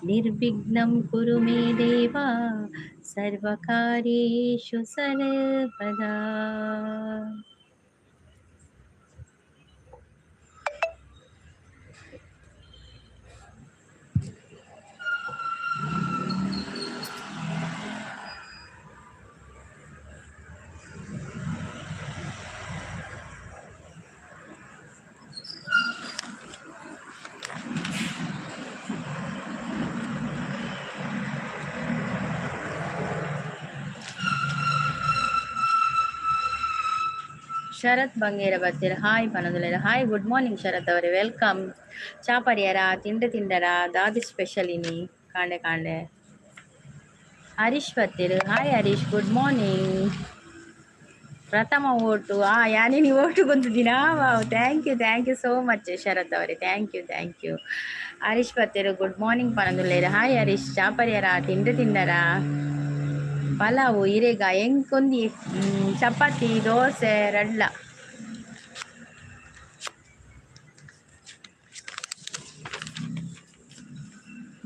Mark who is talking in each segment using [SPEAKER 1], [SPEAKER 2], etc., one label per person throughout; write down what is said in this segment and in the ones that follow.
[SPEAKER 1] ನಿರ್ವಿಘ್ನಂ ಕುರು ಮೇ ದೇವ ಸರ್ವಕಾರ್ಯೇಷು ಸರ್ವದಾ. ಶರತ್ ಬಂಗೇರ ಬರ್ತೀರ, ಹಾಯ್ ಪನೊಂದುಲ್ಲೆರ್. ಹಾಯ್, ಗುಡ್ ಮಾರ್ನಿಂಗ್ ಶರತ್ ಅವರೇ, welcome. ಚಾ ಪರಿಯರ? ತಿಂಡ ತಿಂಡರ? ದಾದಿ ಸ್ಪೆಷಲ್ ಇನಿ ಕಾಂಡೆ ಕಾಂಡೆ? ಹರೀಶ್ ಬತ್ತೀರ್. Hi Harish, good morning. ಪ್ರಥಮ ಓಟು. ಆ ಯಾನಿ ಓಟು ಗೊಂತಿದ್ದೀನಾ? Wow, thank you, thank you so much Sharath ಅವರೇ, thank you, thank you. Harish ಬತ್ತೀರ್, good morning ಪನೊಂದುಲ್ಲೆರ್. Hi Harish. ಚಾ ಪರಿಯರ? ತಿಂಡ ತಿಂಡರ? ಪಲಾವು ಇರೆಗ? ಎಂಕೊಂದಿ ಚಪಾತಿ, ದೋಸೆ ರಡ್ಲ.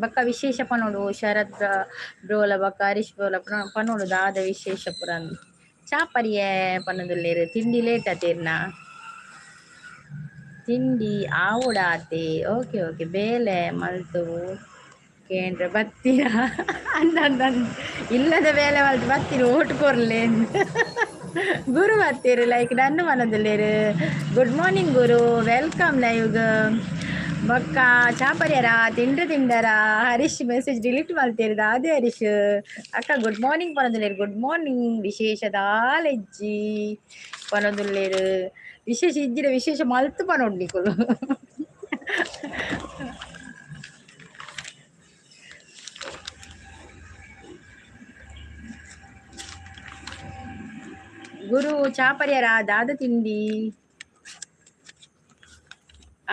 [SPEAKER 1] ಬಕ್ಕ ವಿಶೇಷ ಪನೋಡು ಶರತ್ ಬ್ರೋಲ ಬಕ್ಕ ಹರೀಶ್ ಬ್ರೋಲ ಪನೋಡು ದಾದ ವಿಶೇಷ ಪುರನ್. ಚಾಪರಿಯೆ ಪನೊಂದುಲ್ಲೆರ್. ತಿಂಡಿ ಲೇಟ್ ಆತೇರ್ನ? ತಿಂಡಿ ಆವೊಡಾತೆ. ಓಕೆ ಓಕೆ, ಬೇಲೆ ಮಲ್ತು ಕೇಂದ್ರ ಬತ್ತೀರಾ ಅಂದ ಇಲ್ಲದ ಬೇಲೆ ಮಲ್ತು ಬತ್ತೀರಿ ಓಟು ಕೊರ್ಲೆ. ಗುರು ಬತ್ತೀರು, ಲೈಕ್ ಡನ್ ಪನೊಂದುಲ್ಲೆರ್. ಗುಡ್ ಮಾರ್ನಿಂಗ್ ಗುರು, welcome ಲೈವ್ಗ್. ಬೊಕ್ಕ ಚಾಪರ್ಯರ? ತಿಂಡ್ರ ತಿಂಡರ? ಹರೀಶ್ ಮೆಸೇಜ್ ಡಿಲೀಟ್ ಮಲ್ತೇರ್ ದಾದೆ ಹರೀಶ್? ಅಕ್ಕ ಗುಡ್ ಮಾರ್ನಿಂಗ್ ಪನೊಂದುಲ್ಲೆರ್. Good morning. ವಿಶೇಷ ದಾಲೆಜ್ಜಿ ಪನೊಂದುಲ್ಲೆರ್. ವಿಶೇಷ ಇಜ್ಜಿಡ ವಿಶೇಷ ಮಲ್ತು ಪನೊಡು ನಿಕುಲು. ಗುರು ಚಾಪರ್ಯರ? ದಾದ ತಿಂಡಿ?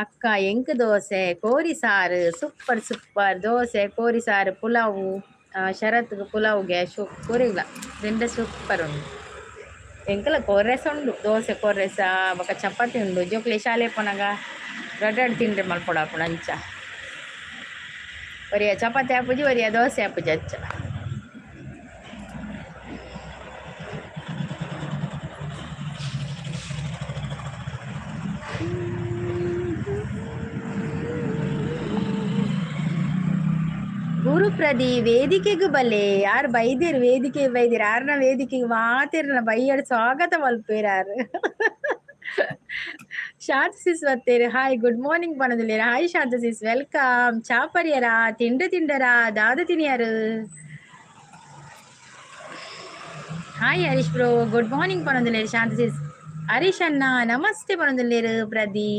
[SPEAKER 1] ಅಕ್ಕ ಎಂಕ್ ದೋಸೆ ಕೋರಿ ಸಾರು. Super super. ದೋಸೆ ಕೋರಿ ಸಾರು, ಪುಲಾವು. ಶರತ್ಗೆ ಪುಲಾವ್ಗೆ ಶು ಕೋರಿಗ್ಲ ದಿಂಡ ಸೂಪರ್ ಉಂಡು. ಎಂಕಲ ಕೊರ್ರೆಸ ಉಂಡು, ದೋಸೆ ಕೊರ್ರೆಸ ಬೊಕ ಚಪಾತಿ ಉಂಡು. ಜೋಕ್ಲೆ ಶಾಲೆ ಪೋನಾಗ ರಡ್ಡ್ ರಡ್ಡ್ ತಿಂಡ್ರೆ ಮಲ್ಪೊಡಾಪುಂಡು. ಅಂಚ ಒರಿಯ ಚಪಾತಿ ಆಪುಜಿ, ಒರಿಯ ದೋಸೆ ಆಪುಜಿ ಅಂಚ. ಗುರುಪ್ರದಿ ವೇದಿಕೆಗ್ ಬಲೆ. ಯಾರ್ ಬೈದೇರ್? ವೇದಿಕೆ ಬೈದೇರ್ ಯಾರ್ನ? ವೇದಿಕೆಗೆ ಮಾತೆರ್ನ ಬೈಯಡ್ ಸ್ವಾಗತ ಮಲ್ಪೇರ್ ಯಾರ್? ಶಾಂತ ಸಿಸ್ ಬತ್ತೇರ್, ಹಾಯ್ ಗುಡ್ ಮಾರ್ನಿಂಗ್ ಪನೊಂದುಲ್ಲೆರ್. Hi Shantha sis, welcome. ಚಾಪರಿಯರ? ತಿಂಡ ತಿಂಡರ? ದಾದ ತಿನಿಯರು? Hi Harish bro, good morning ಪನೊಂದುಲ್ಲೆರ್ ಶಾಂತ ಸಿಸ್. ಹರೀಶ್ ಅಣ್ಣ ನಮಸ್ತೆ ಪನೊಂದುಲ್ಲೆರ್ ಪ್ರದಿ.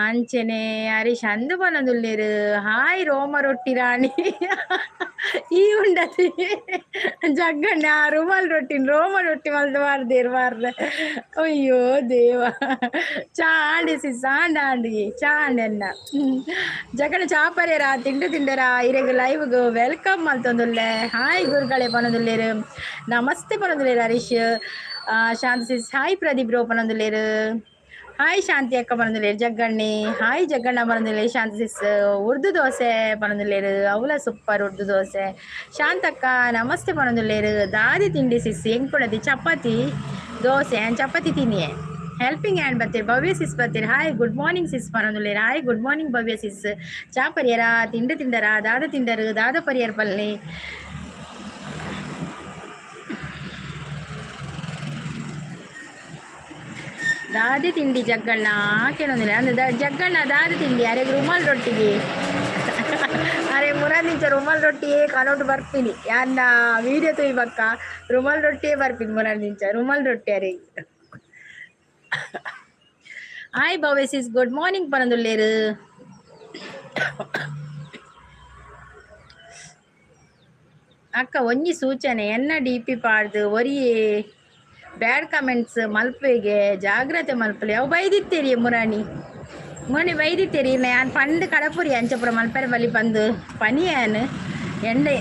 [SPEAKER 1] ಅಂಚನೆ ಹರೀಶ್ ಅಂದು ಪನೊಂದುಲ್ಲೆರ್. ಹಾಯ್ ರೋಮ ರೊಟ್ಟಿ ರಾಣಿ. ಈ ಉಂಡತಿ ಜಗ್ಗಣ್ಣ ರುಮಾಲ್ ರೊಟ್ಟಿ ರೋಮ ರೊಟ್ಟಿ ಮಲ್ತ್ ಪಾರ್ದೆರ್ ಮಾರ್ರೆ. ಅಯ್ಯೋ ದೇವ. ಚಾಂಡಿ ಸಿಸ್ ಆಂಡ ಆಂಡಿ ಚಾಂಡ್ ಎನ್ನ ಜಗಣ. ಚಾಪರೇರ? ತಿಂಡು ತಿಂಡರ? ಇರೆಗ್ ಲೈವ್ಗ್ welcome ಮಲ್ತೊಂದುಲ್ಲೆ. ಹಾಯ್ ಗುರುಗಳೇ ಪನೊಂದುಲ್ಲೆರ್. ನಮಸ್ತೆ ಪನೊಂದುಲ್ಲೆರ್ Harish. Shantha sis hi Pradeep bro ಪನೊಂದುಲ್ಲೆರ್. ಹಾಯ್ ಶಾಂತಿ ಅಕ್ಕ ಪನೊಂದುಲ್ಲೆರ್ ಜಗ್ಗಣ್ಣಿ. ಹಾಯ್ ಜಗ್ಗಣ್ಣ ಪನೊಂದುಲ್ಲೆರ್ ಶಾಂತಿ ಸಿಸ್. ಉರ್ದು ದೋಸೆ ಪನೊಂದುಲ್ಲೆರ್. ಅವ್ಲ ಸೂಪರ್ ಉರ್ದು ದೋಸೆ. ಶಾಂತಕ್ಕ ನಮಸ್ತೆ ಪನೊಂದುಲ್ಲೆರ್. ದಾದಿ ತಿಂಡಿ ಸಿಸ್? ಎಂಕುಡತಿ ಚಪಾತಿ ದೋಸೆ, ಚಪಾತಿ ತಿನ್ನಿಯೆ. ಹೆಲ್ಪಿಂಗ್ ಹ್ಯಾಂಡ್ ಬತ್ತೀರ್, ಭವ್ಯ ಸಿಸ್ ಬತ್ತೀರ್. ಹಾಯ್ ಗುಡ್ ಮಾರ್ನಿಂಗ್ ಸಿಸ್ ಪನೊಂದುಲ್ಲೆರ್. Hi good morning Bhavya sis. ಚಾ ಪರಿಯರ? ತಿಂಡು ತಿಂಡರ? ದಾದ ತಿಂಡರು? ದಾದ ಪರಿಯರ್ ಪಲ್ಲೆ? ದಾದಿ ತಿಂಡಿ ಜಗ್ಗಣ್ಣ ಕೇಳೊಂದಿಲ್ಲ ಅಂದ್ರೆ ಜಗ್ಗಣ್ಣ ದಾದಿ ತಿಂಡಿ? ಅರೆ ರುಮಾಲ್ ರೊಟ್ಟಿಗೆ. ಅರೆ ಮುರಾದಿಂಚ ರುಮಾಲ್ ರೊಟ್ಟಿಯೇ ಕನೋಟು ಬರ್ಪಿನಿ. ಯಾನ್ನ ವೀಡಿಯೋ ತುಯ್ ಬಕ್ಕ ರುಮಾಲ್ ರೊಟ್ಟಿಯೇ ಬರ್ಪಿನಿ ಮುರಾದಿಂಚ ರುಮಾಲ್ ರೊಟ್ಟಿ ಅರೆ. ಹಾಯ್ ಭವ್ಯ ಸಿಸ್, ಗುಡ್ ಮಾರ್ನಿಂಗ್ ಪನೊಂದುಲ್ಲೆರ್. ಅಕ್ಕ ಒಂಜಿ ಸೂಚನೆ, ಎನ್ನ ಡಿ ಪಿ ಪಾಡ್ದು ಒರಿಯೇ ಬ್ಯಾಡ್ ಕಮೆಂಟ್ಸ್ ಮಲ್ಪೆಗೆ ಜಾಗ್ರತೆ ಮಲ್ಪಲೆ. ಅವು ಬೈದಿತ್ತೇರಿ ಮುರಾಣಿ ಮುರಾಣಿ ಬೈದಿತ್ತೇರಿ. ಯಾನ್ ಪಂದ್ ಕಡಪುರಿ ಅಂಚಪುರ ಮಲ್ಪೆರೆ ಬಲಿ ಪಂದು ಪನಿಯಾನ್ ಎಂಡೆ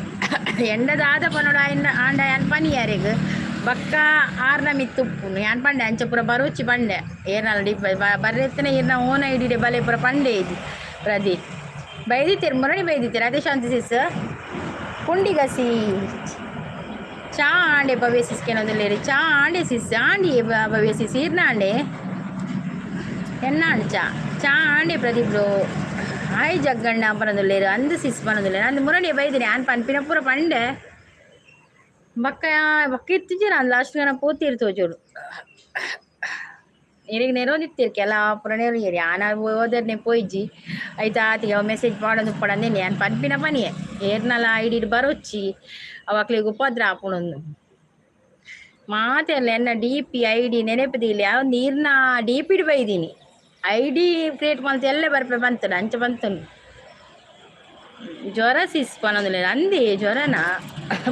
[SPEAKER 1] ಎಂಡದಾದ ಪನೋಡು ಆಯ್ನ ಆಂಡ ಯಾನ್ ಪನಿಯಾರೆಗ್ ಬಕ್ಕ ಆರ್ನ ಮಿತ್ತು ಉಪ್ಪುನು. ಯಾನ್ ಪಂಡೆ ಅಂಚಪುರ ಬರೋಚಿ ಪಂಡೆ. ಏರ್ನಾಲ್ ಡಿ ಬರ್ರೆತ್ತನೆ ಈರ್ನ ಓನ ಐಡಿಡೆ ಬಲೆ ಪುರ ಪಂಡೆ ಇಜ್ಜಿ ಪ್ರದೀಪ್. ಬೈದಿತ್ತೀರು ಮುರಣಿ ಬೈದಿತ್ತೀರು ಅದೇ ಶಾಂತಿ ಸಿಸ್ ಪುಂಡಿಗಸಿ ಚಾ ಆಂಡೆ ಭವ್ಯ ಸಿಸ್ಕೇನೊಂದುಲ್ಲೇರು ಚಾ ಆಂಡೆ ಸಿಸ್ ಆಂಡಿ ಭವ್ಯ ಸಿಸ್ ಈರ್ನ ಆಂಡೆ ಎನ್ನ ಆಂಡ್ ಚಾ ಚಾ ಆಂಡೆ ಪ್ರದೀಪ್ ಬ್ರೋ ಹಾಯ್ ಜಗ್ಗಣ್ಣ ಪನೊಂದುಲ್ಲೇರು ಅಂದು ಸಿಸ್ ಪನೊಂದುಲ್ಲೇರು ಅಂದು ಮುರಣಿ ಬೈದಿನಿ ಆನ್ ಪನ್ಪಿನ ಪೂರ ಪಂಡೆ ಬಕ್ಕ ಬಕ್ಕ ಇತ್ತಿಜ್ಜಿ ನಾನು ಲಾಸ್ಟ್ ಗನ ಪೋತಿರ್ ತೋಜೋಡು ಇರೆಗ್ ನೆರೊಂದಿತ್ತೀರ್ ಕೆಲ ಪೂರ ನೆರೊಂದಿರಿ ಆನ ಓದರ್ನೆ ಪೋಯಿಜಿ ಐತ ಆತಿಗೆ ಅವು ಮೆಸೇಜ್ ಪಾಡೊಂದು ಉಪ್ಪಡಂದೇನೆ ಯಾನ್ ಪನ್ಪಿನ ಪನಿಯೆ ಏರ್ನಲ ಐಡಿಡ್ ಬರೊಚ್ಚಿ ಅವು ಅಕ್ಲೆಗ್ ಉಪದ್ರ ಆಪುಂಡೊಂದು ಮಾತೆರ್ಲ ಎನ್ನ ಡಿ ಪಿ ಐಡಿ ನೆನಪುದಿಲ್ಲ ಅವು ನೀರ್ನ ಡಿ ಪಿಡ್ ಬೈದೀನಿ ಐಡಿ ಕ್ರಿಯೇಟ್ ಮಲ್ತ್ ಎಲ್ಲೆ ಬರ್ಪೆ ಬಂತುಂಡು ಅಂಚ ಬಂತುಂಡು ಜ್ವರ ಸಿಸ್ ಪನೊಂದುಲ್ಲೆರ್ ಅಂದೆ ಜ್ವರನ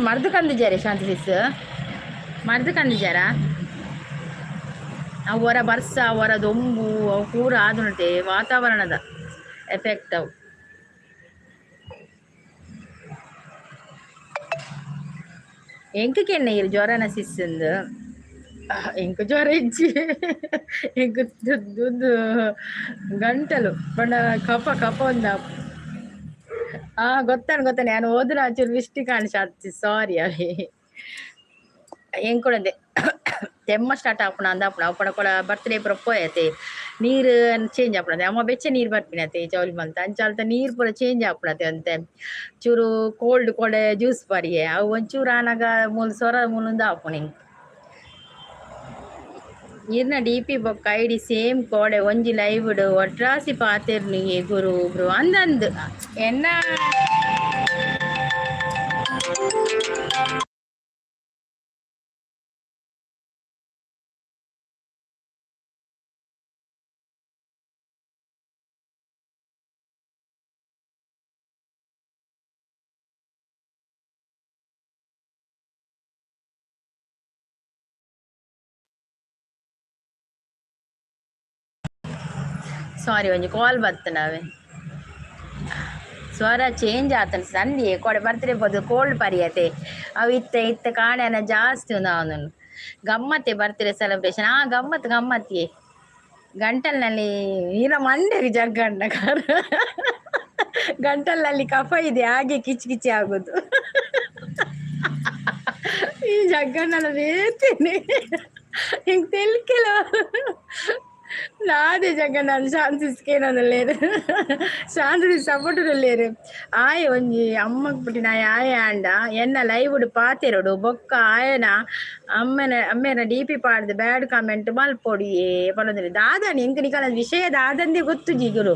[SPEAKER 1] ಮರ್ದ್ ಕಂದಿಜಾರೆ ಶಾಂತಿ ಸಿಸ್ ಮರ್ದ್ ಕಂದಿಜಾರ ಅವು ಹೊರ ಬರ್ಸ ಹೊರ ದೊಂಬು ಅವು ಪೂರ ಆದುಂಟೆ ವಾತಾವರಣದ ಎಫೆಕ್ಟ್ ಅವು. ಎಂಕ್ ಕೆನ್ನ ಇರ್ ಜ್ವರನ ಸಿಸ್ಸಂದು ಎಂಕ್ ಜ್ವರ ಇಜ್ಜಿ ಎಂಕ್ ದುಂದು ಗಂಟಲು ಪಂಡ ಕಫ ಕಫ ಒಂದ ಆ ಗೊತ್ತಾನು ಗೊತ್ತಾನೆ ನಾನು ಓದುನ ಒಂಚೂರು ಮಿಸ್ಟೇಕ್ ಆಂಡ್ ಶಾಂತಿ ಸಾರಿ ಅವಿ ಎಂಕುಡಂದೆ ತೆಮ್ಮ ಸ್ಟಾರ್ಟ್ ಆಪುಂಡು ಅಂದ್ ಆಪುಂಡು ಅವು ಪಂಡ ಕೊಡ ಬರ್ತ್ಡೇ ಪೂರ ಪೋಯತೆ ನೀರು ಚೇಂಜ್ ಆಪುಂಡು ಅಮ್ಮ ಬೆಚ್ಚ ನೀರು ಬರ್ಪಿನತೆ ಚೌಲಿ ಮಲ್ತ್ ಅಂಚ ಅಲ್ತ ನೀರು ಪೂರ ಚೇಂಜ್ ಆಪುಂಡತೆ ಒಂತೆ ಚೂರು ಕೋಲ್ಡ್ ಕೋಡೆ ಜ್ಯೂಸ್ ಪರಿಯೆ ಅವು ಒಂಚೂರು ಆನಗ ಮೂಲು ಸೊರ ಮೂಲುಂದು ಆಪುಂಡು ಎಂಕ್ ಇರ್ನ ಡಿ ಪಿ ಬೊಕ್ಕ ಐಡಿ ಸೇಮ್ ಕೋಡೆ ಒಂಜಿ ಲೈವ್ ಡ್ ಒಟ್ರಾಸಿ ಪಾತೆರ್ನಿಗೆ ಗುರು ಬ್ರೋ ಅಂದಂದ್ ಎನ್ನ ಸಾರಿ ಒಂಜಿ ಕಾಲ್ ಬತ್ತುಂಡು ಸ್ವರ ಚೇಂಜ್ ಆತನ ಸಂದಿ ಕೊಡೆ ಬರ್ತ್ಡೇ ಪೋದು ಕೋಲ್ಡ್ ಪರಿಯತೆ ಅವು ಇತ್ತೆ ಇತ್ತೆ ಕಾಣೆನ ಜಾಸ್ತಿ ಉಂದು ಅವನು ಗಮ್ಮತ್ತೆ ಬರ್ತ್ಡೇ ಸೆಲೆಬ್ರೇಷನ್ ಆ ಗಮ್ಮತ್ ಗಮ್ಮತ್ತಿಯೇ ಗಂಟಲ್ನಲ್ಲಿ ಈರ ಮಂಡೆಗೆ ಜಗ್ಗಣ್ಣ ಕಾರ ಗಂಟಲಲ್ಲಿ ಕಫ ಇದೆ ಹಾಗೆ ಕಿಚ್ ಕಿಚಿ ಆಗುದು ಈ ಜಗ್ಗಣ್ಣನ ಬೇತೇನೆ ಹಿಂಗೆ ತೆಲ್ಕೆಲ ನಾದೇ ಜಗ್ಗಣ್ಣ ಶಾಂತಿ ಸ್ಕೇನೊಂದುಲ್ಲೇರು ಶಾಂತಿ ಸಪೋರ್ಟ್ ಉಲ್ಲೇರು ಆಯೆ ಒಂಜಿ ಅಮ್ಮಗ್ ಪುಟ್ಟಿನ ಆಯೆ ಆಂಡ ಎನ್ನ ಲೈವ್ ಡ್ ಪಾತೆರೊಡು ಬೊಕ್ಕ ಆಯನ ಅಮ್ಮನ ಅಮ್ಮೆನ ಡಿ ಪಿ ಪಾಡ್ದ್ ಬ್ಯಾಡ್ ಕಾಮೆಂಟ್ ಮಲ್ಪೊಡಿಯೇ ಪನೊಂದುಲ್ಲೆರ್ ದಾದಾನಿ ಎಂಕ್ ನಿಕಲ್ನ ವಿಷಯ ದಾದಂದೆ ಗೊತ್ತುಜಿ ಗುರು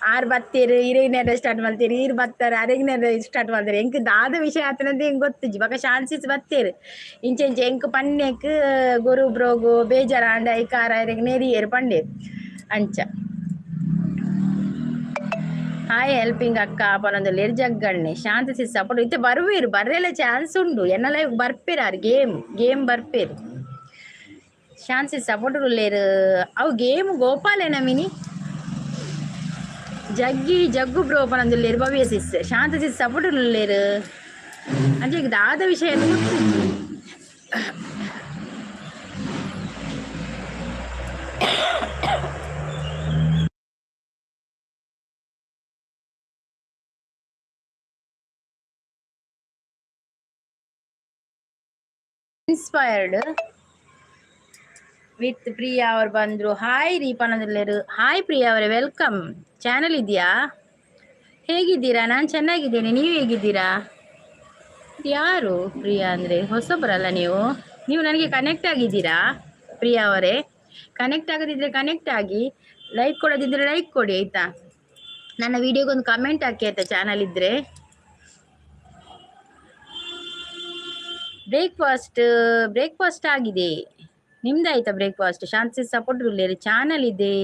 [SPEAKER 1] ಆರ್ ಬತ್ತೆರ್ ಇರೆಗ್ ಸ್ಟಾರ್ಟ್ ಮಲ್ತೆರ್ ಈರ್ ಬತ್ತಾರೆ ಅರೆಗ್ ಸ್ಟಾರ್ಟ್ ಮಲ್ತೆರ್ ಎಂಕ್ ದಾದ ವಿಷಯ ಆತನಂದ್ ಎಂಕ್ ಗೊತ್ತುಜಿ ಬೊಕ ಶಾನ್ಸಿಸ್ ಬತ್ತೆರ್ ಇಂಚ ಇಂಚ ಎಂಕ್ ಪನ್ನೆಕ್ ಗುರು ಬ್ರೋಗು ಬೇಜಾರಾಂಡ ಐಕಾರ ಇರೆಗ್ ನೆರಿಯೆರ್ ಪಂಡೆರ್ ಅಂಚ ಹಾಯ್ ಹೆಲ್ಪಿಂಗ್ ಅಕ್ಕ ಪನೊಂದುಲ್ಲೆರ್ ಜಗ್ಗಣ್ಣೆ ಶಾಂತಿ ಸಿಸ್ ಸಪೋರ್ಟ್ ಇತ್ತೆ ಬರ್ವೇರು ಬರ್ರೆಲ ಚಾನ್ಸ್ ಉಂಡು ಎನ್ನ ಲೈವ್ ಬರ್ಪೇರ್ ಆರ್ ಗೇಮ್ ಗೇಮ್ ಬರ್ಪೇರ್ ಶಾಂತಿ ಸಪೋರ್ಟ್ ಉಲ್ಲೇರು ಅವು ಗೇಮ್ ಗೋಪಾಲೇನ ಮಿನಿ ಜಗ್ಗಿ ಜಗ್ಗು ಬ್ರೋ ಪನೊಂದುಲ್ಲೆರ್ ಭವ್ಯ ಸಿಸ್ ಶಾಂತ ಸಿಸ್ ಸಪೋರ್ಟ್ ಉಲ್ಲೇರು ಅಂಚ ದಾದ ವಿಷಯ ಗೊತ್ತುಜ್ಜಿ ಇನ್ಸ್ಪೈರ್ಡ್ ವಿತ್ ಪ್ರಿಯಾ ಅವರು ಬಂದರು ಹಾಯ್ ರೀ ಪನೊಂದುಲ್ಲೆರ್ ಹಾಯ್ ಪ್ರಿಯಾ ಅವರೇ welcome channel ಇದೆಯಾ ಹೇಗಿದ್ದೀರಾ ನಾನು ಚೆನ್ನಾಗಿದ್ದೇನೆ ನೀವು ಹೇಗಿದ್ದೀರಾ ಯಾರು ಪ್ರಿಯಾ ಅಂದರೆ ಹೊಸಬರಲ್ಲ ನೀವು ನೀವು ನನಗೆ ಕನೆಕ್ಟ್ ಆಗಿದ್ದೀರಾ ಪ್ರಿಯಾ ಅವರೇ ಕನೆಕ್ಟ್ ಆಗದಿದ್ದರೆ ಕನೆಕ್ಟ್ ಆಗಿ ಲೈಕ್ ಕೊಡೋದಿದ್ರೆ ಲೈಕ್ ಕೊಡಿ ಆಯಿತಾ ನನ್ನ ವಿಡಿಯೋಗೊಂದು ಕಮೆಂಟ್ ಹಾಕಿ ಆಯಿತಾ ಚಾನಲ್ ಇದ್ದರೆ ಬ್ರೇಕ್ಫಾಸ್ಟ್ ಬ್ರೇಕ್ಫಾಸ್ಟ್ ಆಗಿದೆ ನಿಮ್ದಾಯ್ತಾ ಬ್ರೇಕ್ಫಾಸ್ಟ್ ಶಾಂತಿ ಸಪೋರ್ಟ್ ಉಲ್ಲೇರಿ ಚಾನಲ್ ಇದೆ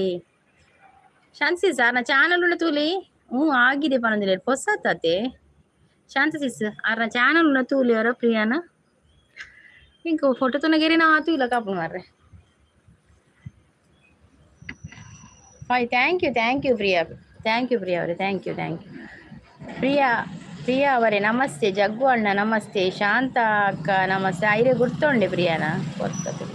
[SPEAKER 1] ಶಾಂತಿ ಸರ್ ನಾ ಚಾನಲ್ ಉಂಡ ತೂಲಿ ಹ್ಞೂ ಆಗಿದೆ ಪನೊಂದುಲ್ಲೆರ್ ಪೊಸತಾತೆ ಶಾಂತಿ ಸಿಸ್ ಆರ್ನ ಚಾನಲ್ ಉಂಡ ತೂಲಿ ಅವರ ಪ್ರಿಯಾನ ಇಂಕ ಫೋಟೋ ತೂನಗೇರಿ ನಾ ತೂಲ ಕಾಪುಂಡು ಮಾರ್ರೆ fine thank you thank you Priya thank you Priya ಅವರೇ thank you thank you Priya Priya ಅವರೇ ನಮಸ್ತೆ ಜಗ್ಗು ಅಣ್ಣ ನಮಸ್ತೆ ಶಾಂತ ಅಕ್ಕ ನಮಸ್ತೆ ಐರೆ ಗುರ್ತುಂಡೆ ಪ್ರಿಯಾನ ಗೊತ್ತದು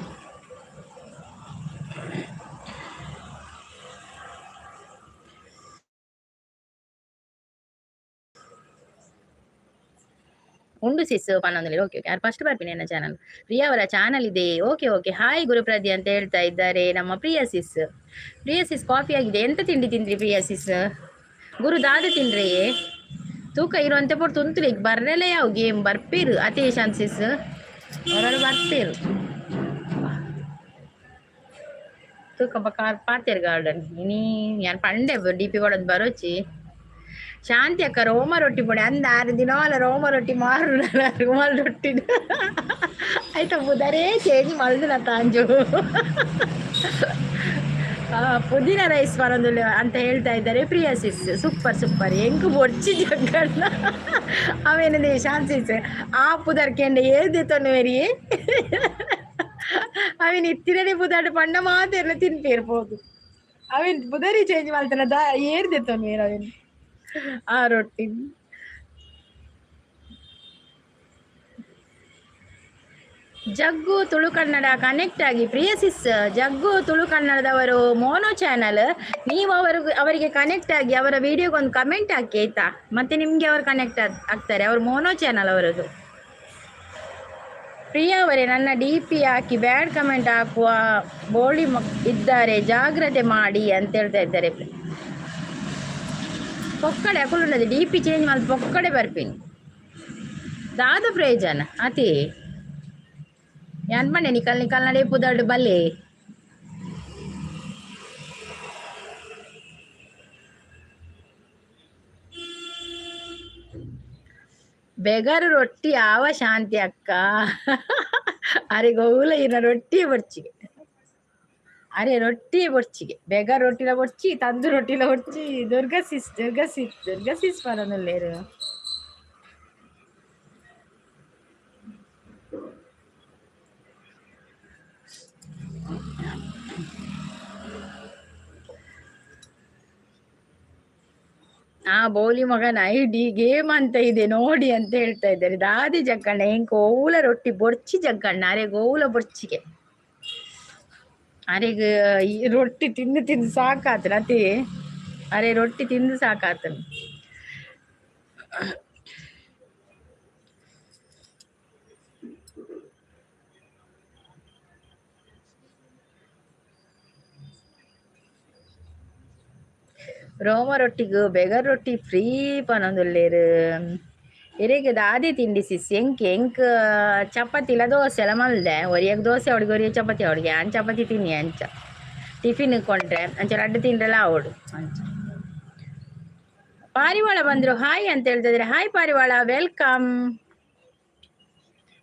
[SPEAKER 1] ಉಂಡು ಸಿಸ್ ಪನ್ನೊಂದು. ಓಕೆ ಓಕೆ, ಯಾರು ಫಸ್ಟ್ ಬರ್ತೀನಿ ನನ್ನ ಚಾನಲ್. ಪ್ರಿಯಾ ಅವರ ಚಾನಲ್ ಇದೆ. ಓಕೆ ಓಕೆ, ಹಾಯ್ ಗುರುಪ್ರದಿ ಅಂತ ಹೇಳ್ತಾ ಇದ್ದಾರೆ ನಮ್ಮ ಪ್ರಿಯಾ ಸಿಸ್. ಪ್ರಿಯಾ ಸಿಸ್ ಕಾಫಿ ಆಗಿದೆ. ಎಂತ ತಿಂಡಿ ತಿಂದ್ರಿ ಪ್ರಿಯಾ ಸಿಸ್? ಗುರು ದಾದ ತಿಂದ್ರಿ? ತೂಕ ಇರುವಂತೆ ಪೊರ್ತು ತುಂತುಲಿ ಬರ್ರೆಲ್ಲ ಯಾವ ಗೇಮ್ ಬರ್ಪೇರು ಅತೇ ಶಾಂತ್ ಸಿಸ್ ಅವರವರು ಬರ್ಪೇರು. ತೂಕ ಕಾರ್ ಪಾತೇರು ಗಾರ್ಡನ್ ಇನಿ ಯಾನ್ ಪಂಡೆ ಡಿ ಪಿ ಕೊಡೋದು ಬರೋಚಿ. ಶಾಂತಿ ಅಕ್ಕ ರೋಮ ರೊಟ್ಟಿ ಪೊಡೆ ಅಂದ ಆರು ದಿನ ರೋಮ ರೊಟ್ಟಿ ಮಾರು ರುಮಾಲ್ ರೊಟ್ಟಿ ಆಯ್ತಾ ಬುದರೇ ಚೇಂಜ್ ಮಲ್ದು ತಾಂಜು. ಪುದೀನ ರೈಸ್ ಬರೋದು ಅಂತ ಹೇಳ್ತಾ ಇದ್ದಾರೆ ಪ್ರಿಯಾ ಸಿಸ್. ಸೂಪರ್ ಸೂಪರ್ ಎಂಕು ಬೊಡ್ಚಿ ಜಗ್ಗಣ್ಣ ಅವೇನದೆ ಶಾಂತಿ ಸಿಸ್ ಆ ಪುದರ್ ಕೆಂಡ ಏರ್ದೆ ತೊನ್ನುವೆರಿ ಅವಿನ ಇತ್ತಿರನೆ ಪುದಾಡು ಪಂಡ ಮಾತೆರ್ನ ತಿನ್ಪೇರ್ಬೋದು ಅವಿನ್ ಪುದರಿ ಚೇಂಜ್ ಮಾಡ್ತಾನ ದಾ ಏರ್ದೆ ತೊನ್ನುವೇರು ಅವಿನ್ ಆ ರೊಟ್ಟಿ. ಜಗ್ಗು ತುಳು ಕನ್ನಡ ಕನೆಕ್ಟ್ ಆಗಿ ಪ್ರಿಯ ಸಿಸ್. ಜಗ್ಗು ತುಳು ಕನ್ನಡದವರು ಮೋನೋ ಚಾನಲ್, ನೀವು ಅವರು ಅವರಿಗೆ ಕನೆಕ್ಟ್ ಆಗಿ ಅವರ ವಿಡಿಯೋಗೆ ಒಂದು ಕಮೆಂಟ್ ಹಾಕಿ ಆಯ್ತಾ? ಮತ್ತೆ ನಿಮಗೆ ಅವರು ಕನೆಕ್ಟ್ ಆಗ್ತಾರೆ. ಅವರು ಮೋನೋ ಚಾನಲ್ ಅವರದು. ಪ್ರಿಯಾ ಅವರೇ, ನನ್ನ D P hockey bad comment ಹಾಕುವ ಬೋಳಿ ಇದ್ದಾರೆ, ಜಾಗ್ರತೆ ಮಾಡಿ ಅಂತ ಹೇಳ್ತಾ ಇದ್ದಾರೆ. ಪೊಕ್ಕಡೆ ಅಕುಲುಂಡದು ಡಿ ಪಿ ಚೇಂಜ್ ಮಾಡಿ ಪೊಕ್ಕಡೆ ಬರ್ಪಿನಿ ದಾದ ಪ್ರಯೋಜನ ಅತಿ ಯಾನ್ ಪಂಡೆ ನಿಕಲ್ ನಿಕಲ್ ನಡೆ ಪುದರ್ಡ್ ಬಲ್ಲೆ. ಬೆಗರು ರೊಟ್ಟಿ ಆವ ಶಾಂತಿ ಅಕ್ಕ ಅರೆ ಗೌಲ ಇನ್ನ ರೊಟ್ಟಿ ಬೊಡ್ಚಿಗೆ ಅರೆ ರೊಟ್ಟಿ ಬೊಡ್ಚಿಗೆ ಬೆಗರ್ ರೊಟ್ಟಿಲ ಬೊಡ್ಚಿ ತಂದು ರೊಟ್ಟಿಲ ಬೊಡ್ಚಿ. ದುರ್ಗಾ ಸಿಸ್ ದುರ್ಗಾ ಸಿಸ್ ದುರ್ಗಾ ಸಿಸ್ ಪರನುಲ್ಲೇರು. ಆ ಬೋಲಿ ಮಗನ ಐಡಿ ಗೇಮ್ ಅಂತ ಇದೆ ನೋಡಿ ಅಂತ ಹೇಳ್ತಾ ಇದ್ದಾರೆ. ದಾದಿ ಜಗ್ಗಣ್ಣ ಹೆಂಗ್ ಓಲ ರೊಟ್ಟಿ ಬೊಡ್ಚಿ ಜಗ್ಗಣ್ಣ ಅರೆ ಗೋಲ ಬೊಡ್ಚಿಗೆ ಅರೆಗ್ ಈ ರೊಟ್ಟಿ ತಿಂದು ತಿಂದು ಸಾಕಾತನ ಅತಿ ಅರೆ ರೊಟ್ಟಿ ತಿಂದು ಸಾಕಾತನ. ರೋಮ ರೊಟ್ಟಿಗು ಬೆಗರ್ ರೊಟ್ಟಿ ಫ್ರೀ ಪನೊಂದುಲ್ಲೇರು. ಎರೆಗ್ ದಾದೆ ತಿಂಡಿ ಸಿಸ್? ಎಂಕ್ ಎಂಕ್ ಚಪಾತಿ ಇಲ್ಲ ದೋಸೆ ಎಲ್ಲ ಮಲ್ದೆ. ಒರಿಯಗ್ ದೋಸೆ ಅವಡಿಗೆ ಒರಿಯ ಚಪಾತಿ ಅವಡಿಗೆ ಯಾನ್ ಚಪಾತಿ ತಿನ್ನಿ ಅಂಚ ಟಿಫಿನ್ ಕೊಂಡ್ರೆ ಅಂಚ ಲಡ್ಡು ತಿಂಡ್ರೆಲ್ಲ ಅವಡು ಅಂಚ. ಪಾರಿವಾಳ ಬಂದ್ರು ಹಾಯ್ ಅಂತ ಹೇಳ್ತಾ ಇದ್ದಾರೆ. ಹಾಯ್ ಪಾರಿವಾಳ, welcome.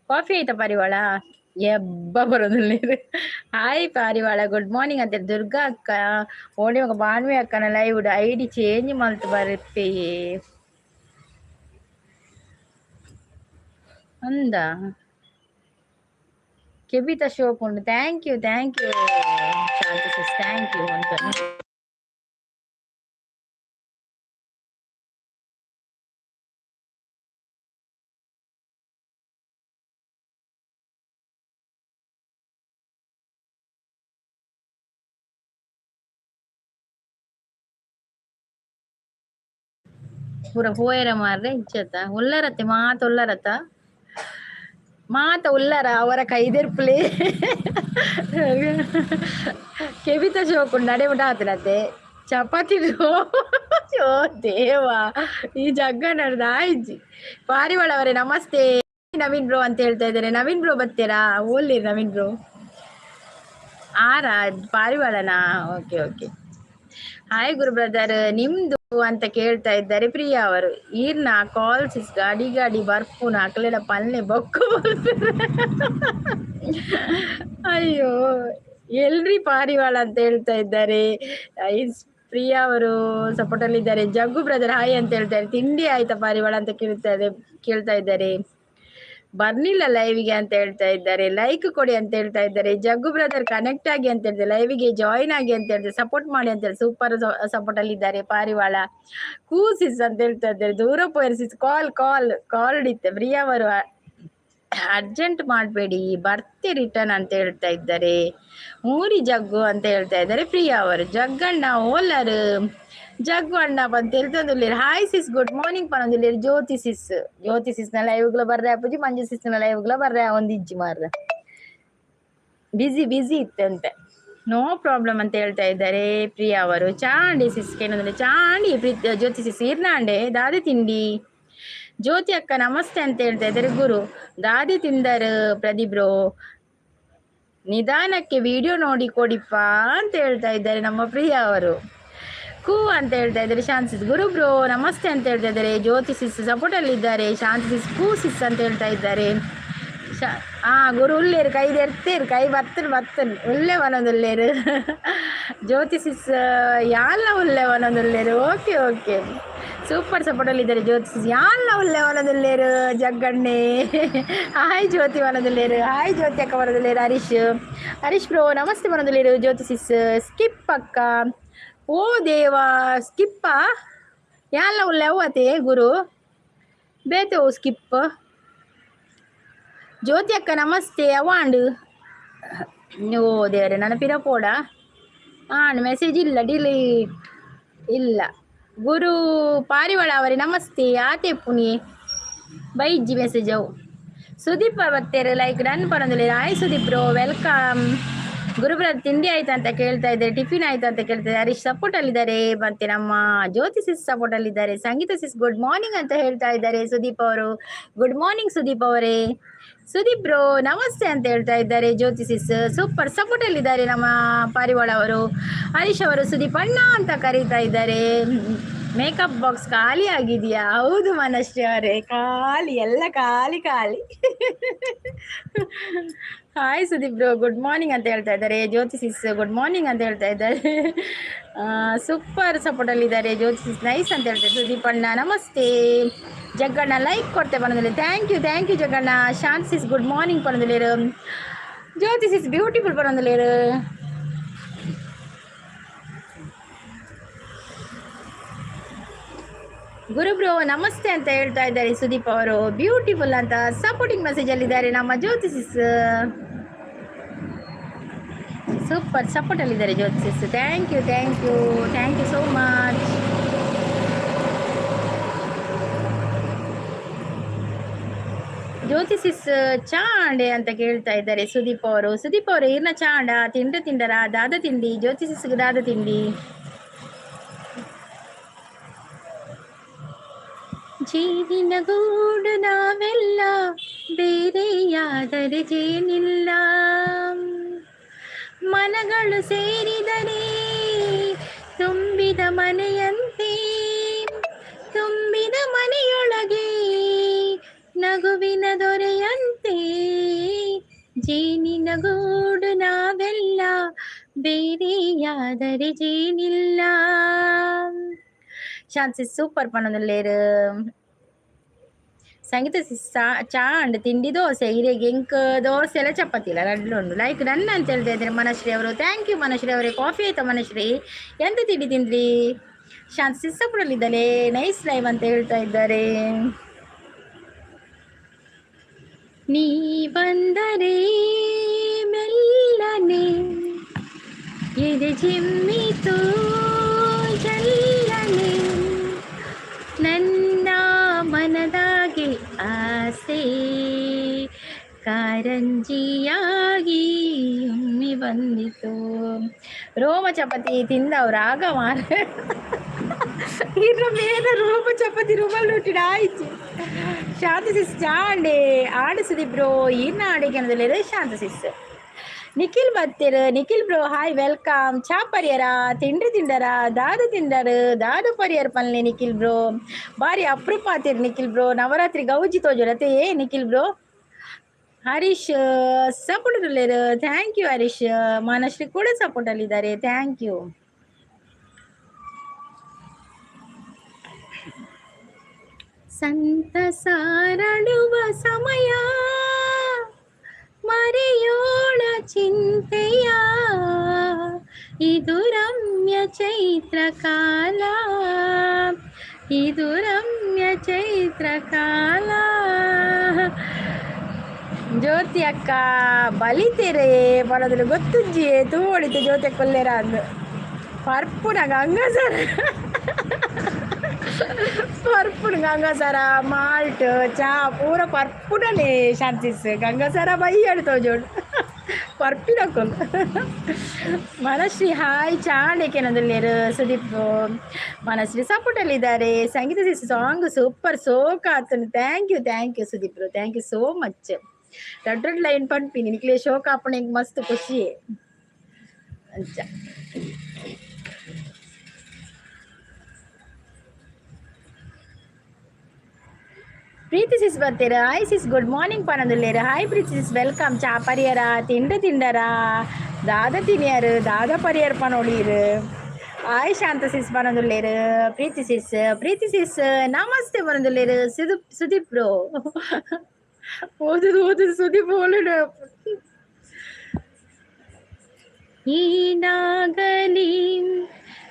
[SPEAKER 1] Coffee ಆಯ್ತಾ ಪಾರಿವಾಳ? ಎಬ್ಬ ಬರೋದಿಲ್ಲ. ಹಾಯ್ ಪಾರಿವಾಳ, ಗುಡ್ ಮಾರ್ನಿಂಗ್ ಅಂತ. ದುರ್ಗಾ ಅಕ್ಕ ಓಡಿ ಮಗ ಬಾಣ್ವಿ ಅಕ್ಕನ ಲೈವ್ ಐಡಿ ಚೇಂಜ್ ಮಲ್ತ್ ಬರ್ಪೆ ಅಂದ ಕೆಬಿತ ಶೋಕ್ ಉಂಡು. Thank you thank you Shanti sis, thank you ಅಂತ. ಪೂರ ಪೋಯೆರ ಮಾರ್ರೆ ಇಜ್ಜತ್ತ ಉಲ್ಲರತ್ತೆ ಮಾತ ಉಲ್ಲರತ್ತ ಮಾತ ಉಲ್ಲರ ಅವರ ಕೈದೆರ್ಪುಲೆ ಕೆಬಿತ ಶೋಕುಂಡು ನಡೆ ಮುಟ ಆತನತ್ತೆ ಚಪಾತಿ ಓ ದೇವಾ ಈ ಜಗ್ಗ ನಡೆದ ಆಯ್ಜಿ. ಪಾರಿವಾಳ ಅವರೇ ನಮಸ್ತೆ. ನವೀನ್ ಬ್ರೋ ಅಂತ ಹೇಳ್ತಾ ಇದ್ದಾರೆ. ನವೀನ್ ಬ್ರೋ ಬರ್ತೀರಾ? ಓಲ್ಲಿರಿ ನವೀನ್ ಬ್ರೋ? ಆರಾ ಪಾರಿವಾಳನಾ? Okay okay. Hi Guru brother, ನಿಮ್ದು ಅಂತ ಕೇಳ್ತಾ ಇದ್ದಾರೆ ಪ್ರಿಯಾ ಅವರು. ಈರ್ನ ಕಾಲ್ಸ್ ಗಾಡಿ ಗಾಡಿ ಬರ್ಪುನ ಅಕ್ಲೆಡ ಪಲ್ನೆ ಬೊಕ್ಕು. ಅಯ್ಯೋ ಎಲ್ರಿ ಪಾರಿವಾಳ ಅಂತ ಹೇಳ್ತಾ ಇದ್ದಾರೆ. ಪ್ರಿಯಾ ಅವರು ಸಪೋರ್ಟ್ ಅಲ್ಲಿ ಇದ್ದಾರೆ. ಜಗ್ಗು ಬ್ರದರ್ ಹಾಯ್ ಅಂತ ಹೇಳ್ತಾರೆ. ತಿಂಡಿ ಆಯ್ತಾ ಪಾರಿವಾಳ ಅಂತ ಕೇಳ್ತಾ ಇದ್ದಾರೆ. ಬರ್ಲಿಲ್ಲ ಲೈವ್ಗೆ ಅಂತ ಹೇಳ್ತಾ ಇದ್ದಾರೆ. ಲೈಕ್ ಕೊಡಿ ಅಂತ ಹೇಳ್ತಾ ಇದ್ದಾರೆ. ಜಗ್ಗು ಬ್ರದರ್ ಕನೆಕ್ಟ್ ಆಗಿ ಅಂತ ಹೇಳ್ತಾರೆ. ಲೈವ್ಗೆ ಜಾಯಿನ್ ಆಗಿ ಅಂತ ಹೇಳ್ತಾರೆ. ಸಪೋರ್ಟ್ ಮಾಡಿ ಅಂತ ಹೇಳಿ ಸೂಪರ್ ಸಪೋರ್ಟ್ ಅಲ್ಲಿ ಇದ್ದಾರೆ ಪಾರಿವಾಳ. ಕೂಸಿಸ್ ಅಂತ ಹೇಳ್ತಾ ಇದ್ದಾರೆ. ದೂರ ಪೋಯರ್ ಕಾಲ್ ಕಾಲ್ ಕಾಲ್ ಇತ್ತೆ ಪ್ರಿಯಾ ಅವರು. ಅರ್ಜೆಂಟ್ ಮಾಡಬೇಡಿ ಬರ್ತಿ ರಿಟರ್ನ್ ಅಂತ ಹೇಳ್ತಾ ಇದ್ದಾರೆ. ಮೂರಿ ಜಗ್ಗು ಅಂತ ಹೇಳ್ತಾ ಇದ್ದಾರೆ ಪ್ರಿಯಾ ಅವರು. ಜಗ್ಗಣ್ಣ ಓಲರ್ ಜಗ್ಗು ಅಣ್ಣ ಪಂದ್ ತೆಲ್ತೊಂದುಲ್ಲೆರ್. ಹಾಯ್ ಸಿಸ್, ಗುಡ್ ಮಾರ್ನಿಂಗ್ ಪನೊಂದುಲ್ಲೆರ್ ಜ್ಯೋತಿ ಸಿಸ್. ಜ್ಯೋತಿ ಸಿಸ್ ನ ಲೈವ್ ಬರ್ರೆ ಆಪುಜಿ, ಮಂಜು ಸಿಸ್ ನ ಲೈವ್ ಬರ್ರೆ ಒಂದಿಜ್ಜಿ ಮಾರ್ರೆ. ಬಿಸಿ ಬಿಸಿ ಇತ್ತಂತೆ. ನೋ ಪ್ರಾಬ್ಲಮ್ ಅಂತ ಹೇಳ್ತಾ ಇದ್ದಾರೆ ಪ್ರಿಯಾ ಅವರು. ಚಾಂಡಿ ಸಿಸ್ ಏನಂದ್ರೆ ಚಾಂಡಿ ಜ್ಯೋತಿ ಸಿಸ್ ಇರ್ನಾಂಡೆ ದಾದೆ ತಿಂಡಿ. ಜ್ಯೋತಿ ಅಕ್ಕ ನಮಸ್ತೆ ಅಂತ ಹೇಳ್ತಾ ಇದ್ದಾರೆ ಗುರು. ದಾದೆ ತಿಂದರು ಪ್ರದೀಪ್ ಬ್ರೋ. ನಿಧಾನಕ್ಕೆ ವಿಡಿಯೋ ನೋಡಿ ಕೊಡಿಪ್ಪ ಅಂತ ಹೇಳ್ತಾ ಇದ್ದಾರೆ ನಮ್ಮ ಪ್ರಿಯಾ ಅವರು. ಕೂ ಅಂತ ಹೇಳ್ತಾ ಇದ್ದಾರೆ ಶಾಂತಿ ಗುರು ಬ್ರೋ ನಮಸ್ತೆ ಅಂತ ಹೇಳ್ತಾ ಇದ್ದಾರೆ. ಜ್ಯೋತಿ ಸಿಸ್ ಸಪೋರ್ಟ್ ಅಲ್ಲಿ ಇದ್ದಾರೆ. ಶಾಂತಿ ಸಿಸ್ ಕೂ ಸಿಸ್ ಅಂತ ಹೇಳ್ತಾ ಇದ್ದಾರೆ. ಗುರು ಉಲ್ಲೇರು ಕೈ ಎರ್ತೀರು ಕೈ ಬತ್ತನ್ ಬತ್ತನ್ ಉಲ್ಲೆ ಒನೊಂದುಲ್ಲೇರು. ಜ್ಯೋತಿ ಸಿಸ್ ಯಾಲ್ಲ ಉಲ್ಲೆ ಒನೊಂದುಲ್ಲೇರು. ಓಕೆ ಓಕೆ, ಸೂಪರ್ ಸಪೋರ್ಟ್ ಅಲ್ಲಿ ಇದ್ದಾರೆ ಜ್ಯೋತಿ ಸಿಸ್. ಯಾಲ್ಲ ಉಲ್ಲೆ ಒನೊಂದುಲ್ಲೇರು ಜಗ್ಗಣ್ಣೆ. ಹಾಯ್ ಜ್ಯೋತಿ ಒನೊಂದುಲ್ಲೇರು. ಹಾಯ್ ಜ್ಯೋತಿ ಅಕ್ಕ ಒನೊಂದುಲ್ಲೇರು. ಹರೀಶ್ ಹರೀಶ್ ಬ್ರೋ ನಮಸ್ತೆ ಒನೊಂದುಲ್ಲೇರು. ಜ್ಯೋತಿ ಸಿಸ್ ಸ್ಕಿಪ್ ಅಕ್ಕ. ಓ ದೇವಾ ಸ್ಕಿಪ್ಪ ಯಾಲ್ಲ ಉಲ್ಲೆ ಅವತೆ ಗುರು ಬೇತೆ ಓ ಸ್ಕಿಪ್. ಜ್ಯೋತಿ ಅಕ್ಕ ನಮಸ್ತೆ ಅವಾಂಡ್. ಓ ದೇವರೇ ನನ್ನ ಪಿರ ಪೋಡ ಆಂಡ್ ಮೆಸೇಜ್ ಇಲ್ಲ ಡಿಲೀಟ್ ಇಲ್ಲ. ಗುರು ಪಾರಿವಾಳ ಅವರೇ ನಮಸ್ತೆ. ಆತೆ ಪುನಿ ಬೈಜ್ಜಿ ಮೆಸೇಜ್ ಅವು. ಸುದೀಪ್ ಬತ್ತೇರು ಲೈಕ್ ಡನ್ ಪನೊಂದುಲ್ಲೆರ್. Hi Sudeep bro, welcome. ಗುರುಬ್ರ ತಿಂಡಿ ಆಯ್ತಾ ಅಂತ ಕೇಳ್ತಾ ಇದ್ದಾರೆ, ಟಿಫಿನ್ ಆಯ್ತಾ ಅಂತ ಕೇಳ್ತಾ ಇದ್ದಾರೆ. ಹರೀಶ್ ಸಪೋರ್ಟ್ ಅಲ್ಲಿದ್ದಾರೆ, ಮತ್ತೆ ನಮ್ಮ ಜ್ಯೋತಿ ಸಿಸ್ ಸಪೋರ್ಟ್ ಅಲ್ಲಿದ್ದಾರೆ. ಸಂಗೀತ ಸಿಸ್ ಗುಡ್ ಮಾರ್ನಿಂಗ್ ಅಂತ ಹೇಳ್ತಾ ಇದ್ದಾರೆ ಸುದೀಪ್ ಅವರು. ಗುಡ್ ಮಾರ್ನಿಂಗ್ ಸುದೀಪ್ ಅವರೇ. ಸುದೀಪ್ ಬ್ರೋ ನಮಸ್ತೆ ಅಂತ ಹೇಳ್ತಾ ಇದ್ದಾರೆ ಜ್ಯೋತಿ ಸಿಸ್. ಸೂಪರ್ ಸಪೋರ್ಟ್ ಅಲ್ಲಿದ್ದಾರೆ ನಮ್ಮ ಪಾರಿವಾಳ ಅವರು. ಹರೀಶ್ ಅವರು ಸುದೀಪ್ ಅಣ್ಣ ಅಂತ ಕರೀತಾ ಇದ್ದಾರೆ. ಮೇಕಪ್ ಬಾಕ್ಸ್ ಖಾಲಿ ಆಗಿದೆಯಾ? ಹೌದು ಮನಶ್ರೀ ಅವರೇ, ಖಾಲಿ, ಎಲ್ಲ ಖಾಲಿ ಖಾಲಿ. Hi Sudeep bro, good morning ಅಂತ ಹೇಳ್ತಾ ಇದ್ದಾರೆ. ಜ್ಯೋತಿ ಸಿಸ್ ಗುಡ್ ಮಾರ್ನಿಂಗ್ ಅಂತ ಹೇಳ್ತಾ ಇದ್ದಾರೆ. ಸೂಪರ್ ಸಪೋರ್ಟ್ ಅಲ್ಲಿ ಇದ್ದಾರೆ ಜ್ಯೋತಿ ಸಿಸ್. ನೈಸ್ ಅಂತ ಹೇಳ್ತಾರೆ. ಸುದೀಪ್ ಅಣ್ಣ ನಮಸ್ತೆ. ಜಗ್ಗಣ್ಣ ಲೈಕ್ ಕೊಡ್ತೆ ಪನೊಂದುಲ್ಲೆರ್. Thank you, thank you Jagganna. Shanth sis good morning ಪನೊಂದುಲ್ಲೆರ್. Jyothi sis beautiful ಪನೊಂದುಲ್ಲೆರ್. ಗುರು ಬ್ರೋ ನಮಸ್ತೆ ಅಂತ ಹೇಳ್ತಾ ಇದ್ದಾರೆ ಸುದೀಪ್ ಅವರು. ಬ್ಯೂಟಿಫುಲ್ ಅಂತ ಸಪೋರ್ಟಿಂಗ್ ಮೆಸೇಜ್ ಅಲ್ಲಿದ್ದಾರೆ ನಮ್ಮ ಜ್ಯೋತಿ ಸಿಸ್. ಸೂಪರ್ ಸಪೋರ್ಟ್ ಅಲ್ಲಿದ್ದಾರೆ Jyothi sis. Thank you, thank you, thank you so much. Jyothi sis ಚಾಂಡೆ ಅಂತ ಕೇಳ್ತಾ ಇದ್ದಾರೆ ಸುದೀಪ್ ಅವರು. ಸುದೀಪ್ ಅವರು ಇರ್ನ ಚಾಂಡ ತಿಂಡ ತಿಂಡರ ದಾದ ತಿಂಡಿ. ಜ್ಯೋತಿ ಸಿಸ್ಗೆ ದಾದ ತಿಂಡಿ. ಜೇನಿನ ಗೂಡು ನಾವೆಲ್ಲ, ಬೇರೆಯಾದರೆ ಜೇನಿಲ್ಲ. ಮನಗಳು ಸೇರಿದರೆ ತುಂಬಿದ ಮನೆಯಂತೆ, ತುಂಬಿದ ಮನೆಯೊಳಗೆ ನಗುವಿನ ದೊರೆಯಂತೆ. ಜೇನಿನ ಗೂಡು ನಾವೆಲ್ಲ, ಬೇರೆಯಾದರೆ ಜೇನಿಲ್ಲ. ಶಾಂತಿ ಸೂಪರ್ ಪನೊಂದುಲ್ಲೆರ್. ಸಂಗೀತ ಚಾ ಅಂಡ್ ತಿಂಡಿ ದೋಸೆ. ಇರೆಗ್ ಎಂಕ್ ದೋಸೆ ಎಲ್ಲ ಚಪಾತಿ ಇಲ್ಲ ರಡ್ಡ್ ಉಂಡು. ಲೈಕ್ ಡನ್ ಅಂತ ಹೇಳ್ತಾ ಇದ್ದಾರೆ ಮನಶ್ರೀ ಅವರು. Thank you Manashree ಅವರೇ. ಕಾಫಿ ಆಯ್ತಾ ಮನಶ್ರೀ? ಎಂತ ತಿಂಡಿ ತಿಂದ್ರಿ? ಶಾಂತಿ ಸಿಸ್ಸಪುರಲ್ಲಿದ್ದಾಳೆ. ನೈಸ್ ಲೈವ್ ಅಂತ ಹೇಳ್ತಾ ಇದ್ದಾರೆ. ನೀ ಬಂದರೆ ಮೆಲ್ಲನೆ ಎದೆ ಚಿಮ್ಮಿತು ಜಲ್ಲನೆ, ನನ್ನ ಮನದಾಗೆ ಆಸೆ ಕಾರಂಜಿಯಾಗಿ ಒಮ್ಮೆ ಬಂದಿತು. ರೋಮ ಚಪಾತಿ ತಿಂದವ್ರು ಆಗ ಮಾರ ಇರ ಮೇಲೆ ರೋಮ ಚಪಾತಿ ರುಮಲ್ ಹುಟ್ಟಿಡ ಆಯ್ತು. ಶಾಂತ ಸಿಸ್ ಚಾಂಡೆ ಆಡಿಸಿದಿಬ್ರೋ ಇನ್ನ ಆಡಿಗೆ ಶಾಂತ ಸಿಸ್. ನಿಖಿಲ್ ಬತ್ತೆರ್. Nikhil bro hi welcome. ಚಾ ಪರಿಯರ ತಿಂಡ್ರಿ ತಿಂಡರ ದಾದ ತಿಂಡರು ದಾದ ಪರಿಯರ್ ಪಲ್ಲೆ ನಿಖಿಲ್ ಬ್ರೋ. ಬಾರಿ ಅಪ್ರೂಪ ಆತಿರ್ ನಿಖಿಲ್ ಬ್ರೋ. ನವರಾತ್ರಿ ಗೌಜಿ ತೋಜುರತೆ ಏ ನಿಖಿಲ್ ಬ್ರೋ. ಹರೀಶ್ ಸಪೋರ್ಟ್ ಉಲ್ಲೆರ್. Thank you Harish. Manashree ಕೂಡ ಸಪೋರ್ಟ್ ಅಲ್ಲಿದ್ದಾರೆ. Thank you. ಸಂತಸಾರಳುವ ಸಮಯ ಮರೆಯೋಣ ಚಿಂತೆಯ, ಇದು ರಮ್ಯ ಚೈತ್ರ ಕಾಲ, ಇದು ರಮ್ಯ ಚೈತ್ರ ಕಾಲ. ಜ್ಯೋತಿ ಅಕ್ಕ ಬಲಿತೆರೆ ಪಡೋದಿಲ್ಲ ಗೊತ್ತುಜ್ಜಿ ತೂವೊಡಿತು ಜ್ಯೋತಿ ಅಕ್ಕ ಒಲ್ಲೆರ ಅಂದ್ ಪರ್ಪುನಾಗ ಹಂಗ ಸರ್. ಪರ್ಪುಡು ಗಂಗಸರ, ಮಾಲ್ಟ್, ಚಾ ಪೂರ ಪರ್ಪುಡನೆ ಶಾಂತಿಸ್. ಗಂಗಸರ ಬೈಯಡು ತೋಜೋಡು ಪರ್ಪಿನಕುಲು. ಮನಶ್ರೀ ಹಾಯ್, ಚಾಂಡೇಕೆನದಲ್ಲೇರು. ಸುದೀಪ್, ಮನಶ್ರೀ ಸಪೋರ್ಟಲ್ಲಿದ್ದಾರೆ. ಸಂಗೀತ ಸಾಂಗ್ ಸೂಪರ್, ಸೋಕ್ ಆತನು. Thank you, thank you Sudeep, thank you so much. ದೊಡ್ಡ ದೊಡ್ಡ ಲೈನ್ ಪನ್ಪಿನಿ ನಿಕ್ಲೆ ಶೋಕ್ ಆಪುಣ ಮಸ್ತ್ ಖುಷಿ ಅಂಚ. ಪ್ರೀತಿ ಸಿಸ್ ಬರ್ತೀರ. ಹಾಯ್ ಸಿಸ್, ಗುಡ್ ಮಾರ್ನಿಂಗ್ ಪನಂದುಲ್ಲೇರು. Hi Preethi sis, welcome. ಚಾ ಪರಿಯರ, ತಿಂಡ ತಿಂಡರ, ದಾದ ತಿನಿಯರು, ದಾದ ಪರಿಯರ್ ಪನೊಳೀರು. ಹಾಯ್ ಶಾಂತ ಸಿಸ್ ಪನಂದುಲ್ಲೇರು. ಪ್ರೀತಿ ಸಿಸ್, ಪ್ರೀತಿ ಸಿಸ್ ನಮಸ್ತೆ ಪನಂದುಲ್ಲೇರು. ಸುದೀಪ್, ಸುದೀಪ್ ಬ್ರೋ ಓದುದು ಓದುದು ಸುದೀಪ್ ಓಲುಡು. ಏನಾಗಲಿ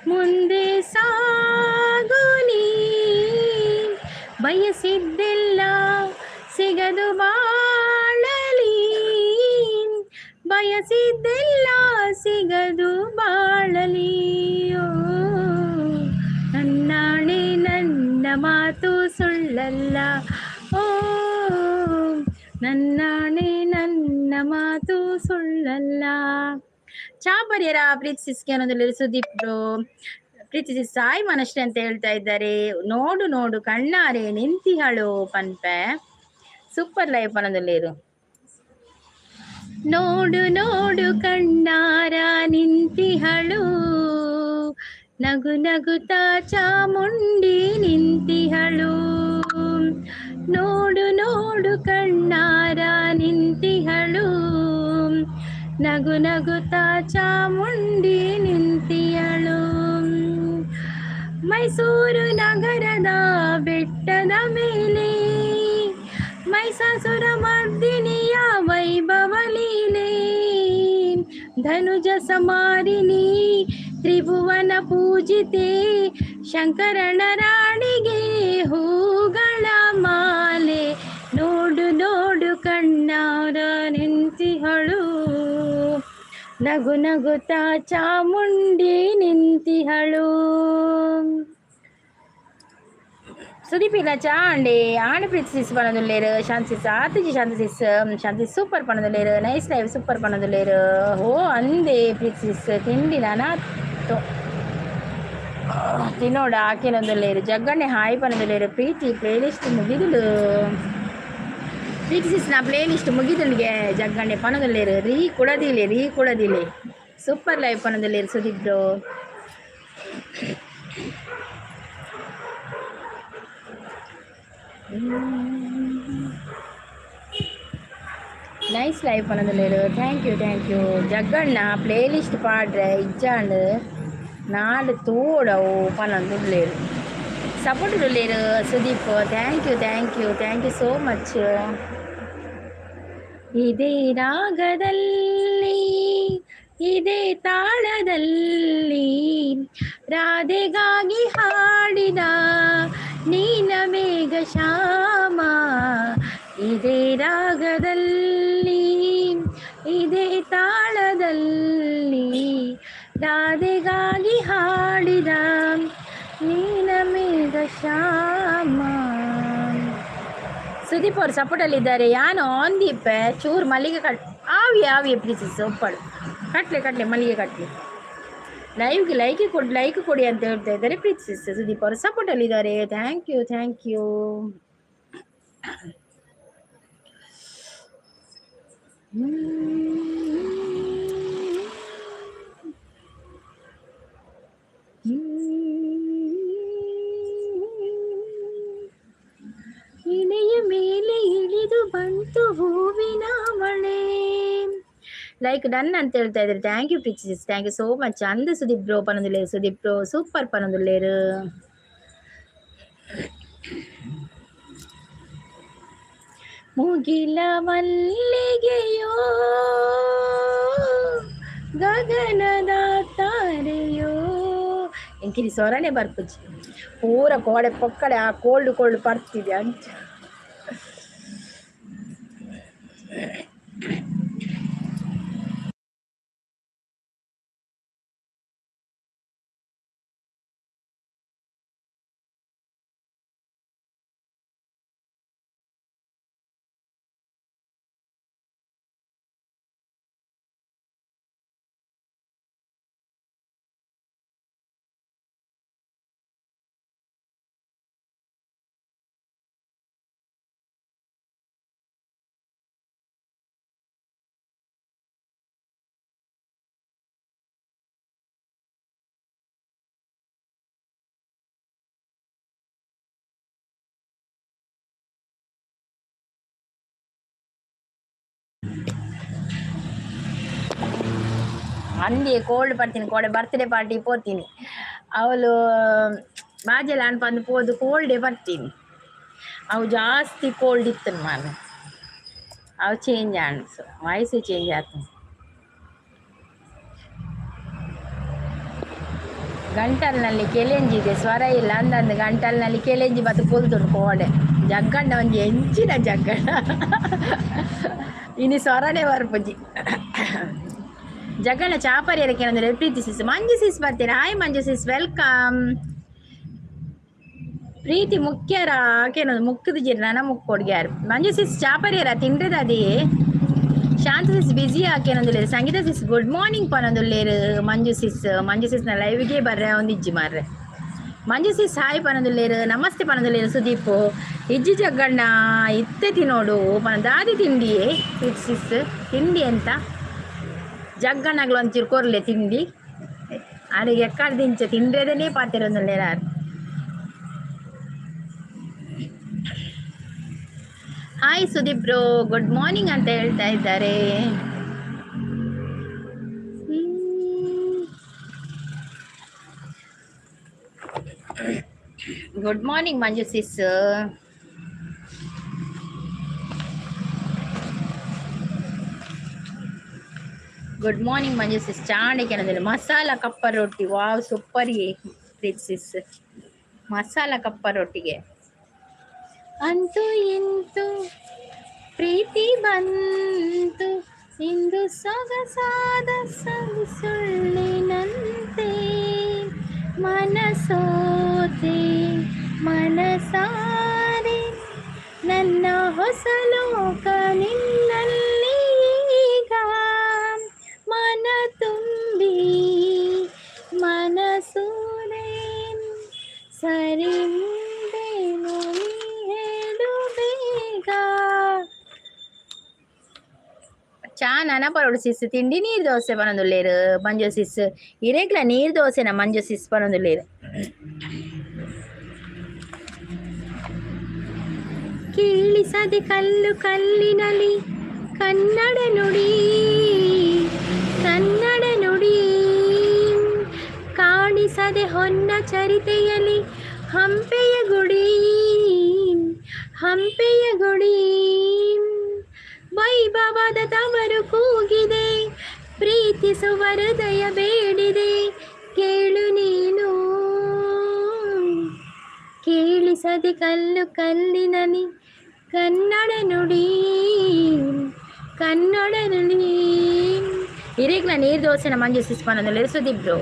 [SPEAKER 1] ಮುಂದೆ ಸಾಗುನಿ, ಬಯಸಿದ್ದೆಲ್ಲ ಸಿಗದು ಬಾಳಲಿ, ಬಯಸಿದ್ದೆಲ್ಲ ಸಿಗದು ಬಾಳಲಿ. ಓ, ನನ್ನಾಣೆ ನನ್ನ ಮಾತು ಸುಳ್ಳಲ್ಲ. ಓ, ನನ್ನಾಣೆ ನನ್ನ ಮಾತು ಸುಳ್ಳಲ್ಲ. ಚಾ ಪರಿಯರ ಪ್ರೀತಿ ಸಿಸ್ಗೆ ಅನ್ನೋದ್ರಲ್ಲಿ ಸುದೀಪ್ ಬ್ರೋ. ಪ್ರೀತಿ ಸಿಸ್ ಸಾಯಿ ಮನಶ್ರೀ ಅಂತ ಹೇಳ್ತಾ ಇದ್ದಾರೆ. ನೋಡು ನೋಡು ಕಣ್ಣಾರೆ ನಿಂತಿಹಳು ಪನ್ಪೆ. ಸೂಪರ್ ಲೈಫ್ ಅನ್ನೋದಲ್ಲಿರು. ನೋಡು ನೋಡು ಕಣ್ಣಾರ ನಿಂತಿಹಳು, ನಗು ನಗುತ್ತಾ ಚಾಮುಂಡಿ ನಿಂತಿಹಳು. ನೋಡು ನೋಡು ಕಣ್ಣಾರ ನಿಂತಿಹಳು, ನಗು ನಗುತ್ತಾ ಚಾಮುಂಡಿ ನಿಂತಿಯಳು. ಮೈಸೂರು ನಗರದ ಬೆಟ್ಟದ ಮೇಲೆ ಮೈಸಾಸುರ ಮರ್ದಿನಿಯ ವೈಭವ ಲೀಲೆ. ಧನುಜ ಸಮಾರಿಣಿ ತ್ರಿಭುವನ ಪೂಜಿತೆ, ಶಂಕರನ ರಾಣಿಗೆ ಹೂಗಳ ಮಾಲೆ. ನೋಡು ನೋಡು ಕಣ್ಣಾರ ನಿಂತಿಹಳು, ನಗು ನಗುತ್ತಾ ಚಾಮುಂಡಿ ನಿಂತಿಹಳು. ಸುದೀಪ್ ಇಲ್ಲ ಚಾಂಡಿ ಆಣಿ. ಪ್ರೀತಿ ಸಿಸ್ ಪನದುಲ್ಲೇರು. ಶಾಂತಿ ಸಿಸ್ ಆತಿಜಿ. ಶಾಂತಿ ಸಿಸ್, ಶಾಂತಿ ಸೂಪರ್ ಪನದುಲ್ಲೇರು. ನೈಸ್ ಲೈಫ್ ಸೂಪರ್ ಪನದುಲ್ಲೇರು. ಓ ಅಂದೆ ಪ್ರೀತಿ ಸಿಸ್, ತಿಂಡಿ ನಾನಾತು ತಿನ್ನೋಡ ಹಾಕಿನೊಂದುಲ್ಲೇರು. ಜಗ್ಗಣ್ಣೆ ಹಾಯ್ ಪನದುಲ್ಲೇರು. ಪ್ರೀತಿ ಪ್ಲೇಲಿಸ್ಟ್ ಮುಗಿದುಲು. ಪ್ರೀತಿ ಸಿಸ್ ನಾ ಪ್ಲೇಲಿಸ್ಟ್ ಮುಗಿದುಲ್ಗೆ ಜಗ್ಗಣ್ಣೆ ಪನದುಲ್ಲೇರು. ರೀ ಕೊಡದಿಲೆ, ರೀ ಕೊಡದಿಲೆ. ಸೂಪರ್ ಲೈಫ್ ಪನದುಲ್ಲೇರು ಸುದೀಪ್ ಬ್ರೋ. ನೈಸ್ ಲೈಫ್ ಪನದುಲ್ಲೇರು. Thank you, thank you Jagganna. Playlist ಪಾಡ್ರೆ ಇಜ್ಜಾಂಡ್ ನಾಡು ತೋಡವು ಪನೊಂದುಲ್ಲೇರು. ಸಪೋರ್ಟ್ ಉಲ್ಲೇರು Sudeep. Thank you, thank you, thank you so much. ಇದೇ ರಾಗದಲ್ಲಿ ಇದೇ ತಾಳದಲ್ಲಿ ರಾಧೆಗಾಗಿ ಹಾಡಿದ ನೀನ ಮೇಘ ಶ್ಯಾಮ. ಇದೇ ರಾಗದಲ್ಲಿ ಇದೇ ತಾಳದಲ್ಲಿ ರಾಧೆಗಾಗಿ ಹಾಡಿದ ನೀನ ಮೇಘ ಶ್ಯಾಮ. ಸುದೀಪ್ ಅವರು ಸಪೋರ್ಟಲ್ಲಿದ್ದಾರೆ. ಯಾನು ಆನ್ ದೀಪೆ ಚೂರು ಮಲ್ಲಿಗೆ ಕಟ್ ಆವಿ ಆವಿ ಪ್ಲೀಸ್ ಒಪ್ಪಳು ಕಟ್ಲೆ ಕಟ್ಲೆ ಮಲ್ಲಿಗೆ ಕಟ್ಲೆ. ಲೈವ್ಗೆ ಲೈಕ್ ಕೊಡಿ, ಲೈಕ್ ಕೊಡಿ ಅಂತ ಹೇಳ್ತಾ ಇದ್ದಾರೆ ಪ್ರೀತಿ. ಸುದೀಪ್ ಅವರು ಸಪೋರ್ಟಲ್ಲಿದ್ದಾರೆ. Thank you, thank you. ಇಳೆಯ ಮೇಲೆ ಇಳಿದು ಬಂತು ಹೂವಿನ ಮಳೆ. ಲೈಕ್ ಡನ್ ಅಂತ ಹೇಳ್ತಾ ಇದ್ದಾರೆ. Thank you Preethi, thank you so much. ಅಂದ ಸುದೀಪ್ ಬ್ರೋ ಪನೊಂದುಲ್ಲೇರು. ಸುದೀಪ್ ಬ್ರೋ ಸೂಪರ್ ಪನೊಂದುಲ್ಲೇರು. ಮುಗಿಲ ಮಲ್ಲಿಗೆಯೋ ಗಗನದ ತಾರೆಯೋ. ಎಂಕಿರಿ ಸೊರನೆ ಬರ್ಪುಜಿ ಪೂರ ಕೋಡೆ ಪೊಕ್ಕಡೆ ಆ ಕೋಲ್ಡ್ ಕೋಲ್ಡ್ ಪರ್ತಿದೆ ಅಂಚ. ಅಂದೇ ಕೋಲ್ಡ್ ಪಡ್ತೀನಿ ಕೋಡೆ ಬರ್ತ್ಡೇ ಪಾರ್ಟಿ ಪೋತೀನಿ. ಅವಳು ಬಾಜೆಲ್ಲ ಅನ್ಪಂದು ಪೋದು ಕೋಲ್ಡೇ ಬರ್ತೀನಿ. ಅವು ಜಾಸ್ತಿ ಕೋಲ್ಡ್ ಇತ್ತು ಮಾರ್ರೆ. ಅವು ಚೇಂಜ್ ಆಂಡ್ ವಾಯ್ಸೇ ಚೇಂಜ್ ಆತು. ಗಂಟಲ್ನಲ್ಲಿ ಕೆಲೆಂಜಿ ಇದೆ, ಸ್ವರ ಇಲ್ಲ ಅಂದಂದು ಗಂಟಲ್ನಲ್ಲಿ ಕೆಲೆಂಜಿ ಮತ್ತು ಕುಲ್ದುಂಡು ಕೋಡೆ. ಜಗ್ಗಂಡ ಒಂಜಿ ಎಂಚಿನ ಜಗ್ಗಂಡ ಇನಿ ಸ್ವರನೇ ಬರ್ಪುಜಿ. ಜಗ್ಗಣ್ಣ ಚಾಪರಿ ಅಂದ್ರೆ ಪ್ರೀತಿ ಸಿಸ್, ಮಂಜು ಸಿಸ್ ಬರ್ತೀರಾ? ಹಾಯ್ ಮಂಜು ಸಿಸ್, welcome. ಪ್ರೀತಿ ಮುಖ್ಯರ ಕೇನೊಂದು ಮುಕ್ಕದ ಜಿರ್ನ ಮುಕ್ಕೊಡ್ಗ್ಯಾರು. ಮಂಜು ಸಿಸ್ ಚಾಪರಿಯರ ತಿಂಡ್ರದಾದಿ. ಶಾಂತ ಸಿಸ್ ಬಿಸಿ ಆಕೇನೊಂದುಲ್ಲೇರು. ಸಂಗೀತ ಸಿಸ್ ಗುಡ್ ಮಾರ್ನಿಂಗ್ ಪನೊಂದುಲ್ಲೇರು. ಮಂಜು ಸಿಸ್, ಮಂಜು ಸಿಸ್ನ ಲೈವ್ಗೆ ಬರ್ರೆ ಒಂದಿಜ್ಜಿ ಮಾರ್ರೆ. ಮಂಜು ಸಿಸ್ ಹಾಯ್ ಪನೊಂದುಲ್ಲೇರು. ನಮಸ್ತೆ ಪನೊಂದುಲ್ಲೇರು. ಸುದೀಪ್ ಇಜ್ಜಿ ಜಗ್ಗಣ್ಣ ಇತ್ತೆ ತಿನ್ನೋಡು ಪನ ದಾದಿ ತಿಂಡಿಯೇ. ಸಿಸ್ ತಿಂಡಿ ಅಂತ ಜಗ್ಗಣ್ಣಗ್ಲು ಒಂಚೂರು ಕೊರ್ಲೆ ತಿಂಡಿ. ಆರಿಗೆ ಎಕ್ಕಡ ದಿಂಚ ತಿಂಡ್ರೆದನೇ ಪಾತಿರೊಂದುಲ್ಲೇರು ಆರ್. Hi Sudeep bro, good morning ಅಂತ ಹೇಳ್ತಾ ಇದ್ದಾರೆ. Good morning Manju sis. Good morning Manju sis. ಚಾಣಕ್ಯನದಲ್ಲಿ masala ಕಪ್ಪ ರೊಟ್ಟಿ, ವಾವ್ ಸೂಪರ್ sis. Masala ಕಪ್ಪ ರೊಟ್ಟಿಗೆ ಅಂತೂ ಇಂತೂ ಪ್ರೀತಿ ಬಂತು ಇಂದು ಸೊಗಸಾದ ಸುಳ್ಳಿನಂತೆ ಮನಸೋತೆ ಮನಸಾರೆ ನನ್ನ ಹೊಸ ಲೋಕ ನಿನ್ನಲ್ಲಿ ಈಗ ಮನ ತುಂಬಿ ಮನಸೂರೆ ಸರಿ ಮುಂದೇನು ನೀ ಹೇಳು ಬೇಗ. ಚಾ ನನ ಪರೋಡು ಸಿಸ್. ತಿಂಡಿ ನೀರು ದೋಸೆ ಪನೊಂದುಲ್ಲೇರು ಮಂಜು ಸಿಸ್. ಇರೇಗ್ಲ ನೀರು ದೋಸೆನ ಮಂಜು ಸಿಸ್ ಪನೊಂದುಲ್ಲೇರು. ಕೇಳಿಸದೆ ಕಲ್ಲು ಕಲ್ಲಿನಲಿ ಕನ್ನಡ ನುಡಿ, ಕನ್ನಡ ನುಡಿ. ಕಾಣಿಸದೆ ಹೊನ್ನ ಚರಿತೆಯಲಿ ಹಂಪೆಯ ಗುಡಿ, ಹಂಪೆಯ ಗುಡಿ. ವೈಭವದ ತವರು ಕೂಗಿದೆ, ಪ್ರೀತಿಸುವ ಹೃದಯ ಬೇಡಿದೆ, ಕೇಳು ನೀನು. ಕೇಳಿಸದೆ ಕಲ್ಲು ಕಲ್ಲಿನಲಿ ಕನ್ನಡ ನುಡಿ, ಕನ್ನಡ ನುಡಿ. ಇರೇಗ್ಲ ನೀರು ದೋಸೆನ ಮಂಜು ಸಿಸ್ ಪನೊಂದುಲ್ಲೆರ್ ಸುದೀಪ್ ಬ್ರೋ.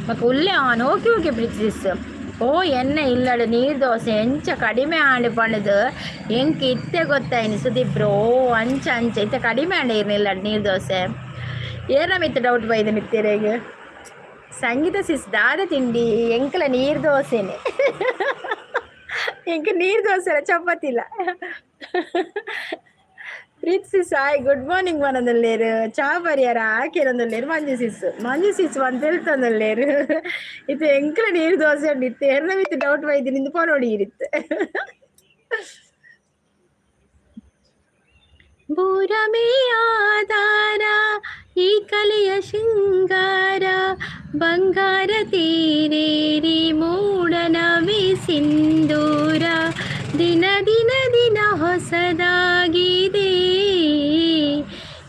[SPEAKER 1] ಬೊಕ ಉಲ್ಲೆ ಆನ್ ಓಕೆ ಓಕೆ ಪ್ರೀತಿ ಸಿಸ್. ಓ ಎಣ್ಣೆ ಇಲ್ಲಡು ನೀರು ದೋಸೆ ಎಂಚ ಕಡಿಮೆ ಆಂಡ್ ಪಂಡುದು ಎಂಕ್ ಇತ್ತೆ ಗೊತ್ತಾಯಿನಿ ಸುದೀಪ್ ಬ್ರೋ. ಅಂಚ ಅಂಚ ಇತ್ತೆ ಕಡಿಮೆ ಆಂಡ ಇರ್ನ ಇಲ್ಲಡು ನೀರು ದೋಸೆ. ಏರ್ನ ಮಿತ್ತ ಡೌಟ್ ಬೈದ ಮಿತ್ತೆರೆಗ್. ಸಂಗೀತ ಸಿಸ್ ದಾದ ತಿಂಡಿ? ಎಂಕ್ಲ ನೀರು ದೋಸೆನೆ. ಎಂಕ್ ನೀರು ದೋಸೆ ಚಪಾತಿ ಇಲ್ಲ. ಪ್ರೀತಿ ಸಿಸ್ ಹಾಯ್ ಗುಡ್ ಮಾರ್ನಿಂಗ್ ಪನೊಂದುಲ್ಲೇರು. ಚಾ ಪರಿಯರ ಆಕಿರೊಂದುಲ್ಲೇರು ಮಂಜು ಸಿಸ್. ಮಂಜು ಸಿಸ್ ಪಂದ್ ತೆಲ್ತೊಂದುಲ್ಲೇರು. ಇತ್ತೆ ಎಂಕ್ಲ ನೀರು ದೋಸೆ ಉಂಡು ಇತ್ತೆ ಎರ್ನ ಮಿತ್ತ್ ಡೌಟ್ ಬೈದಿನಿ ಇಂದು ಪನೊಡು ಈರಿತ್ತೆ. ಭೂರಮೇ ಆಧಾರ ಈ ಕಲೆಯ ಶೃಂಗಾರ, ಬಂಗಾರ ತೇರೇರಿ ಮೂಡನವೇ ಸಿಂಧೂರ, ದಿನ ದಿನ ದಿನ ಹೊಸದಾಗಿದೆ.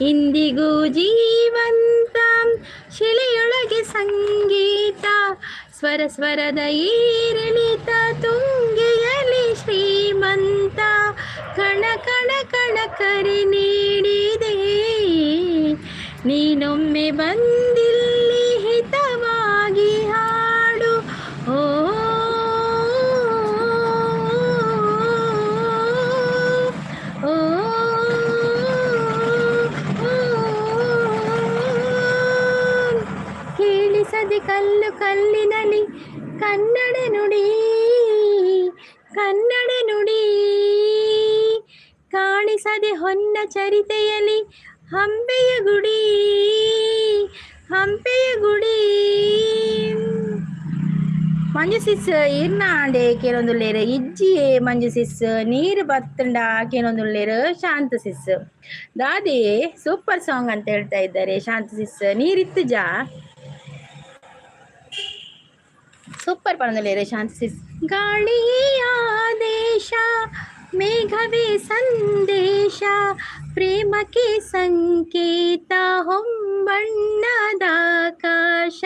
[SPEAKER 1] ಇಂದಿಗೂ ಜೀವಂತ ಶಿಲೆಯೊಳಗೆ ಸಂಗೀತ, ಸ್ವರ ಸ್ವರದ ಏರಿಳಿತ ತುಂಗೆಯಲಿ ಶ್ರೀಮಂತ, ಕಣ ಕಣ ಕಣ ಕರೆ ನೀಡಿದೆ. ನೀನೊಮ್ಮೆ ಬಂದಿಲ್ಲಿ ಹಿತವಾಗಿ ಹಾಡು. ಓ ಓ ಕೇಳಿಸದೆ ಕಲ್ಲು ಕಲ್ಲಿನಲ್ಲಿ ಕನ್ನಡ ನುಡಿ, ಕನ್ನಡ ನುಡಿ. ಕಾಣಿಸದೆ ಹೊನ್ನ ಚರಿತೆಯಲ್ಲಿ ಹಂಪೆಯ ಗುಡಿ, ಹಂಪೆಯ ಗುಡಿ. ಮಂಜು ಸಿಸ್ ಇರ್ನಾಂಡೆ ಕೇನೊಂದುಲ್ಲೇರು ಇಜ್ಜಿಯೇ. ಮಂಜು ಸಿಸ್, ನೀರು ಬತ್ತುಂಡ ಕೇನೊಂದುಲ್ಲೇರು. ಶಾಂತ ಸಿಸ್, ದಾದಿ ಸೂಪರ್ ಸಾಂಗ್ ಅಂತ ಹೇಳ್ತಾ ಇದ್ದಾರೆ. ಶಾಂತ ಸಿಸ್, ನೀರಿತ್ತು ಜಾ ಸೂಪರ್ ಪಣದಲ್ಲೇರು ಶಾಂತ ಸಿಸ್. ಗಾಳಿಯೇ ಆದೇಶ, ಮೇಘವೇ ಸಂದೇಶ, ಪ್ರೇಮಕ್ಕೆ ಸಂಕೇತ ಹೊಂಬಣ್ಣದ ಆಕಾಶ,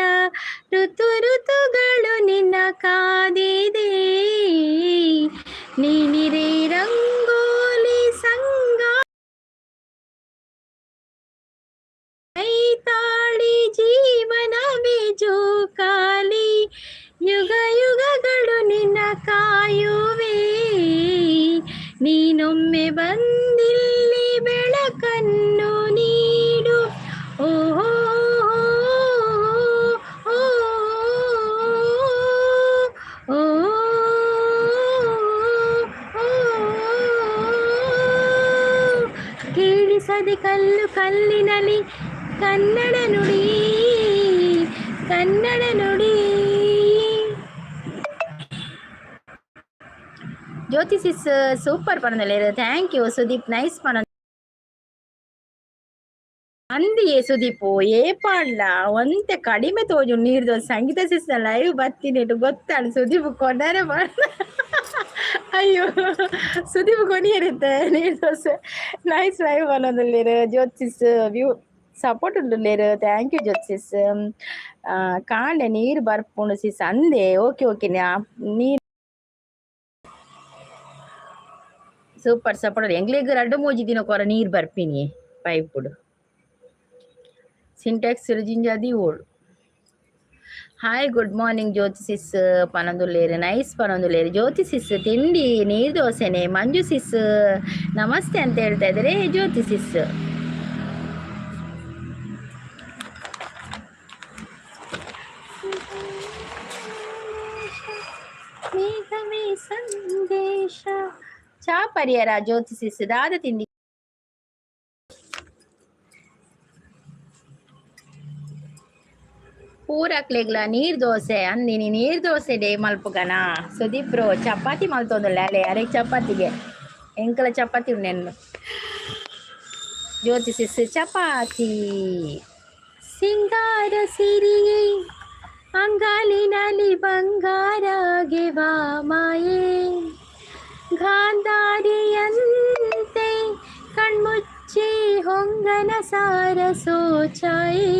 [SPEAKER 1] ಋತು ಋತುಗಳು ನಿನ್ನ ಕಾದಿದೆ, ನೀನಿರೆ ರಂಗೋಲಿ ಸಂಗ ತಾಳಿ, ಜೀವನವೇ ಜೋಕಾಲಿ, ಯುಗ ಯುಗಗಳು ನಿನ್ನ ಕಾಯುವೆ, ನೀನೊಮ್ಮೆ ಬಂದಿಲ್ಲಿ ಬೆಳಕನ್ನು ನೀಡು. ಓಹೋ ಓ ಓ ಓ, ಕೇಳಿಸದೆ ಕಲ್ಲು ಕಲ್ಲಿನಲ್ಲಿ ಕನ್ನಡ ನುಡಿ, ಕನ್ನಡ ನುಡಿ. ಜ್ಯೋತಿ sis super ಪಣದಲ್ಲೇರು. Thank you Sudeep, nice ಪಣ ಅಂದಿಯೇ. ಸುದೀಪು ಏಪಾಂಡ್ಲ ಒಂತೆ ಕಡಿಮೆ ತೋಜು ನೀರ್ದ. ಸಂಗೀತ ಸಿಸ್ನ ಲೈವ್ ಬತ್ತಿನೆಟ್ ಗೊತ್ತಾಂಡ್ ಸುದೀಪ್ ಕೊನರೆ ಮಾಡ. ಅಯ್ಯೋ ಸುದೀಪ್ ಕೊನಿಯರಿತ್ತೆ. ನೀರ್ ದೋಸೆ ನೈಸ್ ಲೈವ್ ಪನೊಂದುಲ್ಲೆರ್. ಜ್ಯೋತಿಸ್ ವ್ಯೂ ಸಪೋರ್ಟ್ ಉಂಡುಲ್ಲೆರ್. Thank you ಜ್ಯೋತಿಸ್. ಕಾಂಡೆ ನೀರು ಬರ್ಪುಂಡು ಸಿಸ್ ಅಂದೆ. ಓಕೆ ಓಕೆ, ನೀರ್ ಸೂಪರ್ ಸಪೋರ್ಟ್. ಎಂಗ್ಲೆಗ್ ರಡ್ಡ್ ಮೂಜಿ ದಿನ ಕೊರ ನೀರು ಬರ್ಪಿನಿ. ಪೈಪುಡು ಸಿಂಟ್ಯಾಕ್ಸ್ ಜಿಂಜಾದಿ ಓಡು. ಹಾಯ್, ಗುಡ್ ಮಾರ್ನಿಂಗ್ ಜ್ಯೋತಿ ಸಿಸ್ ಪನೊಂದುಲ್ಲೆರ್. ನೈಸ್ ಪನೊಂದುಲ್ಲೆರ್ ಜ್ಯೋತಿ ಸಿಸ್. ತಿಂಡಿ ನೀರು ದೋಸೆನೆ. ಮಂಜು ಸಿಸ್ ನಮಸ್ತೆ ಅಂತ ಹೇಳ್ತಾ ಇದ್ದಾರೆ ಜ್ಯೋತಿ ಸಿಸ್. ಮೇಘವೇ ಸಂದೇಶ. ಚಾ ಪರಿಯರ ಜ್ಯೋತಿ ಸಿಸ್? ದಾದ ತಿಂಡಿ? ಪೂರಕ್ಲೆಗ್ಲ ನೀರ್ ದೋಸೆ ಅಂದಿನಿ. ನೀರ್ ದೋಸೆ ಡೇ ಮಲ್ಪುಗನ ಸುದೀಪ್ ಬ್ರೋ? ಚಪಾತಿ ಮಲ್ತೊಂದುಲ್ಲೆ ಅಲೆ ಅರೆಗ್ ಚಪಾತಿಗೆ ಎಂಕಲ ಚಪಾತಿ ಉಂಡೆನ್ನು. ಜ್ಯೋತಿ ಸಿಸ್ ಚಪಾತಿ. ಸಿಂಗಾರ ಸಿರಿಯೇ, ಅಂಗಾಲಿನಲ್ಲಿ ಬಂಗಾರಗೆ ಬಾ ಮಾಯೆ, ಗಾಂಧಾರಿಯಂತೆ ಕಣ್ಮುಚ್ಚಿ ಹೊಂಗನ ಸಾರಸೋ ಛಾಯೆ,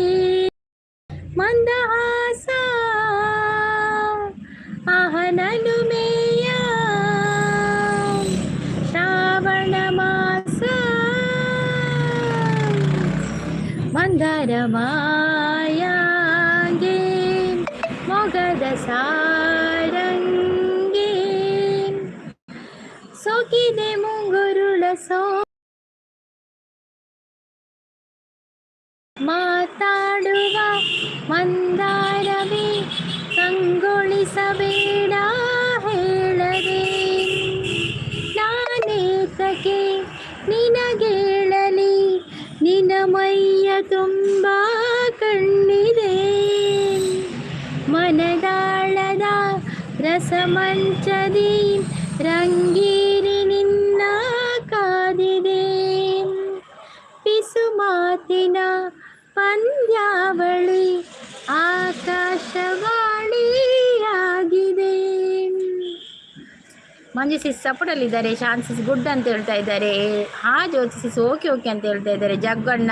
[SPEAKER 1] ಮಂದಹಾಸ ಅಹನನುಮೇಯ, ಶ್ರಾವಣ ಮಾಸ ಮಂದರ ಮಾಯಾಂಗೆ, ಮೊಗದ ಸಾರಂಗೆ, ಸೋಕಿದೆ ಮುಂಗುರುಳ ಸೋ ಮಾತಾಡುವ ಮಂದಾರವೇ, ಕಂಗೊಳಿಸಬೇಡ ಹೇಳದೆ, ನಾನೇತಕ್ಕೆ ನಿನಗೇಳಲಿ, ನಿನ ಮೈಯ ತುಂಬ ಕಣ್ಣಿದೆ, ಮನದಾಳದ ರಸಮಂಚದಿ ರಂಗೇರಿ ನಿನ್ನ ಕಾದಿದೆ, ಪಿಸು ಮಾತಿನ ಪಂದ್ಯಾವಳಿ ಆಕಾಶವಾಣಿಯಾಗಿದೆ. ಮಂಜು ಸಿಸ್ ಸಪೋರ್ಟಲ್ಲಿದ್ದಾರೆ. ಶಾಂತ್ ಸಿಸ್ ಗುಡ್ ಅಂತ ಹೇಳ್ತಾ ಇದ್ದಾರೆ. ಹಾ ಜ್ಯೋತಿ ಸಿಸ್ ಓಕೆ ಓಕೆ ಅಂತ ಹೇಳ್ತಾ ಇದ್ದಾರೆ. ಜಗ್ಗಣ್ಣ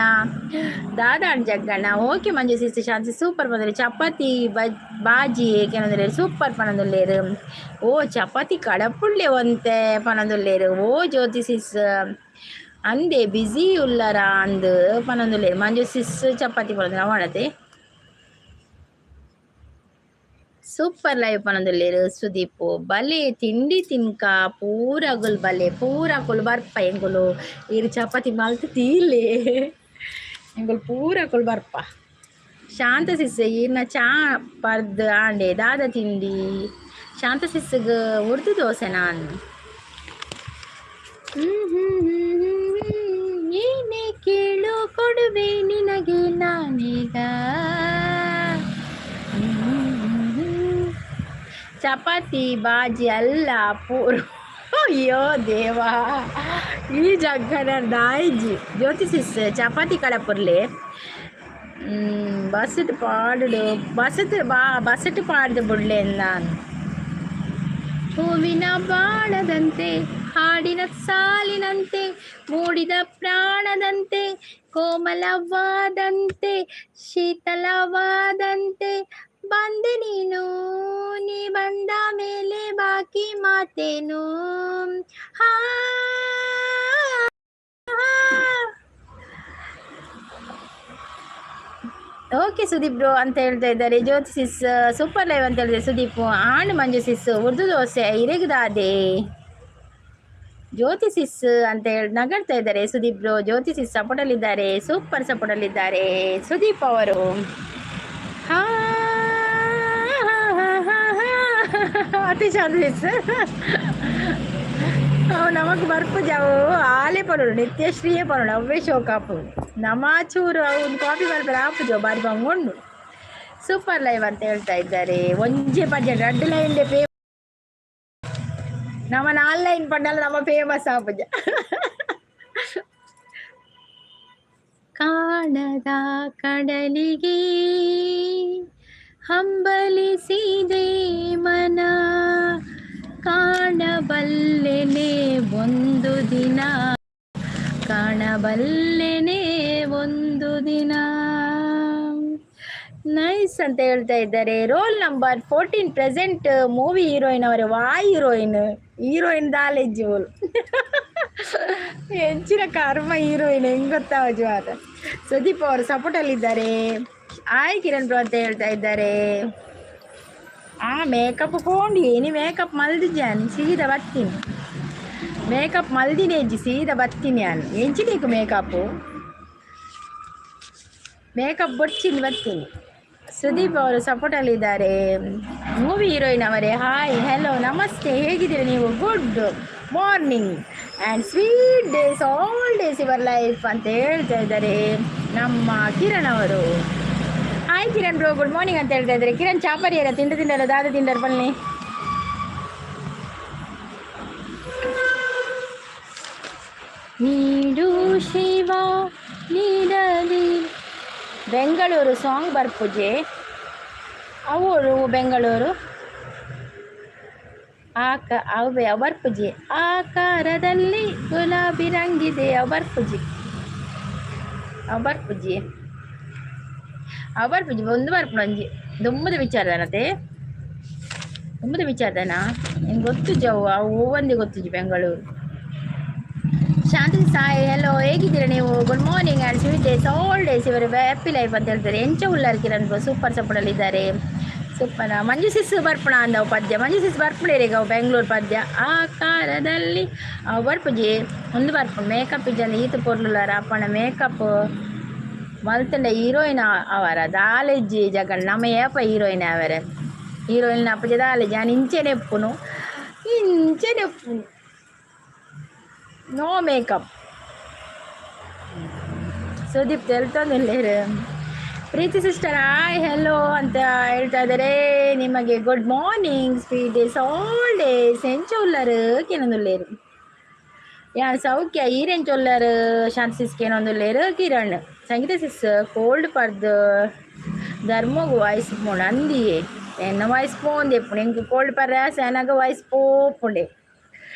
[SPEAKER 1] ದಾದಾ ಜಗ್ಗಣ್ಣ ಓಕೆ. ಮಂಜು ಸಿಸ್, ಶಾಂತ್ ಸಿಸ್ ಸೂಪರ್ ಬಂದರೆ. ಚಪಾತಿ ಬಾಜಿ ಏಕೆಂದರೆ ಸೂಪರ್ ಪಣದುಲ್ಲೇರು. ಓ ಚಪಾತಿ ಕಡಪುಳ್ಳೆ ಒಂತೆ ಪಣದುಲ್ಲೇರು. ಓ ಜ್ಯೋತಿ ಸಿಸ್ ಅಂದೆ ಬಿಸಿ ಉಲ್ಲರ ಅಂದು ಪನೊಂದುಲ್ಲೇರು. ಮಂಜು ಸಿಸ್ ಚಪಾತಿ ಪನೊಂದು ಅವಳತೆ. ಸೂಪರ್ ಲೈವ್ ಪನೊಂದುಲ್ಲೇರು ಸುದೀಪ್. ಬಲೆ ತಿಂಡಿ ತಿನ್ಕ ಪೂರಗುಲ್ ಬಲೆ ಪೂರಕುಲು ಬರ್ಪ. ಎಂಕುಲು ಇರು ಚಪಾತಿ ಮಲ್ತ್ ತೀಲೆ, ಎಂಕುಲು ಪೂರಕುಲು ಬರ್ಪ. ಶಾಂತ ಸಿಸ್ ಈರ್ನ ಚಾ ಪರ್ದ್ ಆಂಡೆ ದಾದ ತಿಂಡಿ? ಶಾಂತ ಸಿಸ್ಗ್ ಉರ್ದು ದೋಸೆ ನಾನು. ಏನೇ ಕೇಳು ಕೊಡುವೆ ನಿನಗೆ ನಾನೀಗ. ಚಪಾತಿ ಬಾಜಿ ಅಲ್ಲ ಪೂರು. ಅಯ್ಯೋ ದೇವಾ, ಈ ಜಗ್ಗನ ದಾಯಿಜಿ. ಜ್ಯೋತಿ ಸಿಸ್, ಚಪಾತಿ ಕಡಪುರ್ಲೆ. ಬಸ್ಸಟ್ ಪಾಡುಡು, ಬಸಟ್ ಬಾ, ಬಸಟ್ ಪಾಡ್ದು ಬುಡ್ಲೆ ನಾನು. ಹೂವಿನ ಬಾಣದಂತೆ, ಹಾಡಿನ ಸಾಲಿನಂತೆ, ಮೂಡಿದ ಪ್ರಾಣದಂತೆ, ಕೋಮಲವಾದಂತೆ, ಶೀತಲವಾದಂತೆ ಬಂದೆ ನೀನು. ನೀ ಬಂದ ಮೇಲೆ ಬಾಕಿ ಮಾತೇನು? ಹಾ. ಹಾ. ಓಕೆ ಸುದೀಪ್ ಬ್ರೋ ಅಂತ ಹೇಳ್ತಾ ಇದ್ದಾರೆ ಜ್ಯೋತಿ ಸಿಸ್. ಸೂಪರ್ ಲೈವ್ ಅಂತ ಹೇಳಿದೆ ಸುದೀಪ್. ಆಣ್ ಮಂಜು ಸಿಸ್, ಉರ್ದು ದೋಸೆ ಇರೆಗ್ದಾದೆ ಜ್ಯೋತಿ ಸಿಸ್ ಅಂತ ಹೇಳಿ ನಗಡ್ತಾ ಇದ್ದಾರೆ ಸುದೀಪ್ ಬ್ರೋ. ಜ್ಯೋತಿ ಸಿಸ್ ಸಪೋರ್ಟಲ್ಲಿದ್ದಾರೆ, ಸೂಪರ್ ಸಪೋರ್ಟಲ್ಲಿದ್ದಾರೆ ಸುದೀಪ್ ಅವರು. ಹಾ, ಅತಿ ಶಾಂತ ಸಿಸ್. ಅವು ನಮಕ್ ಬರ್ಪುಜ. ಅವು ಆಲೆ ಪನೊಡು, ನಿತ್ಯಶ್ರೀಯೇ ಪನೊಡು. ಅವೇ ಶೋಕಾಪು. ನಮಾಚೂರು ಅವು ಒಂದು ಕಾಪಿ ಬರ್ಪರೆ ಆಪುಜ, ಬಾರಿ ಬಂಗುಂಡು. ಸೂಪರ್ ಲೈವ್ ಅಂತ ಹೇಳ್ತಾ ಇದ್ದಾರೆ. ಒಂಜೆ ಪದ್ಯ ರಡ್ಡ್ ಲೈನ್ ಪೇ ನಮ್ಮ ನಾಲ್ ಲೈನ್ ಪಂಡಲ ನಮ್ಮ ಫೇಮಸ್ ಆಪುಜ. ಕಾಣದ ಕಡಲಿಗೆ ಹಂಬಲಿಸಿದೆ ಮನ, ಕಾಣಬಲ್ಲೆನೆ ಒಂದು ದಿನ, ಕಾಣಬಲ್ಲೆನೆ ಒಂದು ದಿನ. ನೈಸ್ ಅಂತ ಹೇಳ್ತಾ ಇದ್ದಾರೆ. Roll number 14 present movie heroine ಅವರೇ. ವಾ ಹೀರೋಯಿನ್? ಹೀರೋಯಿನ್ ದಾಲೆಜ್ಜಿ ಓಲು. ಎಂಚಿನ ಕರ್ಮ ಹೀರೋಯಿನ್, ಹೆಂಗ್ ಗೊತ್ತಾವಜು ಆತ. ಸುದೀಪ್ ಅವರು ಸಪೋರ್ಟಲ್ಲಿದ್ದಾರೆ. ಹಾಯ್ ಕಿರಣ್ ಬ್ರೋ ಅಂತ ಹೇಳ್ತಾ ಇದ್ದಾರೆ. ಆ ಮೇಕಪ್ ಪೋಂಡಿ ಏನಿ ಮೇಕಪ್ ಮಲ್ದಿಜ್ಜಾನ್, ಸೀದಾ ಬತ್ತೀನಿ. ಮೇಕಪ್ ಮಲ್ದಿನೇಜಿ, ಸೀದಾ ಬತ್ತೀನಿ. ನಾನು ಎಂಚಿಬೇಕು ಮೇಕಪ್ಪು? ಮೇಕಪ್ ಬೊಡ್ಚಿನಿ, ಬತ್ತೀನಿ. ಸುದೀಪ್ ಅವರು ಸಪೋರ್ಟಲ್ಲಿದ್ದಾರೆ. ಮೂವಿ ಹೀರೋಯಿನ್ ಅವರೇ, ಹಾಯ್, ಹೆಲೋ, ನಮಸ್ತೆ. ಹೇಗಿದ್ದೀರಿ ನೀವು? Good morning and sweet days, all days your life ಅಂತ ಹೇಳ್ತಾ ಇದ್ದಾರೆ ನಮ್ಮ ಕಿರಣ್ ಅವರು. Hi Kiran bro, good morning ಅಂತ ಹೇಳ್ತಾ ಇದ್ದಾರೆ. ಕಿರಣ್ ಚಾಪರಿಯರ ತಿಂಡ ತಿಂಡಲ್ಲ ದಾದ ತಿಂಡರ್ ಬನ್ನಿ. ನೀಡು ಶಿವ ನೀಡಲಿ. ಬೆಂಗಳೂರು ಸಾಂಗ್ ಬರ್ಪುಜೆ ಅವರು ಬೆಂಗಳೂರು ಆಕ ಅವೆ ಬರ್ಪುಜಿ. ಆಕಾರದಲ್ಲಿ ಗುಲಾಬಿ ರಂಗಿದೆ ಅವು ಬರ್ಪುಜಿ, ಅವು ಬರ್ಪುಜಿ, ಅವು ಬರ್ಪುಜಿ. ಒಂದು ಬರ್ಪುಂಡು ಒಂಜಿ ದುಮ್ಮದ ವಿಚಾರದನತೆ, ದುಮ್ಮದ ವಿಚಾರದನ ನಿಂಗೆ ಗೊತ್ತುಜಿ ಅವು. ಅವು ಒಂದೇ ಗೊತ್ತುಜಿ ಬೆಂಗಳೂರು. ಶಾಂತಿ ಸಾಯಿ, ಹಲೋ, ಹೇಗಿದ್ದೀರಾ ನೀವು? Good morning and sweet days, all days your happy life ಅಂತ ಹೇಳ್ತಾರೆ. ಎಂಚ ಉಳ್ಳಾರ್ ಕಿರಣ್ ಸೂಪರ್ ಸಪೋರ್ಟಲ್ಲಿದ್ದಾರೆ. ಸೂಪರ್. ಮಂಜು ಸಿಸ್ ಬರ್ಪಣ ಅಂದವು ಪದ್ಯ. ಮಂಜು ಸಿಸ್ ಬರ್ಪುಣೇರಿಗೆ ಅವು ಬೆಂಗಳೂರು ಪದ್ಯ ಆಕಾರದಲ್ಲಿ ಅವು ಬರ್ಪುಜಿ. ಒಂದು ಬರ್ಪುಂಡು. ಮೇಕಪ್ ಇಜ್ಜಂದೆ ಈತ ಪೊರ್ಲುಲಾರ ಅಪ್ಪಣ. ಮೇಕಪ್ ಮಲ್ತಂಡ ಹೀರೋಯಿನ್ ಅವರ ದಾಲೆಜ್ಜಿ ಜಗಣ್. ನಮ್ಮ ಏಪ ಹೀರೋಯಿನ್ ಅವರ ಹೀರೋಯಿನ್ ಅಪ್ಪಜ ದಾಲೆಜ್ಜಿ. ನಾನು ಇಂಚೆನೆ ಎಪ್ಪುನು, ಇಂಚೆನೆ ಎಪ್ಪುನು. No makeup. Sudeep ತೆಲ್ತೊಂದಿಲ್ಲೇರು. ಪ್ರೀತಿ ಸಿಸ್ಟರ್, ಹಾಯ್, ಹೆಲೋ ಅಂತ ಹೇಳ್ತಾ ಇದ್ದಾರೆ. ನಿಮಗೆ good morning, sweet days, all days. ಎಂಚ ಉಲ್ಲರು ಕೇನೊಂದುಲ್ಲೇರು? ಯಾ ಸೌಖ್ಯ. ಈರೆಂಚ ಉಲ್ಲರು? ಶಾಂತ ಸಿಸ್ ಕೇನೊಂದುಲ್ಲೇರು. ಕಿರಣ್ ಸಂಗೀತ ಸಿಸ್, ಕೋಲ್ಡ್ ಪರ್ದು ಧರ್ಮಗು ವಾಯ್ಸ್ ಪೋಂಡು ಅಂದಿಯೇ. ಎನ್ನ ವಾಯ್ಸ್ ಪೋಂದೆ ಎಪ್ಪುಂಡು. ಎಂಕ್ ಕೋಲ್ಡ್ ಪರ್ರ ಸೆನಗ ವಾಯ್ಸ್ ಪೋಪುಂಡೆ.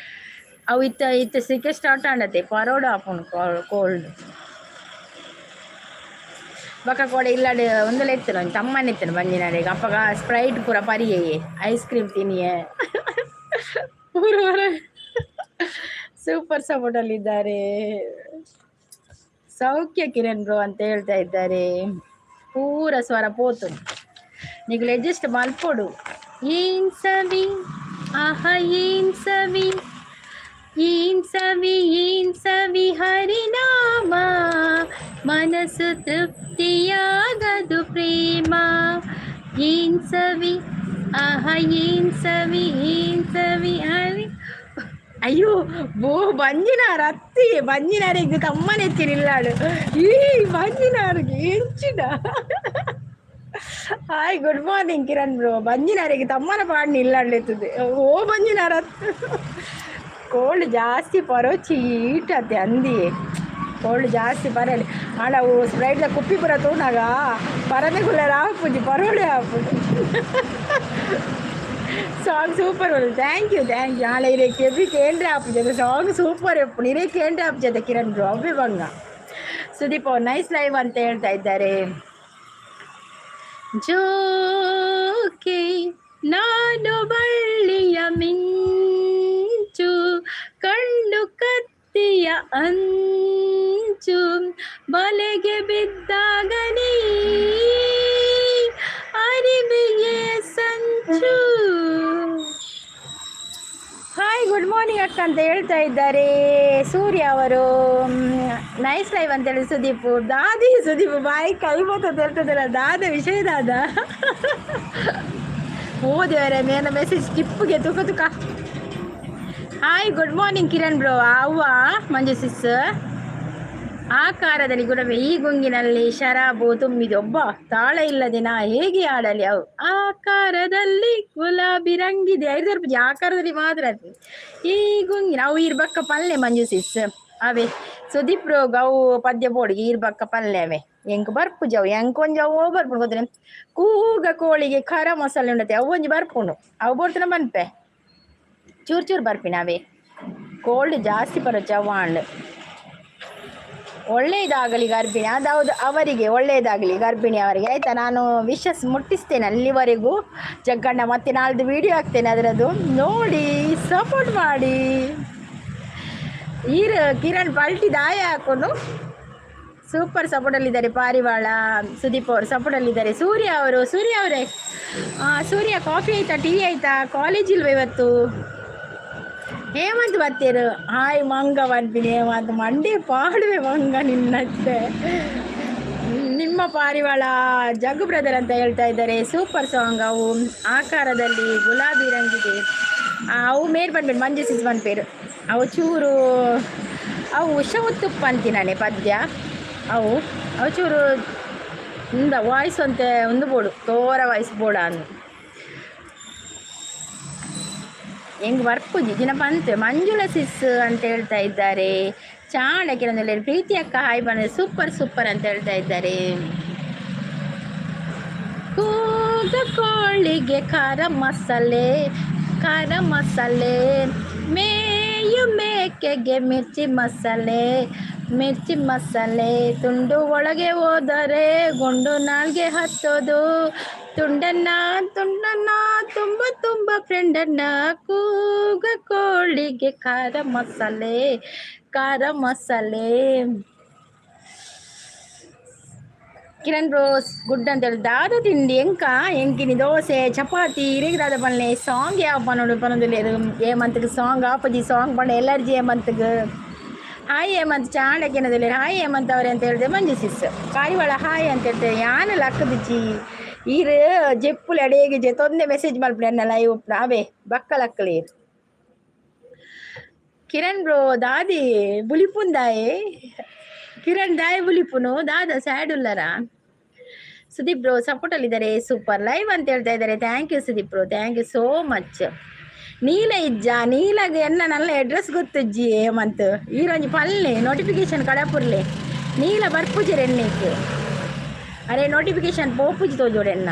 [SPEAKER 1] ಅವು ಇತ್ತ ಇತ್ತ ಸಿಕ್ಕೆ ಸ್ಟಾರ್ಟ್ ಆಂಡತೆ, ಪರೋಡ ಆಪುಂಡು ಕೋಲ್ಡ್. ಬೊಕ ಕೋಡೆ ಇಲ್ಲಡ್ ಒಂದುಲ ಇತ್ತುಂಡು, ಒಂಜಿ ತಮ್ಮನ ಇತ್ತುಂಡು ಬಂಜಿನಡೆಗ್. ಅಪಗ ಸ್ಪ್ರೈಟ್ ಪೂರ ಪರಿಯೆ, ಐಸ್ ಕ್ರೀಮ್ ತಿನಿಯೆ ಪೂರ. ಸೂಪರ್ ಸಪೋರ್ಟ್ ಅಲ್ಲಿ ಇದ್ದಾರೆ. ಸೌಖ್ಯ ಕಿರಣ್ ಬ್ರೋ ಅಂತ ಹೇಳ್ತಾ ಇದ್ದಾರೆ. ಪೂರ ಸ್ವರ ಪೋತು, ನಿಗುಲು ಅಡ್ಜಸ್ಟ್ ಮಲ್ಪೊಡು. ಏನ್ ಸವಿ, ಆಹ ಏನ್ ಸವಿ, ಏನ್ ಸವಿ, ಏನ್ ಸವಿ ಹರಿನಾಮ, ಮನಸ್ಸು ತೃಪ್ತಿಯಾಗದು ಪ್ರೇಮ. ಏನ್ ಸವಿ, ಆಹ ಏನ್ ಸವಿ, ಏನ್ ಸವಿ ಹರಿ. ಅಯ್ಯೋ ಬೋ, ಬಂಜಿನಾರ್ ಅತ್ತಿ ಬಂಜಿನಾರಿಗೆ ತಮ್ಮನೆತ್ತಿನಿಲ್ಲಾಳು. ಈ ಬಂಜಿನಾರಿಗೆ ಎಂಚಿನ Hi, good morning Kiran bro. ಬಂಜಿನಾರಿಗೆ ತಮ್ಮನ ಪಾಡ್ನಿ ಇಲ್ಲಾಡ್ಲೆತ್ತದೆ. ಓ ಬಂಜಿನಾರ, ಕೋಲ್ಡ್ ಜಾಸ್ತಿ ಪರೋಚಿ ಈಟತ್ತೆ ಅಂದಿಯೇ. ಕೋಲ್ಡ್ ಜಾಸ್ತಿ ಬರಲಿ ಆಂಡ ಅವು ಸ್ಪ್ರೈಟ್ದ ಕುಪ್ಪಿ ಪೂರ ತೂನಾಗ ಪರನೆ ಕುಲ್ಲರ ಆಪುಜಿ, ಪರೋಡೆ ಆಪುಜಿ. Song super. Thank you, thank you. ಆಳೆ ಇರೇ ಕೆಬಿ ಕೇಂದ್ರ ಆಪುಜಿ. ಸಾಂಗ್ ಸೂಪರ್ ಎಪ್ಪು ಇರೇ ಕೇಂದ್ರ ಆಪುಜಿ ಕಿರಣ್ ಬ್ರೋ. ಅವೇ ಬಂಗ. ಸುದೀಪ್ ಅವ್ರು ನೈಸ್ ಲೈವ್ ಅಂತ ಹೇಳ್ತಾ ಇದ್ದಾರೆ. ಜೋಕೆ ನಾನು ಬಳ್ಳಿಯ ಮಿಂಚು, ಕಣ್ಣು ಕತ್ತಿಯ ಅಂಚು, ಬಲೆಗೆ ಬಿದ್ದಾಗ ನೀ ಅರಿವಿಗೆ ಸಂಚು. ಹಾಯ್, ಗುಡ್ ಮಾರ್ನಿಂಗ್ ಅಕ್ಕ ಅಂತ ಹೇಳ್ತಾ ಇದ್ದಾರೆ ಸೂರ್ಯ ಅವರು. ನೈಸ್ ಲೈವ್ ಅಂತೇಳಿ ಸುದೀಪ್. ದಾದಿ ಸುದೀಪ್ ಬಾಯಿ ಕೈ ಬರ್ತದೆ ಹೇಳ್ತದಲ್ಲ, ದಾದ ವಿಷಯ ದಾದ. ಓದಿಯವರೇ ಮೇನ ಮೆಸೇಜ್ ಟಿಪ್ಪುಗೆ ತುಕ ತುಕ. Hi, good morning Kiran bro. ಅವ್ವ ಮಂಜು ಸಿಸ್. ಆಕಾರದಲ್ಲಿ ಗುಣವೇ ಈ ಗುಂಗಿನಲ್ಲಿ ಶರಾಬು ತುಂಬಿದೆ. ಒಬ್ಬ ತಾಳ ಇಲ್ಲದೆ ನಾ ಹೇಗೆ ಆಡಲಿ? ಅವು ಆಕಾರದಲ್ಲಿ ಗುಲಾಬಿ ರಂಗಿದೆ. ಐದು ರೂಪಾಯಿ ಆಕಾರದಲ್ಲಿ ಮಾತ್ರ ಈ ಗುಂಗಿನ ಅವು ಇರ್ಬಕ್ಕ ಪಲ್ಲೆ. ಮಂಜು ಸಿಸ್, ಅವೇ ಸುದೀಪ್ ರೋಗ ಅವು ಪದ್ಯ ಬೋಡಿಗೆ ಇರ್ಬಕ್ಕ ಪಲ್ಲೆ. ಅವೇ ಎಂಕ್ ಬರ್ಪುಜವು, ಎಂಕ್ ಒಂಜಿ ಅವು ಬರ್ಪುಂಡು ಗೊತ್ತನೆ. ಕೂಗ ಕೋಳಿಗೆ ಖಾರ ಮಸಾಲೆ ಉಂಡತೆ, ಅವು ಒಂಜಿ ಬರ್ಪುಂಡು. ಅವು ಬೋಡ್ತನ ಬನ್ಪೆ, ಚೂರು ಚೂರು ಬರ್ಪಿನ. ಅವೇ ಕೋಲ್ಡ್ ಜಾಸ್ತಿ ಬರೋಚ ಅವು. ಒಳ್ಳೆಯದಾಗಲಿ ಗರ್ಭಿಣಿ. ಅದೌದು, ಅವರಿಗೆ ಒಳ್ಳೆಯದಾಗಲಿ, ಗರ್ಭಿಣಿ ಅವರಿಗೆ. ಆಯಿತಾ? ನಾನು ವಿಶಸ್ ಮುಟ್ಟಿಸ್ತೇನೆ ಅಲ್ಲಿವರೆಗೂ ಜಗ್ಗಣ್ಣ. ಮತ್ತೆ ನಾಳ್ದು ವೀಡಿಯೋ ಹಾಕ್ತೇನೆ ಅದರದ್ದು, ನೋಡಿ, ಸಪೋರ್ಟ್ ಮಾಡಿ. ಈರ್ ಕಿರಣ್ ಪಲ್ಟಿ ದಾಯ ಹಾಕೊಂಡು ಸೂಪರ್ ಸಪೋರ್ಟಲ್ಲಿದ್ದಾರೆ. ಪಾರಿವಾಳ ಸುದೀಪ್ ಅವರು ಸಪೋರ್ಟಲ್ಲಿದ್ದಾರೆ. ಸೂರ್ಯ ಅವರು, ಸೂರ್ಯ ಅವರೇ, ಸೂರ್ಯ, ಕಾಫಿ ಆಯ್ತಾ? ಟೀ ಆಯ್ತಾ? ಕಾಲೇಜ್ ಇಲ್ವ ಇವತ್ತು? ಹೇಮಂತ್ ಬತ್ತೀರು. ಹಾಯ್ ಮಂಗ ಪನ್ಪಿನಿ. ಹೇಮಂತ್ ಮಂಡೆ ಪಾಡುವೆ ಮಂಗ ನಿನ್ನತ್ತೆ. ನಿಮ್ಮ ಪಾರಿವಾಳ ಜಗ್ಗು ಬ್ರದರ್ ಅಂತ ಹೇಳ್ತಾ ಇದ್ದಾರೆ. Super song. ಅವು ಆಕಾರದಲ್ಲಿ ಗುಲಾಬಿ ರಂಗಿದೆ. ಅವು ಮೇರ್ ಬಂದ್ಬೇಡು ಮಂಜು ಸಿಸ್ ಪನ್ಪೇರು. ಅವು ಚೂರು ಅವು ಉಷ ಉತ್ತುಪ್ಪ ಅಂತಿನಾನೆ ಪದ್ಯ. ಅವು ಅವು ಚೂರು ಇಂದ ವಾಯ್ಸ್ ಅಂತೆ ಒಂದು ಬೋಡು ತೋರ ವಾಯ್ಸ್ ಬೋಡ ಅನ್ನು ಹೆಂಗ್ ಬರ್ಪುಜಿ ದಿನ ಬಂತು. ಮಂಜುಳ ಸಿಸ್ ಅಂತ ಹೇಳ್ತಾ ಇದ್ದಾರೆ. ಚಾಣಕ್ಯರಂದಲ್ಲಿ ಪ್ರೀತಿ ಅಕ್ಕ ಹಾಯ್ ಬಂದ. ಸೂಪರ್ ಸೂಪರ್ ಅಂತ ಹೇಳ್ತಾ ಇದ್ದಾರೆ. ಕೂಗ ಕೋಳಿಗೆ ಖಾರ ಮಸಾಲೆ, ಖಾರ ಮಸಾಲೆ, ಮೇಯು ಮೇಕೆಗೆ ಮಿರ್ಚಿ ಮಸಾಲೆ, ಮಿರ್ಚಿ ಮಸಾಲೆ, ತುಂಡು ಒಳಗೆ ಹೋದರೆ ಗುಂಡು ನಾಲ್ಗೆ ಹತ್ತೋದು, ತುಂಡನ್ನ ತುಂಡನ್ನ ತುಂಬ ತುಂಬ ಫ್ರೆಂಡನ್ನ, ಕೂಗ ಕೋಳಿಗೆ ಖಾರ ಮಸಾಲೆ, ಖಾರ ಮಸಾಲೆ. ಕಿರಣ್ ಬ್ರೋಸ್ ಗುಡ್ ಅಂತ ಹೇಳಿ. ದಾದ ತಿಂಡಿ ಎಂಕ ಎಂಕಿನಿ? ದೋಸೆ, ಚಪಾತಿ. ಇರೆಗ್ ದಾದ ಪನ್ಲೆ? ಸಾಂಗ್ ಯಾವ ಪನೋಡು ಪನೊಂದುಲ್ಲೆರ್ ಹೇಮಂತ್ಗ್ ಸಾಂಗ್ ಆಪುಜಿ. ಸಾಂಗ್ ಪಂಡ ಎಲರ್ಜಿ ಹೇಮಂತ್ಗ್. ಹಾಯ್ ಹೇಮಂತ್. ಚಾಣಕ್ಯನದಲ್ಲಿ ಹಾಯ್ ಹೇಮಂತ್ ಅವರೇ ಅಂತ ಹೇಳಿದೆ. ಮಂಜು ಸಿಸ್, ಪಾರಿವಾಳ ಹಾಯ್ ಅಂತ ಹೇಳ್ತೇವೆ. ಯಾನ್ ಲಕ್ಕದಿಚ್ಚಿ ಈರ್ ಜೆಪ್ಪುಲೆ ಅಡೇಗೆ ಜೆತೊಂದೆ ಮೆಸೇಜ್ ಮಲ್ಪುಲೆ ಎನ್ನ ಲೈವ್ ಉಪ್ಪುನ. ಅವೇ ಬಕ್ಕ ಲಕ್ಕಲಿ. ಕಿರಣ್ ಬ್ರೋ, ದಾದಿ ಬುಲಿಪುಂದಾಯೆ? ಕಿರಣ್ ದಾಯ ಬುಲಿಪುನು? ದಾದ ಸ್ಯಾಡ್ ಉಲ್ಲರ? ಸುದೀಪ್ ಬ್ರೋ ಸಪೋರ್ಟ್ ಅಲ್ಲಿದ್ದಾರೆ. ಸೂಪರ್ ಲೈವ್ ಅಂತ ಹೇಳ್ತಾ ಇದ್ದಾರೆ. Thank you Sudeep bro, thank you so much. ನೀಲ ಇಜ್ಜ ನೀಲಗ್ ಎನ್ನ ನಲ್ಲ ಅಡ್ರೆಸ್ ಗೊತ್ತುಜ್ಜಿ ಹೇಮಂತ್. ಈರೊಂಜಿ ಪಲ್ಲೆ ನೋಟಿಫಿಕೇಶನ್ ಕಡಪುರ್ಲೆ. ನೀಲ ಬರ್ಪುಜೆರ್ ಎನ್ನೇಕ್. ಅರೆ ನೋಟಿಫಿಕೇಶನ್ ಪೋಪುಜಿ ತೋಜೋಡು ಎನ್ನ.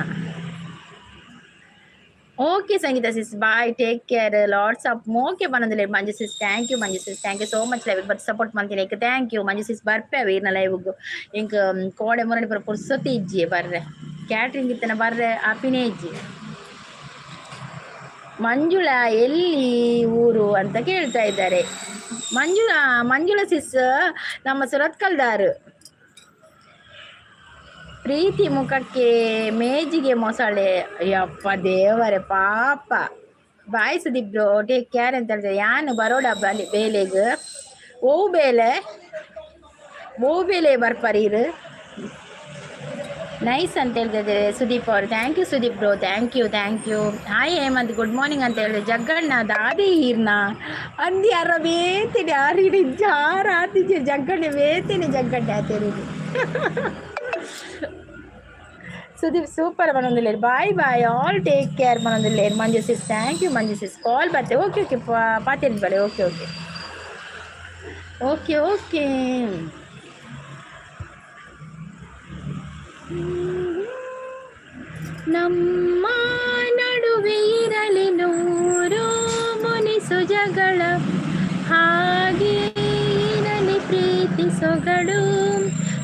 [SPEAKER 1] Okay Sangeetha sis, bye, take care. Lots of ಮೋಕೆ ಪನೊಂದುಲ್ಲೆರ್ Manju sis. Thank you Manju sis, thank you so much. Live but support ಮಂತಿನ thank you Manju sis. ಬರ್ಪೆ ವೀರ್ನ live. ಎಂಕ್ ಕೋಡೆ ಮುರಣಿ ಪೂರ ಪುರ್ಸೊತಿ ಇಜ್ಜಿ ಬರ್ರೆ. ಕ್ಯಾಟ್ರಿಂಗ್ ಇತ್ತನ ಬರ್ರೆ ಆಪಿನೇ ಇಜ್ಜಿ. ಮಂಜುಳಾ ಎಲ್ಲಿ ಊರು ಅಂತ ಕೇಳ್ತಾ ಇದ್ದಾರೆ ಮಂಜುಳಾ. ಮಂಜುಳಾ ಸಿಸ್ ನಮ್ಮ ಸುರತ್ಕಲ್ದಾರು. ಪ್ರೀತಿ ಮುಖಕ್ಕೆ ಮೇಜಿಗೆ ಮೊಸಳೆ. ಅಯ್ಯಪ್ಪ ದೇವರೇ, ಪಾಪ. Bye Sudeep bro, take care ಅಂತ ಹೇಳ್ತಾರೆ. ಯಾನು ಬರೋಡ ಬಲಿ ಬೇಲೆಗ್? ಓ ಬೇಲೆ, ಓ ಬೇಲೆ ಬರ್ಪರೀರು. ನೈಸ್ ಅಂತ ಹೇಳ್ತಾ ಇದ್ದಾರೆ ಸುದೀಪ್ ಅವರು. Thank you Sudeep bro, thank you, thank you. Hi Hemant, good morning ಅಂತ ಹೇಳಿದೆ. ಜಗ್ಗಣ್ಣ ದಾದಿ ಹೀರ್ನ ಅಂದಿ ಅರ ಬೇತೀನಿ ಆರಿ ಜಾರ ಆತಿಜೆ ಜಗ್ಗಣ್ಣ ಬೇತೀನಿ ಜಗ್ಗಣ್ಣ ಆತೇರಿ. ಸುದೀಪ್ ಸೂಪರ್ ಪನೊಂದುಲ್ಲೆರ್. Bye bye, all take care ಪನೊಂದುಲ್ಲೆರ್ Manju sis. Thank you Manju sis. Call ಬತ್ತೆ. ಓಕೆ ಓಕೆ, ಪಾತೆರ್ದು ಬಲೆ. Okay okay okay okay. ನಮ್ಮ ನಡುವೆ ಇರಲಿ ನೂರು ಮುನಿಸು ಜಗಳ, ಹಾಗೆ ಇರಲಿ ಪ್ರೀತಿ ಸೊಗಡು.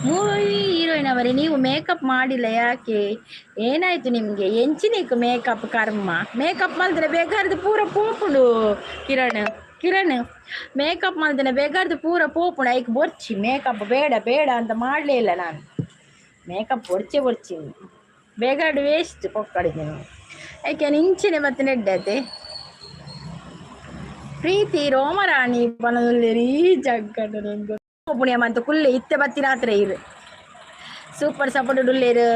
[SPEAKER 1] ಮೂವಿ ಹೀರೋಯಿನ್ ಅವರೇ, ನೀವು ಮೇಕಪ್ ಮಾಡಿಲ್ಲ ಯಾಕೆ? ಏನಾಯ್ತು ನಿಮಗೆ? ಎಂಚಿನಿಕ್ ಮೇಕಪ್ ಕರ್ಮ? ಮೇಕಪ್ ಮಲ್ದ್ರೆ ಬೇಕಾರ್ದು ಪೂರ ಪೋಪುಂಡು. ಕಿರಣ್, ಕಿರಣ್, ಮೇಕಪ್ ಮಲ್ದಿನ ಬೇಕಾರ್ದು ಪೂರ ಪೋಪುಂಡು. ಐಕ್ ಬೊರ್ಚಿ, ಮೇಕಪ್ ಬೇಡ ಬೇಡ ಅಂತ ಮಾಡಲೇ ಇಲ್ಲ ನಾನು. Make-up ಬೊರ್ಚೆ ಬೊರ್ಚಿ, ಬೇಕಾರ್ಡು waste ಪೊಕ್ಕಡಿದ್ದೀನಿ. ಐಕೆ ಇಂಚಿನೆ ಮತ್ತೆ ನೆಡ್ಡತೆ. ಪ್ರೀತಿ ರೋಮರಾಣಿ ಪನೊಂದುಲ್ಲೆರ್. ಈ ಜಗ್ಗಡ ಪುಣ್ಯ ಮಂತ ಕುಲ್ಲೆ ಇತ್ತೆ ಬತ್ತಿ ರಾತ್ರೆ ಇರು. ಸೂಪರ್ ಸಪೋರ್ಟ್ ಉಲ್ಲೇರು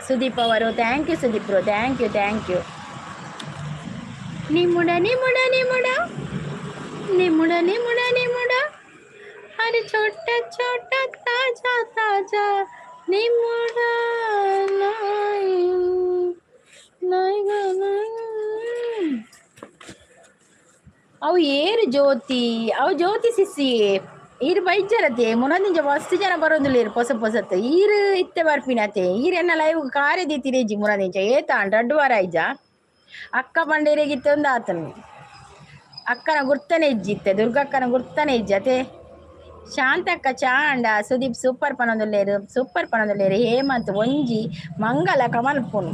[SPEAKER 1] ಸುದೀಪ್ ಅವರು. Thank you Sudeep bro, thank you, thank you. ನಿಮ್ಮುಡ ನಿಮ್ಮುಡ ನಿಮ್ಮುಡ ನಿಮ್ಮುಡ ನಿಮ್ಮುಡ ನಿಮ್ಮುಡ, ಅರೆ ಚೋಟ ಚೋಟ ತಾಜಾ ತಾಜಾ ನಿಮ್ಮುಡ ನಾಯಿ ನಾಯಿಗ. ಅವು ಏರು ಜ್ಯೋತಿ, ಅವು ಜ್ಯೋತಿ ಸಿಸಿ. ಈರ್ ಬೈಜರತೆ ಮುನದಿಂಜ ಮಸ್ತ್ ಜನ ಬರೋದಿಲ್ಲ. ಪೊಸ ಪೊಸತ್ ಈರ್ ಇತ್ತೆ ಬರ್ಪಿನತೆ. ಈರ್ ಎನ್ನ ಲೈವ್ ಕಾರ್ಯ ದೀತಿರೇಜಿ ಮುನದಿಂಚ ಏತಾಂಡ್ ರಡ್ಡು ವಾರ ಆಯ್ಜ. ಅಕ್ಕ ಪಂಡೇರೆಗಿತ್ತೆ ಒಂದು ಆತನು ಅಕ್ಕನ ಗುರ್ತನೆ ಇಜ್ಜಿತ್ತೆ, ದುರ್ಗಕ್ಕನ ಗುರ್ತನೆ ಇಜ್ಜತೆ. ಶಾಂತಕ್ಕ ಚಾಂಡ. ಸುದೀಪ್ ಸೂಪರ್ ಪನೊಂದುಲ್ಲೇರು, ಸೂಪರ್ ಪನೊಂದುಲ್ಲೇರು. ಹೇಮಂತ್ ಒಂಜಿ ಮಂಗಲ ಕಮಲ್ಪುನು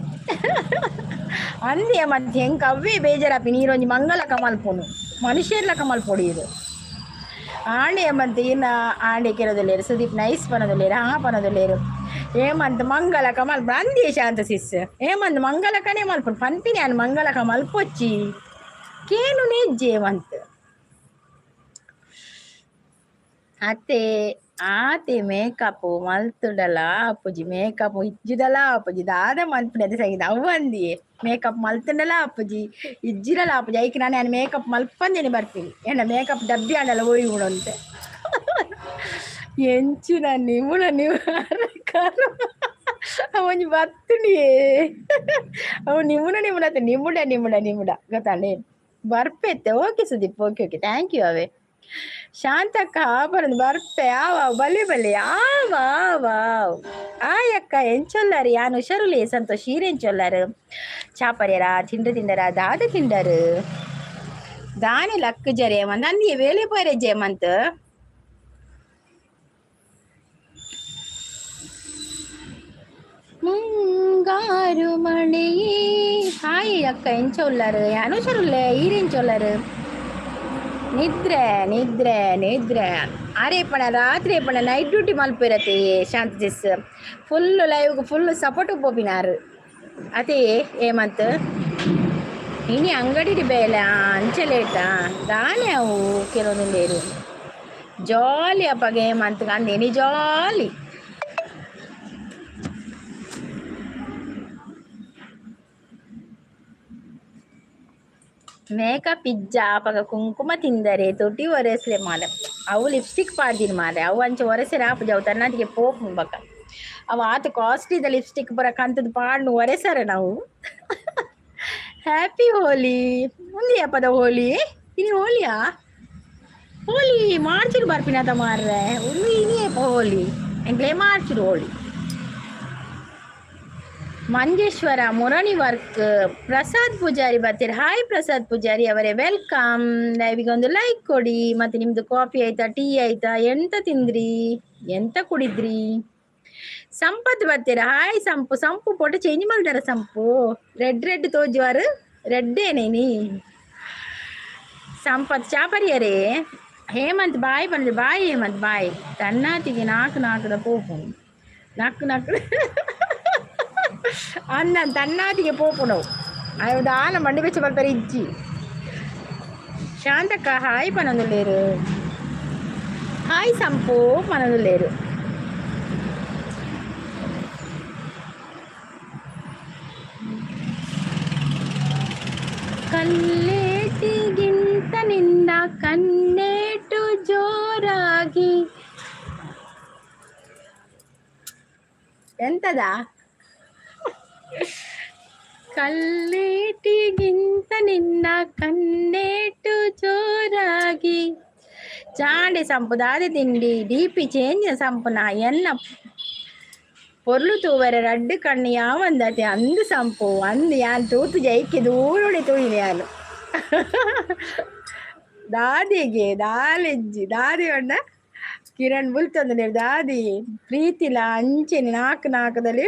[SPEAKER 1] ಅಂದೆ ಹೇಮಂತ್. ಹೆಂಗ್ ಅವ್ವೇ ಬೇಜಾರಪ್ಪಿ, ನೀರೊಂಜಿ ಮಂಗಲ ಕಮಲ್ಪುನು, ಮನುಷ್ಯರ್ಲ ಕಮಲ್ ಪೊಡಿಯರು ಆಂಡೆ ಹೇಮಂತ್. ಇನ್ನ ಆಂಡೆ ಕೆರದಲ್ಲೇರು. ಸುದೀಪ್ ನೈಸ್ ಪನೊಂದುಲ್ಲೇರು. ಹಾ ಪನೊಂದುಲ್ಲೇರು. ಹೇಮಂತ್ ಮಂಗಲ ಕಮಲ್ ಅಂದಿ. ಶಾಂತ ಸಿಸ್, ಹೇಮಂತ್ ಮಂಗಲ ಕಣೆ ಮಲ್ಪುನು ಪನ್ಪಿನಿ ಯಾನ್. ಮಂಗಲ ಕಮಲ್ಪೊಚ್ಚಿ ಕೇನು ನೆಜ್ಜೆ ಹೇಮಂತ್. ಅತ್ತೆ ಆತೆ ಮೇಕಪ್ ಮಲ್ತುಡಲ ಅಪ್ಪುಜಿ, ಮೇಕಪ್ ಇಜ್ಜಿಡಲ ಅಪ್ಪುಜಿ, ದಾದ ಮಲ್ಪುನಿ ಅದೇ ಸಂಗೀತ ಅವು ಅಂದಿಯೇ. ಮೇಕಪ್ ಮಲ್ತುಂಡಲ ಅಪ್ಪುಜಿ, ಇಜ್ಜಿಡಲ ಅಪ್ಪುಜಿ. ಐಕ್ ನಾನು ಯಾನ್ ಮೇಕಪ್ ಮಲ್ಪಂದೇನೆ ಬರ್ತೀನಿ ಏನ ಮೇಕಪ್ ಡಬ್ಬಿ ಆಂಡಲ ಒಯ್ ಉಣಂತೆ. ಎಂಚಿನ ನಿಮುಣ ನೀವು ಒಂಜಿ ಬತ್ತುಂಡಿಯೇ. ಅವು ನಿಮುಣ ನಿಮುಣ ನಿಮುಡ ನಿಮುಡ ನಿಮುಡ ಗೊತ್ತಾಂಡೆ ಬರ್ಪೆತ್ತೆ. Okay Sudeep, okay okay, thank you. ಅವೇ ಶಾಂತಕ್ಕ ಬರಂದು ಬರ್ಪೆ. ಆವ ಬಲೆ ಬಲೆ ಆವ ವಾವ್. ಆಯಕ್ಕ ಎಂಚೊಲ್ಲಾರು? ಯಾನ್ ಹುಷಾರುಲೇ ಸಂತೋಷ್. ಈರೆಂಚೊಲ್ಲಾರು? ಚಾಪರ್ಯರ ತಿಂಡು ತಿಂಡರ? ದಾದ ತಿಂಡರು? ದಾನೆ ಲಕ್ಕು ಜರೆ ಮಂತ್ ಅಂದಿಯೇ ವೇಲೆ ಪೋರೆ ಜೇಮಂತ್. ಮುಂಗಾರು ಮಳೆಯೇ. ಹಾಯ್ ಅಕ್ಕ, ಎಂಚೊಲ್ಲಾರು? ಯಾನ್ ಹುಷಾರುಲ್ಲೆ, ಈರೆಂಚೊಲ್ಲಾರು? ನಿದ್ರೆ ನಿದ್ರೆ ನಿದ್ರೆ. ಅರೆ ಪಣ ರಾತ್ರಿ ಪಣ ನೈಟ್ ಡ್ಯೂಟಿ ಮಲ್ಪಿರತೆ. ಶಾಂತ ಜಿಸ್ ಫುಲ್ ಲೈವ್ ಫುಲ್ ಸಪೋರ್ಟ್ ಪೋಪಿನಾರು ಅದೇ ಏಮಂತ್. ಇನಿ ಅಂಗಡಿ ಬೇಲೆ ಅಂಚೆ ಲೇಟಾ ದಾನೆ ಅವು ಕೆಲವೊಂದು ಜಾಲಿ ಅಪ್ಪಗೆ ಹೇಮಂತ್ ಅಂದೇನಿ ಜಾಲಿ. ಮೇಕಪ್ ಇಜ್ಜ ಅಪಗ ಕುಂಕುಮ ತಿಂದರೆ ತೊಟಿ ಒರೆಸ್ಲೆ ಮಾಲೆ. ಅವು ಲಿಪ್ಸ್ಟಿಕ್ ಪಾಡ್ದಿನಿ ಮಾಲೆ. ಅವು ಅಂಚ ಒರೆಸೆರೆ ಆಪುಜಿ, ಅವು ತನ್ನದಿಗೆ ಪೋಪುಂಡು ಬೊಕ. ಅವು ಆತ್ ಕಾಸ್ಟ್ಲಿದ ಲಿಪ್ಸ್ಟಿಕ್ ಪೂರ ಕಂತುದು ಪಾಡ್ನು ಒರೆಸರೆ ನಾವು. ಹ್ಯಾಪಿ ಹೋಲಿ. ಉಂದು ಏಪದ ಹೋಲಿ? ಇನಿ ಹೋಲಿಯಾ? ಹೋಲಿ ಮಾರ್ಚಿಡ್ ಬರ್ಪಿನತ ಮಾರ್ರೆ. ಉಂದು ಇನಿ ಏಪ ಹೋಲಿ? ಎಂಕ್ಲೆ ಮಾರ್ಚಿಡ್ ಹೋಲಿ. ಮಂಜೇಶ್ವರ ಮುರಣಿ ವರ್ಕ್ ಪ್ರಸಾದ್ ಪೂಜಾರಿ ಬರ್ತೀರಿ. ಹಾಯ್ ಪ್ರಸಾದ್ ಪೂಜಾರಿ ಅವರೇ, welcome. ಲೈವಿಗೆ ಒಂದು ಲೈಕ್ ಕೊಡಿ. ಮತ್ತೆ ನಿಮ್ದು ಕಾಫಿ ಆಯ್ತಾ, ಟೀ ಆಯ್ತಾ? ಎಂತ ತಿಂದ್ರಿ, ಎಂತ ಕುಡಿದ್ರಿ? ಸಂಪತ್ ಬರ್ತೀರಾ. ಹಾಯ್ ಸಂಪು. ಸಂಪು ಫೋಟೋ ಚೇಂಜ್ ಮಾಡ್ತಾರ ಸಂಪು. ರೆಡ್ ರೆಡ್ ತೋಜುವಾರು, ರೆಡ್ ಏನೇನಿ ಸಂಪತ್ ಚಾಪರಿಯರೇ. ಹೇಮಂತ್ ಬಾಯ್ ಬಂದ್ರೆ ಬಾಯ್ ಹೇಮಂತ್ ಬಾಯ್. ತನ್ನಾತಿಗೆ ನಾಲ್ಕು ನಾಲ್ಕದ ಪೋಪು ನಾಲ್ಕು ನಾಲ್ಕು ಅಂದ ತನ್ನಾತಿಗೆ ಪೋಪುನವು. ಅವು ದಾಲ ಮಂಡಿ ಬೆಚ್ಚ ಬರ್ತಾರೆ ಇಜ್ಜಿ. ಶಾಂತಕ್ಕ ಹಾಯ್ ಪನೊಂದುಲ್ಲೇರು. ಹಾಯ್ ಸಂಪು ಪನೊಂದುಲ್ಲೇರು. ಕಲ್ಲೇಟಿಗಿಂತ ನಿನ್ನ ಕನ್ನೇಟು ಜೋರಾಗಿ ಎಂತದ? ಕಲ್ಲೇಟಿಗಿಂತ ನಿನ್ನ ಕಣ್ಣೇಟು ಜೋರಾಗಿ. ಚಾಂಡೆ ಸಂಪು ದಾದೆ ತಿಂಡಿ ಡಿಪಿ ಚೇಂಜ್ ಸಂಪುನ ಎನ್ನ ಪೊರ್ಲು ತೂವರೆ ರಡ್ಡು ಕಣ್ಣು ಯಾವಂದತೆ ಅಂದು ಸಂಪು ಅಂದು ಯಾನ್ ತೂತು ಜೈಕೆ ದೂರುಡೆ ತೂಯಿನಿ ಯಾನು. ದಾದಿಗೆ ದಾಲೆಜ್ಜಿ ದಾದಿ ಉಂಡ ಕಿರಣ್ ಬುಲ್ತಂದು ದಾದಿ ಪ್ರೀತಿಲ ಅಂಚೆನೆ ನಾಲ್ಕು ನಾಲ್ಕದಲ್ಲಿ.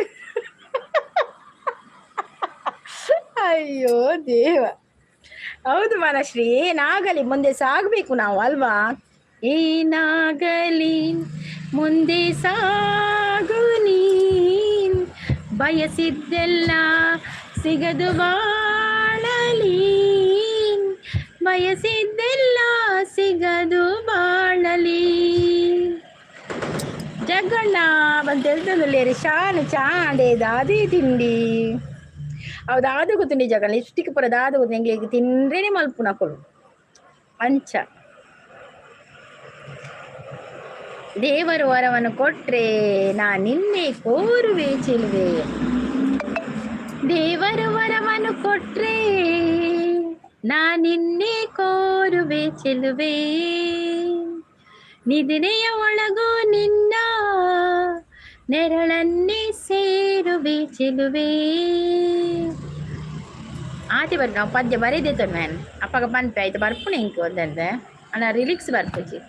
[SPEAKER 1] ಅಯ್ಯೋ ದೇವ. ಹೌದು ಮನಶ್ರೀ, ಏನಾಗಲಿ ಮುಂದೆ ಸಾಗಬೇಕು ನಾವು ಅಲ್ವಾ? ಏನಾಗಲಿ ಮುಂದೆ ಸಾಗು ನೀನ್, ಬಯಸಿದ್ದೆಲ್ಲ ಸಿಗದು ಬಾಳಲಿ, ಬಯಸಿದ್ದೆಲ್ಲ ಸಿಗದು ಬಾಳಲಿ. ಜಗ್ಗಣ್ಣ ಬಂತ ಹೇಳ್ತಂದಲ್ಲಿ ಶಾನ್ ಚಾಂಡೆ ದಾದಿ ತಿಂಡಿ. ಅವು ದಾದ ಗೊತ್ತುಂಡಿ ಜಗಣ್ಣ, ಲಿಪ್ಸ್ಟಿಕ್ ಪೂರ ದಾದ ಗೊತ್ತು ಎಂಗ್ಲಿಗ್ ತಿಂಡ್ರೆನೆ ಮಲ್ಪುನಕುಲು ಅಂಚ. ದೇವರು ವರವನ್ನು ಕೊಟ್ರೆ ನಾ ನಿನ್ನೆ ಕೋರುವೆ ಚೆಲುವೆ. ದೇವರು ವರವನ್ನು ಕೊಟ್ರೆ ನಾ ನಿನ್ನೆ ಕೋರುವೆ ಚೆಲುವೆ. ನಿದ್ರೆಯ ಒಳಗೂ ನಿನ್ನ ನೆರಳನ್ನೇ ಸೇರುವೆ ಚೆಲುವೆ. ಆತಿ ಬರ್ರಿ, ನಾವು ಪದ್ಯ ಬರೀದಿತ್ತು ಮ್ಯಾನ್ ಅಪ್ಪಗ ಪನ್ಪೆ ಆಯ್ತು ಬರ್ಪುಣ ಇಂಕ್ ಒಂದಂತೆ ಅಣ್ಣ ರಿಲಿಕ್ಸ್ ಬರ್ಪುಜಿ.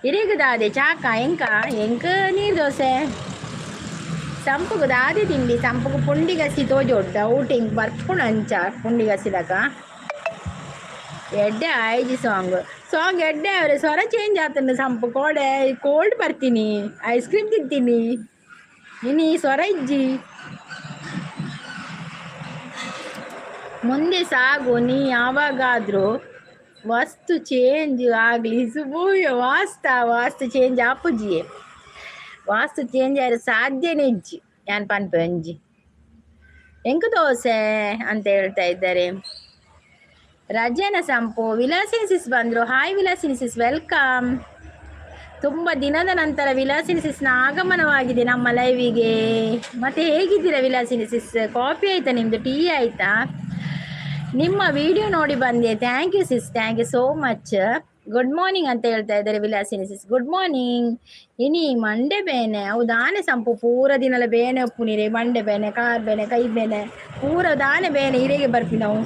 [SPEAKER 1] ಇರೆಗ್ ದಾದೆ ಚಾಕ ಎಂಕ ಎಂಕ್ ನೀರು ದೋಸೆ ಸಂಪುಗು ದಾದೆ ತಿಂಡಿ? ಸಂಪುಗು ಪುಂಡಿ ಗಸಿ ತೋಜೋಡು ಡೌಟ್ ಇಂಕ್ ಬರ್ಪುಣ ಅಂಚ ಪುಂಡಿ ಗಸಿದಾಗ ಎಡ್ಡೆ ಆಯ್ಜಿ ಸಾಂಗ್ ಸಾಂಗ್ ಎಡ್ಡೆ ಅವರೆ ಸ್ವರ ಚೇಂಜ್ ಆತಂಡು. ಸಂಪು ಕೋಡೆ ಕೋಲ್ಡ್ ಬರ್ತೀನಿ, ಐಸ್ ಕ್ರೀಮ್ ತಿಂತೀನಿ, ಇನಿ ಸ್ವರ ಇಜ್ಜಿ. ಮುಂದೆ ಸಾಗು ನೀ ಯಾವಾಗಾದ್ರೂ ವಸ್ತು ಚೇಂಜ್ ಆಗಲಿ ಸುಬೂಯ. ವಾಸ್ತ ವಾಸ್ತು ಚೇಂಜ್ ಆಪುಜಿಯೇ, ವಾಸ್ತು ಚೇಂಜ್ ಆದ್ರೆ ಸಾಧ್ಯನೇ ಇಜ್ಜಿ. ಯಾನ್ ಪನ್ಪೆ ಒಂಜಿ ಎಂಕ್ ದೋಸೆ ಅಂತ ಹೇಳ್ತಾ ಇದ್ದಾರೆ. ರಜನ ಸಂಪು ವಿಲಾಸಿನಿ ಸಿಸ್ ಬಂದರು. Hi Vilasini sis, welcome. ತುಂಬ ದಿನದ ನಂತರ ವಿಲಾಸಿನಿ ಸಿಸ್ನ ಆಗಮನವಾಗಿದೆ ನಮ್ಮ ಲೈವಿಗೆ. ಮತ್ತೆ ಹೇಗಿದ್ದೀರಾ ವಿಲಾಸಿನಿ ಸಿಸ್? ಕಾಫಿ ಆಯ್ತಾ ನಿಮ್ಮದು? ಟೀ ಆಯ್ತಾ? ನಿಮ್ಮ ವಿಡಿಯೋ ನೋಡಿ ಬಂದೆ. Thank you sis, thank you so much. Good morning ಅಂತ ಹೇಳ್ತಾ ಇದ್ದಾರೆ ವಿಲಾಸಿನಿ ಸಿಸ್. Good morning. ಇನಿ ಮಂಡೆ ಬೇನೆ ಅವು ದಾನೆ ಸಂಪು ಪೂರ ದಿನಲ ಬೇನೆ ಉಪ್ಪುನಿರೆ. ಮಂಡೆ ಬೇನೆ, ಕಾರ್ ಬೇನೆ, ಕೈ ಬೇನೆ, ಪೂರ ದಾನೆ ಬೇನೆ ಇರೆಗೆ ಬರ್ಪಿ ನಾವು.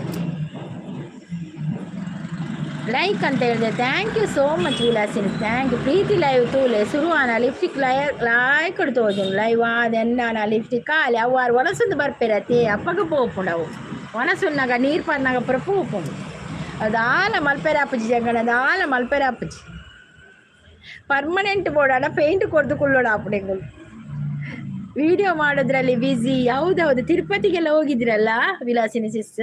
[SPEAKER 1] ಲೈಕ್ ಅಂತ ಹೇಳಿದೆ. Thank you so much Vilasini, thank you. Preethi live ತೂಲೆ ಶುರುವಾನ ಲಿಪ್ಸ್ಟಿಕ್ ಲೈ ಲಾಯ್ಕ್ ತೋಜುಂಡು ಲೈವ್ ಆದ ಎನ್ನಾನ ಲಿಪ್ಸ್ಟಿಕ್ ಖಾಲಿ ಅವಾರು ಒಣಸೊಂದು ಬರ್ಪೆರತೆ ಅಪ್ಪಗ ಪೋಪುಂಡು. ಅವು ಒಣಸುನ್ನಾಗ ನೀರು ಪನ್ನಾಗ ಪೂರ ಪೋಪುಂಡು. ಅದಾಲ ಮಲ್ಪೆರೆ ಅಪ್ಪುಜಿ ಜಂಗಣ, ಅದಾಲ ಮಲ್ಪೆರೆ ಅಪ್ಪುಜಿ. ಪರ್ಮನೆಂಟ್ ಬೋರ್ಡ್ ಪೇಂಟ್ ಕೊಡ್ದು ಕುಳ್ಳೋಡ ಅಪ್ಪಡೆಗಳು. ವಿಡಿಯೋ ಮಾಡೋದ್ರಲ್ಲಿ ಬ್ಯುಸಿ. ಹೌದೌದು, ತಿರುಪತಿಗೆಲ್ಲ ಹೋಗಿದ್ರಲ್ಲ ವಿಲಾಸಿನಿ ಸಿಸ್.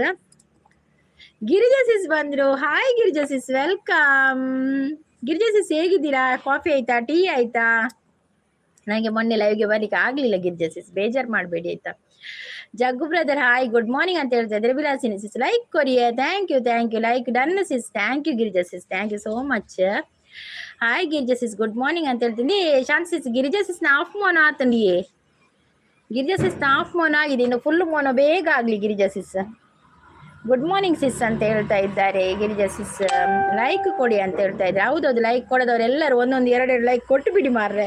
[SPEAKER 1] ಗಿರಿಜಾ ಸಿಸ್ ಬಂದ್ರು. Hi Girija sis, welcome. Girija sis ಹೇಗಿದ್ದೀರಾ? ಕಾಫಿ ಆಯ್ತಾ? ಟೀ ಆಯ್ತಾ? ನನಗೆ ಮೊನ್ನೆ ಲೈವ್ಗೆ ಬರ್ಲಿಕ್ಕೆ ಆಗ್ಲಿಲ್ಲ ಗಿರಿಜಾ ಸಿಸ್, ಬೇಜಾರು ಮಾಡಬೇಡಿ ಆಯ್ತಾ. Jaggu brother hi, good morning ಅಂತ ಹೇಳ್ತಾ ಇದ್ದಾರೆ ವಿಲಾಸಿನಿ ಸಿಸ್. ಲೈಕ್ ಕೊರಿಯ. Thank you, thank you. Like done sis. Thank you Girija sis, thank you so much. Hi Girija sis, good morning ಅಂತ ಹೇಳ್ತೀನಿ. ಶಾಂತ ಸಿಸ್, ಗಿರಿಜಾ ಸಿಸ್ ನ of Mon ಆತಂಡಿಯೇ. Girija Sis of ಮೋನ ಆಗಿದೆ, ಇನ್ನು full ಮೋನ ಬೇಗ ಆಗಲಿ. Girija sis good morning sis ಅಂತ ಹೇಳ್ತಾ ಇದ್ದಾರೆ. ಗಿರಿಜಾ ಸಿಸ್ ಲೈಕ್ ಕೊಡಿ ಅಂತ ಹೇಳ್ತಾ ಇದ್ದಾರೆ. ಹೌದೌದು, ಲೈಕ್ ಕೊಡೋದವರೆಲ್ಲರೂ ಒಂದೊಂದು ಎರಡೆರಡು ಲೈಕ್ ಕೊಟ್ಟು ಬಿಡಿ ಮಾರ್ರೆ.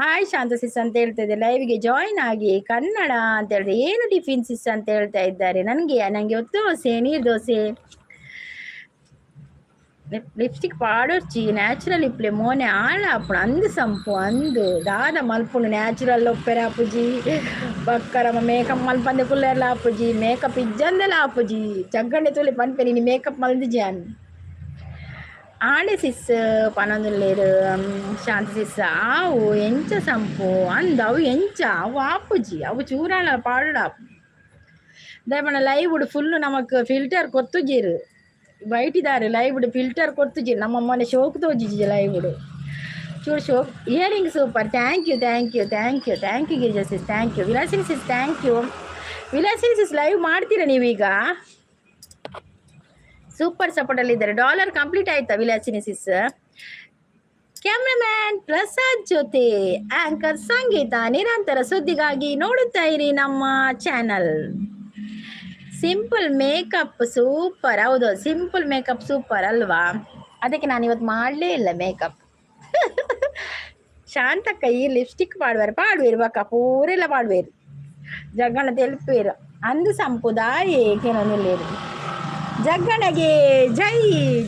[SPEAKER 1] ಹಾಯ್ ಶಾಂತ ಸಿಸ್ ಅಂತ ಹೇಳ್ತಾ ಇದ್ದಾರೆ. ಲೈವ್ಗೆ ಜಾಯಿನ್ ಆಗಿ ಕನ್ನಡ ಅಂತ ಹೇಳಿದೆ. ಏನು ಟಿಫಿನ್ ಸಿಸ್ ಅಂತ ಹೇಳ್ತಾ ಇದ್ದಾರೆ. ನನಗೆ ನನಗೆ ಒತ್ತು ದೋಸೆ, ನೀರು ದೋಸೆ. ಲಿಪ್ಸ್ಟಿಕ್ ಪಾಡೊರ್ಚಿ ನ್ಯಾಚುರಲ್ ಇಪ್ಲೆ ಮೋನೆ ಆಳ ಆಪುಂಡು ಅಂದು ಸಂಪು ಅಂದು ದಾದ ಮಲ್ಪುಂಡು ನ್ಯಾಚುರಲ್ ಒಪ್ಪೆರೆ ಆಪುಜಿ. ಬಕ್ಕರಮ ಮೇಕಪ್ ಮಲ್ಪಂದೆ ಕುಲ್ಲೆರ್ಲ ಆಪುಜಿ, ಮೇಕಪ್ ಇಜ್ಜಂದೆಲ ಆಪುಜಿ. ಜಗ್ಗಂಡೆ ತೂಲೆ ಪನ್ಪೆ ನೀನು ಮೇಕಪ್ ಮಲ್ದಿಜಿ ಅನ್ ಆಂಡೆ ಸಿಸ್ ಪನೊಂದುಲ್ಲೆರ್. ಶಾಂತ ಸಿಸ್ ಆವು ಎಂಚ ಸಂಪು ಅಂದ್ ಅವು ಎಂಚ ಅವು ಆಪುಜಿ, ಅವು ಚೂರಾಳ ಪಾಡುಡ ದಾಯೆ ಲೈವ್ ಫುಲ್ ನಮಕ್ ಫಿಲ್ಟರ್ ಕೊರ್ತುಜೆರ್ ಬೈಟಿದಾರೆ. ಲೈವ್ ಫಿಲ್ಟರ್ ಕೊರ್ತುಜೆರ್ ನಮ್ಮ ಮೊನ್ನೆ ಶೋಕ್ ತೋಜಿಜಿ ಲೈವ್ ಚೂರು ಶೋಕ್. Earring super, thank you, thank you, thank you, thank you Girija sis, thank you Vilasini sis, thank you Vilasini sis. Live ಮಾಡ್ತೀರಾ ನೀವೀಗ? ಸೂಪರ್ ಸಪೋರ್ಟ್ ಅಲ್ಲಿ ಇದ್ದಾರೆ. ಡಾಲರ್ ಕಂಪ್ಲೀಟ್ ಆಯ್ತಾ ವಿಲಾಸಿನಿ ಸಿಸ್? Cameraman Prasad ಜೊತೆ ಆಂಕರ್ ಸಂಗೀತ. ನಿರಂತರ ಸುದ್ದಿಗಾಗಿ ನೋಡುತ್ತಾ ಇರಿ ನಮ್ಮ ಚಾನಲ್. Simple make-up super. ಹೌದು, ಸಿಂಪಲ್ ಮೇಕಪ್ ಸೂಪರ್ ಅಲ್ವಾ? ಅದಕ್ಕೆ ನಾನು ಇವತ್ತು ಮಾಡಲೇ ಇಲ್ಲ ಮೇಕಪ್. ಶಾಂತಕ್ಕ, ಈ ಲಿಪ್ಸ್ಟಿಕ್ ಪಾಡುವಾರು ಪಾಡುವೇರು ಬಕ್ಕ ಪೂರೆಲ್ಲ ಪಾಡುವೇರು. ಜಗ್ಗಣ ತೆಲ್ಪೇರು ಅಂದು ಸಂಪುದಾಯೇ ಕೆಲವೊಂದು. ಜಗ್ಗಣಗೆ ಜೈ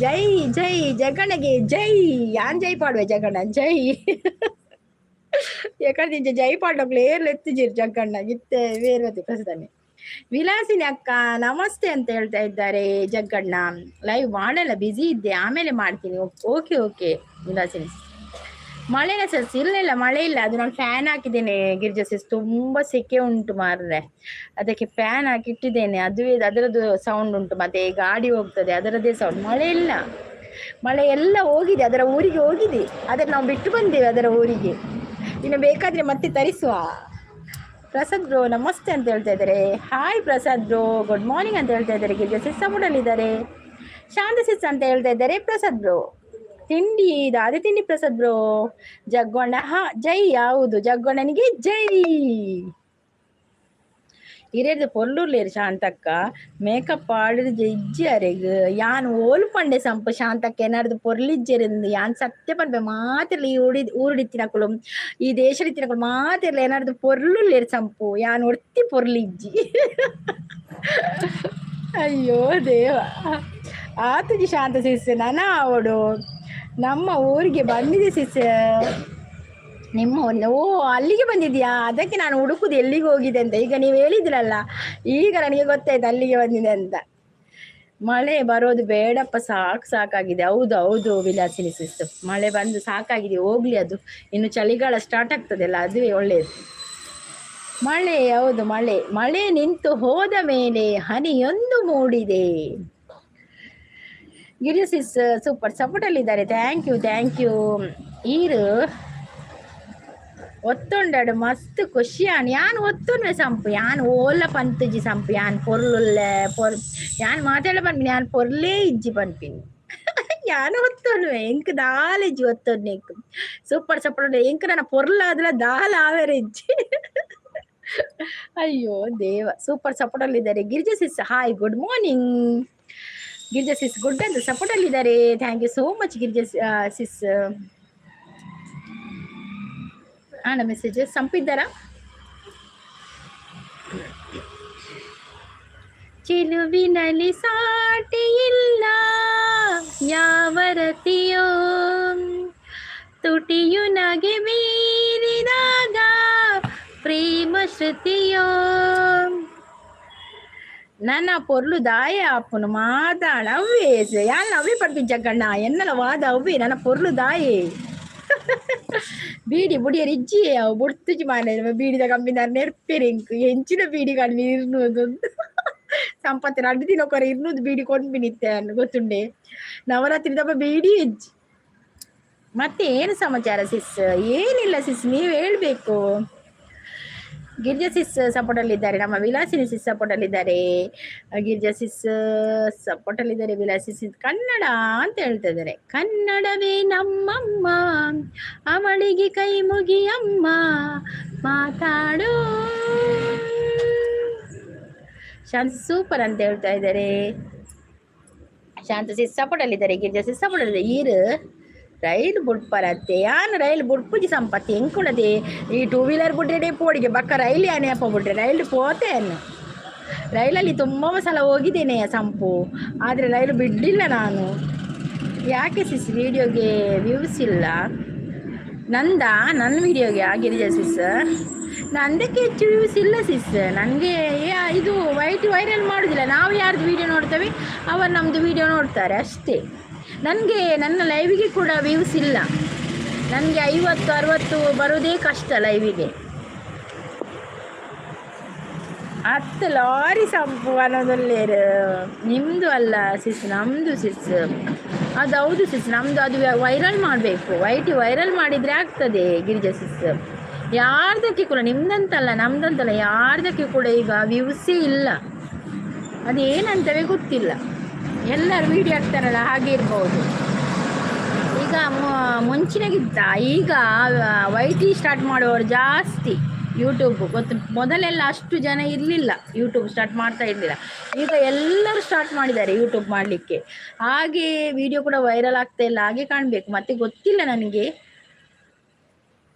[SPEAKER 1] ಜೈ ಜೈ, ಜಗ್ಗಣಗೆ ಜೈ. ಯಾನ್ ಜೈ ಪಾಡುವೆ, ಜಗ್ಗಣ್ಣ ಜೈ. ಯಾಕಂದ್ರೆ ಜೈ ಪಾಡೋಕ್ಲೆ ಏರ್ಲು ಎತ್ತಿಜಿರು ಜಗ್ಗಣ್ಣ ಇತ್ತೆ ವೇರ್ವತಿ ಪ್ರಸದಾನೆ. ವಿಲಾಸಿನಿ ಅಕ್ಕ ನಮಸ್ತೆ ಅಂತ ಹೇಳ್ತಾ ಇದ್ದಾರೆ. ಜಗ್ಗಣ್ಣ, ಲೈವ್ ಮಾಡಲ್ಲ, ಬ್ಯುಸಿ ಇದ್ದೆ, ಆಮೇಲೆ ಮಾಡ್ತೀನಿ. Okay okay Vilasini. ಮಳೆನ ಸಸ್ ಇಲ್ಲ ಇಲ್ಲ, ಮಳೆ ಇಲ್ಲ. ಅದು ನಾನು ಫ್ಯಾನ್ ಹಾಕಿದ್ದೇನೆ ಗಿರಿಜಾ ಸಿಸ್. ತುಂಬಾ ಸೆಕೆ ಉಂಟು ಮಾರ್ರೆ, ಅದಕ್ಕೆ ಫ್ಯಾನ್ ಹಾಕಿ ಇಟ್ಟಿದ್ದೇನೆ. ಅದುವೇ ಅದರದ್ದು ಸೌಂಡ್ ಉಂಟು. ಮತ್ತೆ ಗಾಡಿ ಹೋಗ್ತದೆ, ಅದರದ್ದೇ ಸೌಂಡ್. ಮಳೆ ಇಲ್ಲ, ಮಳೆ ಎಲ್ಲ ಹೋಗಿದೆ, ಅದರ ಊರಿಗೆ ಹೋಗಿದೆ. ಅದನ್ನು ನಾವು ಬಿಟ್ಟು ಬಂದೇವೆ ಅದರ ಊರಿಗೆ. ಇನ್ನು ಬೇಕಾದ್ರೆ ಮತ್ತೆ ತರಿಸುವ. ಪ್ರಸಾದ್ ಬ್ರೋ ನಮಸ್ತೆ ಅಂತ ಹೇಳ್ತಾ ಇದ್ದಾರೆ. Hi Prasad bro, good morning ಅಂತ ಹೇಳ್ತಾ ಇದ್ದಾರೆ. ಗಿರಿಜಾ ಸಿಸ್ ಇದ್ದಾರೆ. ಶಾಂತ ಸಿಸ್ ಅಂತ ಹೇಳ್ತಾ ಇದ್ದಾರೆ ಪ್ರಸಾದ್ ಬ್ರೋ. ತಿಂಡಿ ದಾದೆ ತಿಂಡಿ ಪ್ರಸಾದ್ ಬ್ರೋ? ಜಗ್ಗೊಂಡ ಹಾ ಜೈ. ಯಾವುದು ಜಗ್ಗೊಂಡನಿಗೆ ಜೈ. ಇರೇರ್ದು ಪೊರ್ಲುರ್ಲೇರು ಶಾಂತಕ್ಕ, ಮೇಕಪ್ ಆಡಿದ ಇಜ್ಜಿ ಅರೆಗ್. ಯಾನ್ ಓಲು ಪಂಡೆ ಸಂಪು ಶಾಂತಕ್ಕ ಏನಾರ್ದು ಪೊರ್ಲಿಜ್ಜೆರಿಂದು? ಯಾನ್ ಸತ್ಯ ಪನ್ಪೆ, ಮಾತಿರ್ಲ ಈ ಉಡಿ ಊರುಡಿತ್ತಿನಕುಲು, ಈ ದೇಶಡಿತ್ತಿನಕುಲು ಮಾತಿರ್ಲ ಏನಾರ್ದು ಪೊರ್ಲುಲ್ಲೇರು ಸಂಪು. ಯಾನ್ ಒರ್ತಿ ಪೊರ್ಲಿಜ್ಜಿ. ಅಯ್ಯೋ ದೇವ, ಆತುಜಿ ಶಾಂತ ಸಿಸ್. ನನ ಅವಳು ನಮ್ಮ ಊರಿಗೆ ಬಂದಿದೆ ಸಿಸ್. ನಿಮ್ಮ ಓ, ಅಲ್ಲಿಗೆ ಬಂದಿದ್ಯಾ? ಅದಕ್ಕೆ ನಾನು ಹುಡುಕುದು ಎಲ್ಲಿಗೆ ಹೋಗಿದೆ ಅಂತ. ಈಗ ನೀವು ಹೇಳಿದ್ರಲ್ಲ, ಈಗ ನನಗೆ ಗೊತ್ತಾಯ್ತು ಅಲ್ಲಿಗೆ ಬಂದಿದೆ ಅಂತ. ಮಳೆ ಬರೋದು ಬೇಡಪ್ಪ, ಸಾಕು ಸಾಕಾಗಿದೆ. ಹೌದು ಹೌದು ವಿಲಾಸಿನಿ ಸಿಸ್ಟು, ಮಳೆ ಬಂದು ಸಾಕಾಗಿದೆ, ಹೋಗ್ಲಿ ಅದು. ಇನ್ನು ಚಳಿಗಾಲ ಸ್ಟಾರ್ಟ್ ಆಗ್ತದಲ್ಲ, ಅದುವೇ ಒಳ್ಳೆಯದು. ಮಳೆ, ಹೌದು, ಮಳೆ. ಮಳೆ ನಿಂತು ಹೋದ ಮೇಲೆ ಹನಿಯೊಂದು ಮೂಡಿದೆ. ಗಿರಿ ಸಿಸ್ ಸೂಪರ್ ಸಪೋರ್ಟ್ ಅಲ್ಲಿ ಇದ್ದಾರೆ. Thank you, thank you. ಈರು ಒತ್ತೊಂಡಡು ಮಸ್ತ್ ಖುಷಿಯಾನ್. ಯಾನ್ ಒತ್ತೊನ್ವೆ ಸಂಪು, ಯಾನ್ ಓಲ ಪಂತುಜಿ ಸಂಪು. ಯಾನ್ ಪೊರ್ಲುಲ್ಲೆ ಪೊರ್, ಯಾನ್ ಮಾತಾಡ ಪನ್ಪಿನಿ, ಯಾನ್ ಪೊರ್ಲೇ ಇಜ್ಜಿ ಪನ್ಪಿನಿ. ಯಾನ್ ಒತ್ತೊನ್ವೆ, ಎಂಕ್ ದಾಲ ಇಜ್ಜಿ ಒತ್ತೊನ್ನೆಕ್. Super support. ಎಂಕ್ ನನ್ನ ಪೊರ್ಲಾದ್ಲ ದಾಲ ಆವೆರೆ ಇಜ್ಜಿ. ಅಯ್ಯೋ ದೇವ. ಸೂಪರ್ ಸಪೋರ್ಟ್ ಅಲ್ಲಿ ಇದ್ದಾರೆ Girija sis. Hi, good morning Girija sis. Good ಅಂತ ಸಪೋರ್ಟ್ ಅಲ್ಲಿ ಇದ್ದಾರೆ. Thank you so much Girija sis. ಆಣ ಮೆಸೇಜ್ ಸಂಪಿದ್ದಾರಾ? ಚಿಲುವಿನಲ್ಲಿ ಸಾಟಿ ಇಲ್ಲ ಯಾವ ರತಿಯೋ, ತುಟಿಯು ನಗೆ ಮೀರಿದಾಗ ಪ್ರೇಮ ಶ್ರುತಿಯೋ. ನನ್ನ ಪೊರ್ಲು ದಾಯ ಅಪ್ಪನು ಮಾತಾಡ ಅವ್ವೇ ಯಾನ್ ಅವೇ ಪಡ್ಪಿ ಜಗ್ಗಣ್ಣ ಎನ್ನಲ ವಾದ ಅವ್ವೇ. ನನ್ನ ಪೊರ್ಲು ದಾಯೆ ಬೀಡಿ ಬುಡಿಯರ್ ಇಜ್ಜಿ ಅವು ಬುಡ್ತುಜಿ ಮಾನೆ. ಬೀಡಿದ ಕಂಬಿನಾರ್ ನೆರ್ಪೆರ್ ಎಂಕ್ ಎಂಚಿನ ಬೀಡಿ ಕಾಣಿ ಇರ್ನುದು ಸಂಪತ್ತಿನ ಅಡ್ಡು ದಿನಕ್ಕೊರ ಇರ್ನೂದು ಬೀಡಿ ಕೊಂಡ್ಬಿನಿತ್ತೆ ಗೊತ್ತುಂಡೆ. ನವರಾತ್ರಿ ದಪ್ಪ ಬೀಡಿ ಇಜ್ಜಿ. ಮತ್ತೆ ಏನು ಸಮಾಚಾರ ಸಿಸ್? ಏನಿಲ್ಲ ಸಿಸ್, ನೀವು ಹೇಳ್ಬೇಕು. ಗಿರಿಜಾ ಸಿಸ್ ಸಪೋರ್ಟ್ ಅಲ್ಲಿ ಇದ್ದಾರೆ. ನಮ್ಮ ವಿಲಾಸಿನಿ ಸಿಸ್ ಸಪೋರ್ಟ್ ಅಲ್ಲಿ ಇದ್ದಾರೆ. ಗಿರಿಜಾ ಸಿಸ್ ಸಪೋರ್ಟ್ ಅಲ್ಲಿ ಇದ್ದಾರೆ. ವಿಲಾಸಿ ಸಿಸ್ ಕನ್ನಡ ಅಂತ ಹೇಳ್ತಾ ಇದ್ದಾರೆ. ಕನ್ನಡವೇ ನಮ್ಮಮ್ಮ, ಅವಳಿಗೆ ಕೈ ಮುಗಿಯಮ್ಮ ಮಾತಾಡೋ. ಶಾಂತ ಸೂಪರ್ ಅಂತ ಹೇಳ್ತಾ ಇದ್ದಾರೆ. ಶಾಂತ ಸಿಸ್ ಸಪೋರ್ಟ್ ಅಲ್ಲಿ ಇದ್ದಾರೆ. ಗಿರಿಜಾ ಸಿಸ್ ಸಪೋರ್ಟ್ ಅಲ್ಲಿ. ಈರು ರೈಲು ಬುಡ್ಪರತ್ತೆ? ಯಾನ್ ರೈಲು ಬುಡ್ಪುಜಿ ಸಂಪತ್ತಿ. ಎಂಕುಳದೆ ಈ ಟೂ ವೀಲರ್ ಬುಡ್ರೆ ಪೋಡಿಗೆ ಬಕ್ಕ ರೈಲು ಯಾನೆ ಅಪ್ಪ ಬಿಡ್ರೆ ರೈಲು ಪೋತೆ. ರೈಲಲ್ಲಿ ತುಂಬ ಸಲ ಹೋಗಿದ್ದೇನೆ ಸಂಪು, ಆದರೆ ರೈಲು ಬಿಡಲಿಲ್ಲ ನಾನು. ಯಾಕೆ ಸಿಸ್ ವಿಡಿಯೋಗೆ ವ್ಯೂಸ್ ಇಲ್ಲ? ನಂದ ನನ್ನ ವಿಡಿಯೋಗೆ ಆಗಿದೆಯಾ ಸಿಸ್? ನಂದಕ್ಕೆ ಹೆಚ್ಚು ವ್ಯೂಸ್ ಇಲ್ಲ ಸಿಸ್. ನನಗೆ ಇದು ವೈಟ್ ವೈರಲ್ ಮಾಡೋದಿಲ್ಲ. ನಾವು ಯಾರ್ದು ವಿಡಿಯೋ ನೋಡ್ತೇವೆ, ಅವರು ನಮ್ಮದು ವಿಡಿಯೋ ನೋಡ್ತಾರೆ ಅಷ್ಟೇ. ನನಗೆ ನನ್ನ ಲೈವಿಗೆ ಕೂಡ ವ್ಯೂಸ್ ಇಲ್ಲ. ನನಗೆ 50 60 ಬರೋದೇ ಕಷ್ಟ ಲೈವಿಗೆ. 10 ಲಾರಿ ಸಂಪು ಅನ್ನೋದಲ್ಲೇರು. ನಿಮ್ಮದು ಅಲ್ಲ ಸಿಸ್, ನಮ್ಮದು ಸಿಸ್ ಅದು. ಹೌದು ಸಿಸ್, ನಮ್ಮದು ಅದು ವೈರಲ್ ಮಾಡಬೇಕು. ವೈಟಿ ವೈರಲ್ ಮಾಡಿದರೆ ಆಗ್ತದೆ ಗಿರಿಜಾ ಸಿಸ್. ಯಾರ್ದಕ್ಕೆ ಕೂಡ, ನಿಮ್ದಂತಲ್ಲ ನಮ್ದಂತಲ್ಲ, ಯಾರ್ದಕ್ಕೆ ಕೂಡ ಈಗ ವ್ಯೂಸೇ ಇಲ್ಲ. ಅದೇನಂತವೇ ಗೊತ್ತಿಲ್ಲ. ಎಲ್ಲರೂ ವೀಡಿಯೋ ಹಾಕ್ತಾರಲ್ಲ, ಹಾಗೆ ಇರ್ಬೋದು. ಈಗ ಮುಂಚಿನಗಿಂತ ಈಗ ವೈಟಿ ಸ್ಟಾರ್ಟ್ ಮಾಡುವವರು ಜಾಸ್ತಿ ಯೂಟ್ಯೂಬ್ ಗೊತ್ತು. ಮೊದಲೆಲ್ಲ ಅಷ್ಟು ಜನ ಇರಲಿಲ್ಲ, ಯೂಟ್ಯೂಬ್ ಸ್ಟಾರ್ಟ್ ಮಾಡ್ತಾ ಇರಲಿಲ್ಲ. ಈಗ ಎಲ್ಲರೂ ಸ್ಟಾರ್ಟ್ ಮಾಡಿದ್ದಾರೆ ಯೂಟ್ಯೂಬ್ ಮಾಡಲಿಕ್ಕೆ. ಹಾಗೆ ವಿಡಿಯೋ ಕೂಡ ವೈರಲ್ ಆಗ್ತಾ ಇಲ್ಲ, ಹಾಗೆ ಕಾಣಬೇಕು. ಮತ್ತೆ ಗೊತ್ತಿಲ್ಲ ನನಗೆ.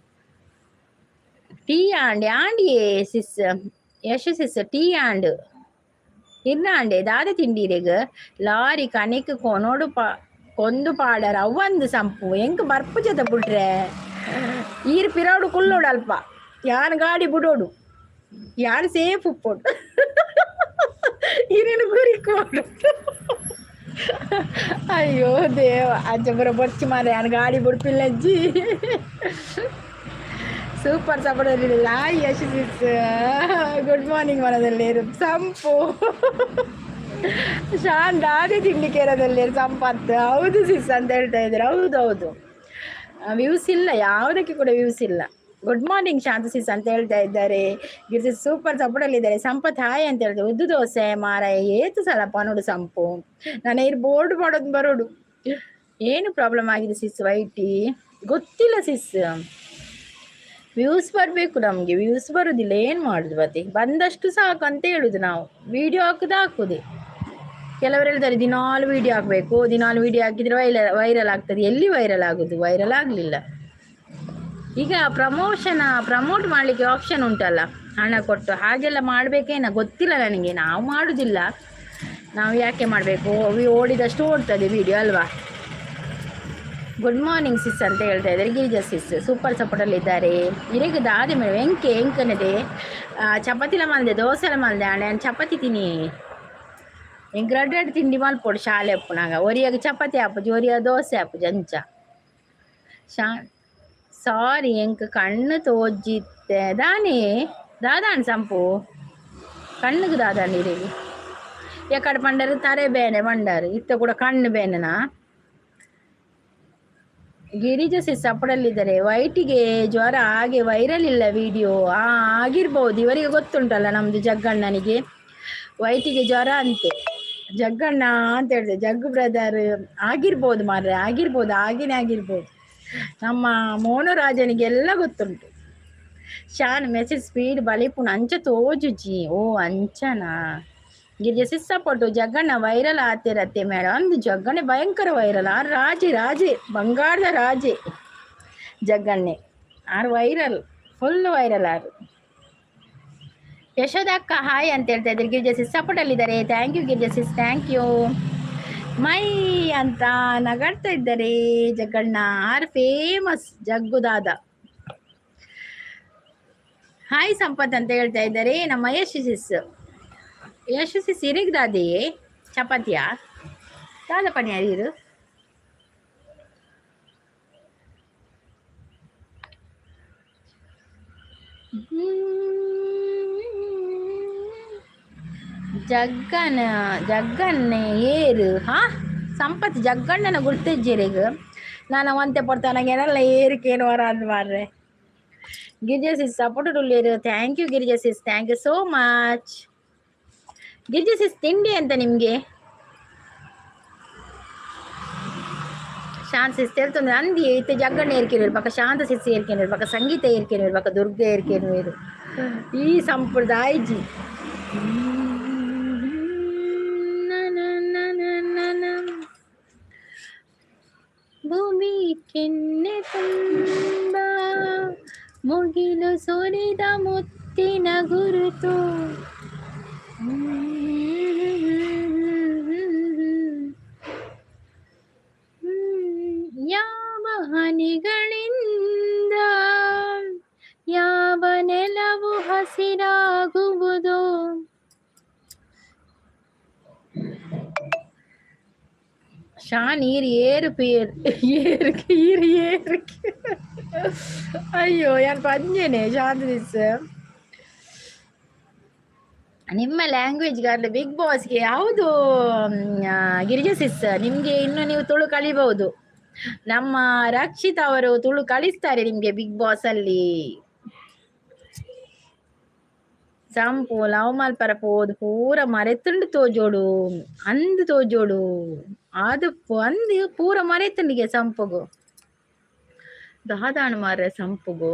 [SPEAKER 1] ಟೀ ಆಂಡ್ ಆಂಡಿಯೇ ಸಿಸ್ ಯಶ್ ಸಿಸ್ ಟೀ ಆಂಡ್ ಇರ್ನಾಂಡೆ ದಾದ ತಿಂಡಿರೆಗ್ ಲಾರಿ ಕಣಿಕ್ ಕೊನೋಡು ಪಾ ಕೊಂದು ಪಾಡರ ಅವ್ವಂದು ಸಂಪು ಎಂಕ್ ಬರ್ಪು ಜೊತೆ ಬಿಟ್ರೆ ಈರ್ ಪಿರೌಡು ಕುಲ್ಲೋಡು ಅಲ್ಪ ಯಾನ್ ಗಾಡಿ ಬಿಡೋಡು ಯಾರು ಸೇಫ್ ಉಪ್ಪೋಡು ಈರೇನು ಗುರಿಕೋಡು. ಅಯ್ಯೋ ದೇವ, ಅಜ್ಜ ಬರ ಬೊಚ್ಚಿ ಮಾರ ಯಾನ್ ಗಾಡಿ ಬಿಡ್ಪಿಲ್ಲಜ್ಜಿ. Super support Yash sis, good morning. ಮನದಲ್ಲಿ ಸಂಪು ಶಾನ್ ದಾದೆ ತಿಂಡಿ ಕೇರದಲ್ಲಿ ಸಂಪತ್ತು. ಹೌದು ಸಿಸ್ ಅಂತ ಹೇಳ್ತಾ ಇದ್ದಾರೆ. ಹೌದು ಹೌದು, ವ್ಯೂಸ್ ಇಲ್ಲ, ಯಾವುದಕ್ಕೆ ಕೂಡ ವ್ಯೂಸ್ ಇಲ್ಲ. ಗುಡ್ ಮಾರ್ನಿಂಗ್ ಶಾಂತ ಸಿಸ್ ಅಂತ ಹೇಳ್ತಾ ಇದ್ದಾರೆ. ಗಿರಿಜ ಸೂಪರ್ ಸಪೋರ್ಟ್ ಇದ್ದಾರೆ. ಸಂಪತ್ ಹಾಯ್ ಅಂತ ಹೇಳ್ತಾರೆ. ಉದ್ದು ದೋಸೆ ಮಾರ ಏತು ಸಲ ಪನೋಡು ಸಂಪು ನಾನು ಇರ್ ಬೋರ್ಡ್ ಮಾಡೋದು ಬರೋಡು. ಏನು ಪ್ರಾಬ್ಲಮ್ ಆಗಿದೆ ಸಿಸ್ ವೈಟಿ? ಗೊತ್ತಿಲ್ಲ ಸಿಸ್. ವ್ಯೂಸ್ ಬರಬೇಕು ನಮಗೆ, ವ್ಯೂಸ್ ಬರುದಿಲ್ಲ. ಏನು ಮಾಡುದು ಮತ್ತೆ? ಬಂದಷ್ಟು ಸಾಕು ಅಂತ ಹೇಳುದು ನಾವು. ವಿಡಿಯೋ ಹಾಕುದು ಹಾಕುದೇ. ಕೆಲವರು ಹೇಳ್ತಾರೆ ದಿನಾಲು ವಿಡಿಯೋ ಹಾಕಬೇಕು, ದಿನಾಲು ವಿಡಿಯೋ ಹಾಕಿದ್ರೆ ವೈರಲ್ ವೈರಲ್ ಆಗ್ತದೆ. ಎಲ್ಲಿ ವೈರಲ್ ಆಗುದು? ವೈರಲ್ ಆಗಲಿಲ್ಲ. ಈಗ ಪ್ರಮೋಷನ್ ಪ್ರಮೋಟ್ ಮಾಡಲಿಕ್ಕೆ ಆಪ್ಷನ್ ಉಂಟಲ್ಲ, ಹಣ ಕೊಟ್ಟು ಹಾಗೆಲ್ಲ ಮಾಡಬೇಕೇನ ಗೊತ್ತಿಲ್ಲ ನನಗೆ. ನಾವು ಮಾಡುವುದಿಲ್ಲ. ನಾವು ಯಾಕೆ ಮಾಡಬೇಕು? ಓಡಿದಷ್ಟು ಓಡ್ತದೆ ವಿಡಿಯೋ ಅಲ್ವಾ? ಗುಡ್ ಮಾರ್ನಿಂಗ್ ಸಿಸ್ ಅಂತ ಹೇಳ್ತಾ ಇದ್ದಾರೆ. ಗಿರಿಜಾ ಸಿಸ್ ಸೂಪರ್ ಸಪೋರ್ಟಲ್ಲಿ ಇದ್ದಾರೆ. ಇರೆಗ್ ದಾದೆ ಮೇಡಮ್? ಎಂಕೆ ಎಂಕನದೆ ಚಪಾತಿಲ ಮಲ್ದೆ, ದೋಸೆಲ ಮಲ್ದೆ. ಅಣ್ಣ ಚಪಾತಿ ತಿನ್ನಿ. ಎಂಕ್ ರಡ್ಡ್ ರಡ್ಡ್ ತಿಂಡಿ ಮಲ್ಪೊಡು ಶಾಲೆ ಉಪ್ಪುನಾಗ. ಒರಿಯಾಗ ಚಪಾತಿ ಆಪುಜಿ, ಒರಿಯ ದೋಸೆ ಆಪುಜಿ ಅಂಚ. ಶಾ ಸಾರಿ, ಎಂಕ್ ಕಣ್ಣು ತೋಜಿತ್ತೆ ದಾನೆ ದಾದಾನ್ ಸಂಪು ಕಣ್ಣುಗೆ ದಾದಾನ್ ಇರೆಗ್ ಎಕಡೆ ಪಂಡರು ತರೆ ಬೇನೆ ಪಂಡರು, ಇತ್ತ ಕೂಡ ಕಣ್ಣು ಬೇನೆನಾ? ಗಿರಿಜ ಸಿಸ್ ಸಪೋರ್ಟಲ್ಲಿದ್ದಾರೆ. ವೈಟಿಗೆ ಜ್ವರ, ಹಾಗೆ ವೈರಲ್ ಇಲ್ಲ ವಿಡಿಯೋ. ಆಗಿರ್ಬೋದು, ಇವರಿಗೆ ಗೊತ್ತುಂಟಲ್ಲ. ನಮ್ಮದು ಜಗ್ಗಣ್ಣನಿಗೆ ವೈಟಿಗೆ ಜ್ವರ ಅಂತೆ. ಜಗ್ಗಣ್ಣ ಅಂತ ಹೇಳಿದೆ, ಜಗ್ಗು ಬ್ರದರ್. ಆಗಿರ್ಬೋದು ಮಾರ್ರೆ, ಆಗಿರ್ಬೋದು, ಹಾಗೇನೆ ಆಗಿರ್ಬೋದು. ನಮ್ಮ ಮೋನುರಾಜನಿಗೆಲ್ಲ ಗೊತ್ತುಂಟು. ಶಾನ್ ಮೆಸೇಜ್ ಸ್ಪೀಡ್ ಬಲಿಪುಣ ಅಂಚ ತೋಜುಜಿ. ಓ ಅಂಚನಾ? ಗಿರಿಜ ಸಿಸ್ ಸಪೋರ್ಟು. ಜಗ್ಗಣ್ಣ ವೈರಲ್ ಆತಿರತ್ತೆ ಮೇಡಮ್ ಅಂದು. ಜಗ್ಗಣ್ಣೆ ಭಯಂಕರ ವೈರಲ್ ಆರ್. ರಾಜೆ ರಾಜೆ, ಬಂಗಾರದ ರಾಜೆ ಜಗ್ಗಣ್ಣೆ ಆರ್. ವೈರಲ್, ಫುಲ್ ವೈರಲ್ ಆರು. ಯಶೋದಕ್ಕ ಹಾಯ್ ಅಂತ ಹೇಳ್ತಾ ಇದ್ದಾರೆ. ಗಿರಿಜಾ ಸಿಸ್ ಸಪೋರ್ಟಲ್ಲಿದ್ದಾರೆ. Thank you Girija sis, thank you. ಮೈ ಅಂತ ನಗಾಡ್ತಾ ಇದ್ದಾರೆ ಜಗ್ಗಣ್ಣ ಆರ್. ಫೇಮಸ್ ಜಗ್ಗುದಾದ. ಹಾಯ್ ಸಂಪತ್ ಅಂತ ಹೇಳ್ತಾ ಇದ್ದಾರೆ ನಮ್ಮ ಯಶ್ ಸಿಸ್. ಯಶ್ ಸಿಸ್, ಇರಿಗ್ದಾದಿ ಚಪಾತಿಯಾ ದಾದ ಪಣಿಯಾರು? ಜಗ್ಗನ ಜಗ್ಗನ್ನೇ ಏರು ಹಾ ಸಂಪತ್ ಜಗ್ಗಣ್ಣನ ಗುರ್ತಿಜ್ಜಿರೆಗ್ ನಾನು ಒಂತೆ ಪೊರ್ತಾನಗ ಏನೆಲ್ಲ ಏರಿಕೇನು ವರ ಅಂದ್ ಮಾರ್ರೆ. ಗಿರಿಜಾ ಸಿಸ್ ಸಪೋರ್ಟ್ ಉಳ್ಳೇರು. Thank you Girija sis, thank you so much. Girija sis, ತಿಂಡಿ ಅಂತ ನಿಮಗೆ? ಶಾಂತ ಸಿಸ್ ತೆಲ್ತೊಂದು ಅಂದಿ ಇತ್ತೆ ಜಗ್ಗಣ್ಣ ಏರ್ಕೇನು ಪಕ್ಕ, ಶಾಂತ ಸಿಸ್ ಏರ್ಕೇನು ಪಕ್ಕ, ಸಂಗೀತ ಏರ್ಕೇನು ಪಕ್ಕ, ದುರ್ಗ ಏರ್ಕೇನು. ಈ ಸಂಪ್ರದಾಯಜಿ. ಭೂಮಿ ಕೆನ್ನೆ ತುಂಬ ಮುಗಿಲು ಸುರಿದ ಮುತ್ತಿನ ಗುರುತು. ಯಾವ ಹನಿಗಳಿಂದ ಯಾವ ನೆಲವು ಹಸಿರಾಗುವುದು? ಶಾನ್ ಈರ್ ಏರು ಪೇರ್ ಏರು ಈರು ಏರು. ಅಯ್ಯೋ, ಯಾನ್ ಪಂಜೆನೆ. ಶಾಂತ ಸಿಸ್, ನಿಮ್ಮ ಲ್ಯಾಂಗ್ವೇಜ್ ಗಾರ್ಲೆ ಬಿಗ್ ಬಾಸ್ಗೆ. ಹೌದು ಗಿರಿಜಾ ಸಿಸ್, ನಿಮಗೆ ಇನ್ನು ನೀವು ತುಳು ಕಲಿಬಹುದು. ನಮ್ಮ ರಕ್ಷಿತ್ ಅವರು ತುಳು ಕಲಿಸ್ತಾರೆ ನಿಮಗೆ ಬಿಗ್ ಬಾಸ್ ಅಲ್ಲಿ. ಸಂಪು ಲವ್ ಮಲ್ಪರ ಪೋದು ಪೂರ ಮರೆತುಂಡು ತೋಜೋಡು ಅಂದು ತೋಜೋಡು. ಅದು ಅಂದು ಪೂರ ಮರೆತನಿಗೆ ಸಂಪುಗು ದಾದಾಣ ಮಾರ್ರೆ ಸಂಪುಗು.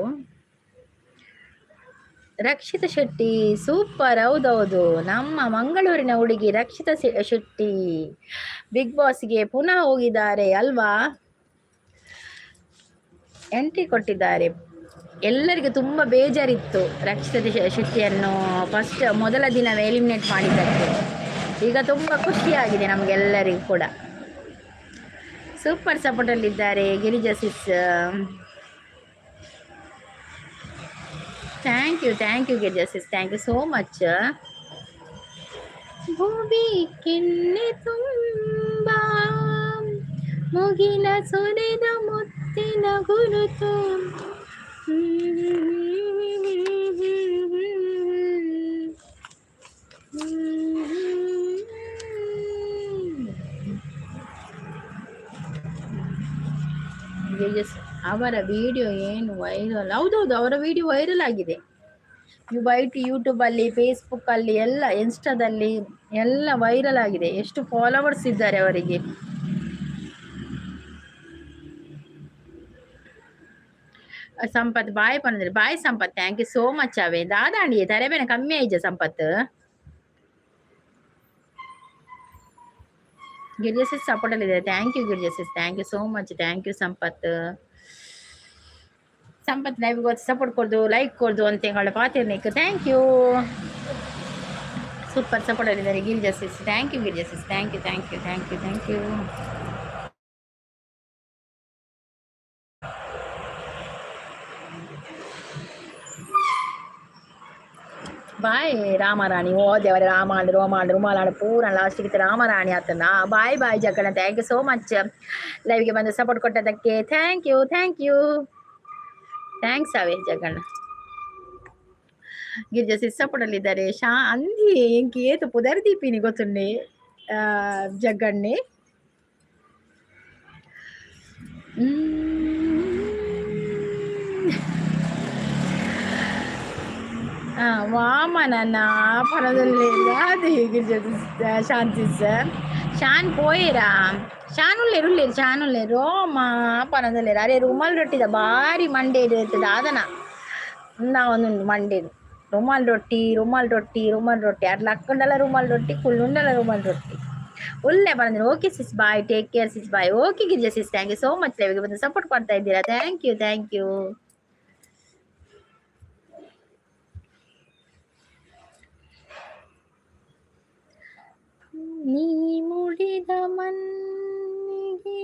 [SPEAKER 1] ರಕ್ಷಿತ ಶೆಟ್ಟಿ ಸೂಪರ್. ಹೌದೌದು, ನಮ್ಮ ಮಂಗಳೂರಿನ ಹುಡುಗಿ ರಕ್ಷಿತ ಶೆಟ್ಟಿ ಬಿಗ್ ಬಾಸ್ಗೆ ಪುನಃ ಹೋಗಿದ್ದಾರೆ ಅಲ್ವಾ? ಎಂಟ್ರಿ ಕೊಟ್ಟಿದ್ದಾರೆ. ಎಲ್ಲರಿಗೂ ತುಂಬ ಬೇಜಾರಿತ್ತು ರಕ್ಷಿತ ಶೆಟ್ಟಿಯನ್ನು ಫಸ್ಟ್ ಮೊದಲ ದಿನವೇ ಎಲಿಮಿನೇಟ್ ಮಾಡಿದ್ದಕ್ಕೆ. ಈಗ ತುಂಬ ಖುಷಿಯಾಗಿದೆ ನಮಗೆಲ್ಲರಿಗೂ ಕೂಡ. ಸೂಪರ್ ಸಪೋರ್ಟಲ್ಲಿದ್ದಾರೆ Girija sis. Thank you, thank you Girija sis, thank you so much. ಭುವಿ ಕೆನ್ನೆ ತುಂಬ ಮುಗಿಲ ಸುರಿದ ಮುತ್ತಿನ ಗುರುತು. ಅವರ ವಿಡಿಯೋ ಏನು ವೈರಲ್? ಹೌದೌದು, ಅವರ ವಿಡಿಯೋ ವೈರಲ್ ಆಗಿದೆ. ಬೈಟ್ ಯೂಟ್ಯೂಬಲ್ಲಿ, ಫೇಸ್ಬುಕ್ಕಲ್ಲಿ, ಎಲ್ಲ ಇನ್ಸ್ಟಾದಲ್ಲಿ ಎಲ್ಲ ವೈರಲ್ ಆಗಿದೆ. ಎಷ್ಟು ಫಾಲೋವರ್ಸ್ ಇದ್ದಾರೆ ಅವರಿಗೆ. ಸಂಪತ್ boy ಪಂದ್ರೆ bye Sampath, thank you so much. ಅವೇ ದಾದಾಂಡಿ ತರೆಬೇನೆ ಕಮ್ಮಿ ಆಯ್ಜ ಸಂಪತ್. ಗಿರ್ಜಾ ಸಿಸ್ ಸಪೋರ್ಟ್ ಅಲ್ಲಿ ಇದೆ. Thank you Girija sis, thank you so much, thank you Sampath. Sampath live support ಕೊಡ್ದು, like ಕೊಡ್ದು ಅಂತ ಪಾತಿರ್ನಿಕ್. Thank you, super support ಅಲ್ಲಿ Girija sis. Thank you Girija sis, thank you, thank you, thank you, thank you. Bye Ramarani. ಓ ದೇವರೇ, ರಾಮಾಂಡ್ ರೋಮಾಂಡ್ ರುಮಾಲಾಂಡ್ ಪೂರ ಲಾಸ್ಟಿಗೆ ರಾಮರಾಣಿ ಆತನ. Bye bye ಜಗ್ಗಣ್ಣ, thank you so much ಲೈವ್ಗೆ ಬಂದು ಸಪೋರ್ಟ್ ಕೊಟ್ಟದಕ್ಕೆ. Thank you, thank you, thanks ಅವೇ ಜಗ್ಗಣ್ಣ. ಗಿರಿಜಾ ಸಿಸ್ ಸಪೋರ್ಟಲ್ಲಿದ್ದಾರೆ. ಶಾ ಅಂದಿ ಎಂಕ್ ಏತು ಪುದರ್ ದೀಪಿನಿ ಗೊತ್ತುಂಡೆ ಜಗ್ಗಣ್ಣೆ. ವಾಮನನ ಪನದಲ್ಲೇರು ಗಿರಿಜಾ ಶಾಂತಿ ಸರ್. ಶಾನ್ ಪೋಯೆರಾ? ಶಾನ್ ಉಲ್ಲೇರು ಉಲ್ಲೇರು, ಶಾನ್ ಉಲ್ಲೇರು ರೋಮ ಪನದಲ್ಲೇರು. ಅರೆ ರುಮಾಲ್ ರೊಟ್ಟಿದ ಬಾರಿ ಮಂಡೆ ದಾದನ ಒಂದುಂಡು ಮಂಡೇದು. ರುಮಾಲ್ ರೊಟ್ಟಿ, ರುಮಾಲ್ ರೊಟ್ಟಿ, ರುಮಾಲ್ ರೊಟ್ಟಿ ಅರ್ಲ ಅಕ್ಕಂಡಲ ರುಮಾಲ್ ರೊಟ್ಟಿ, ಕುಲ್ಲುಂಡಲ ರುಮಾಲ್ ರೊಟ್ಟಿ. ಉಲ್ಲೆ ಬಂದ್ರೆ okay sis, bye, take care sis, bye. Okay Girija sis, thank you so much ಲೈವ್ಗೆ ಬಂದು ಸಪೋರ್ಟ್ ಕೊಡ್ತಾ ಇದ್ದೀರಾ. Thank you, thank you. ನೀ ಮುಡಿದ ಮನ್ನಿಗೆ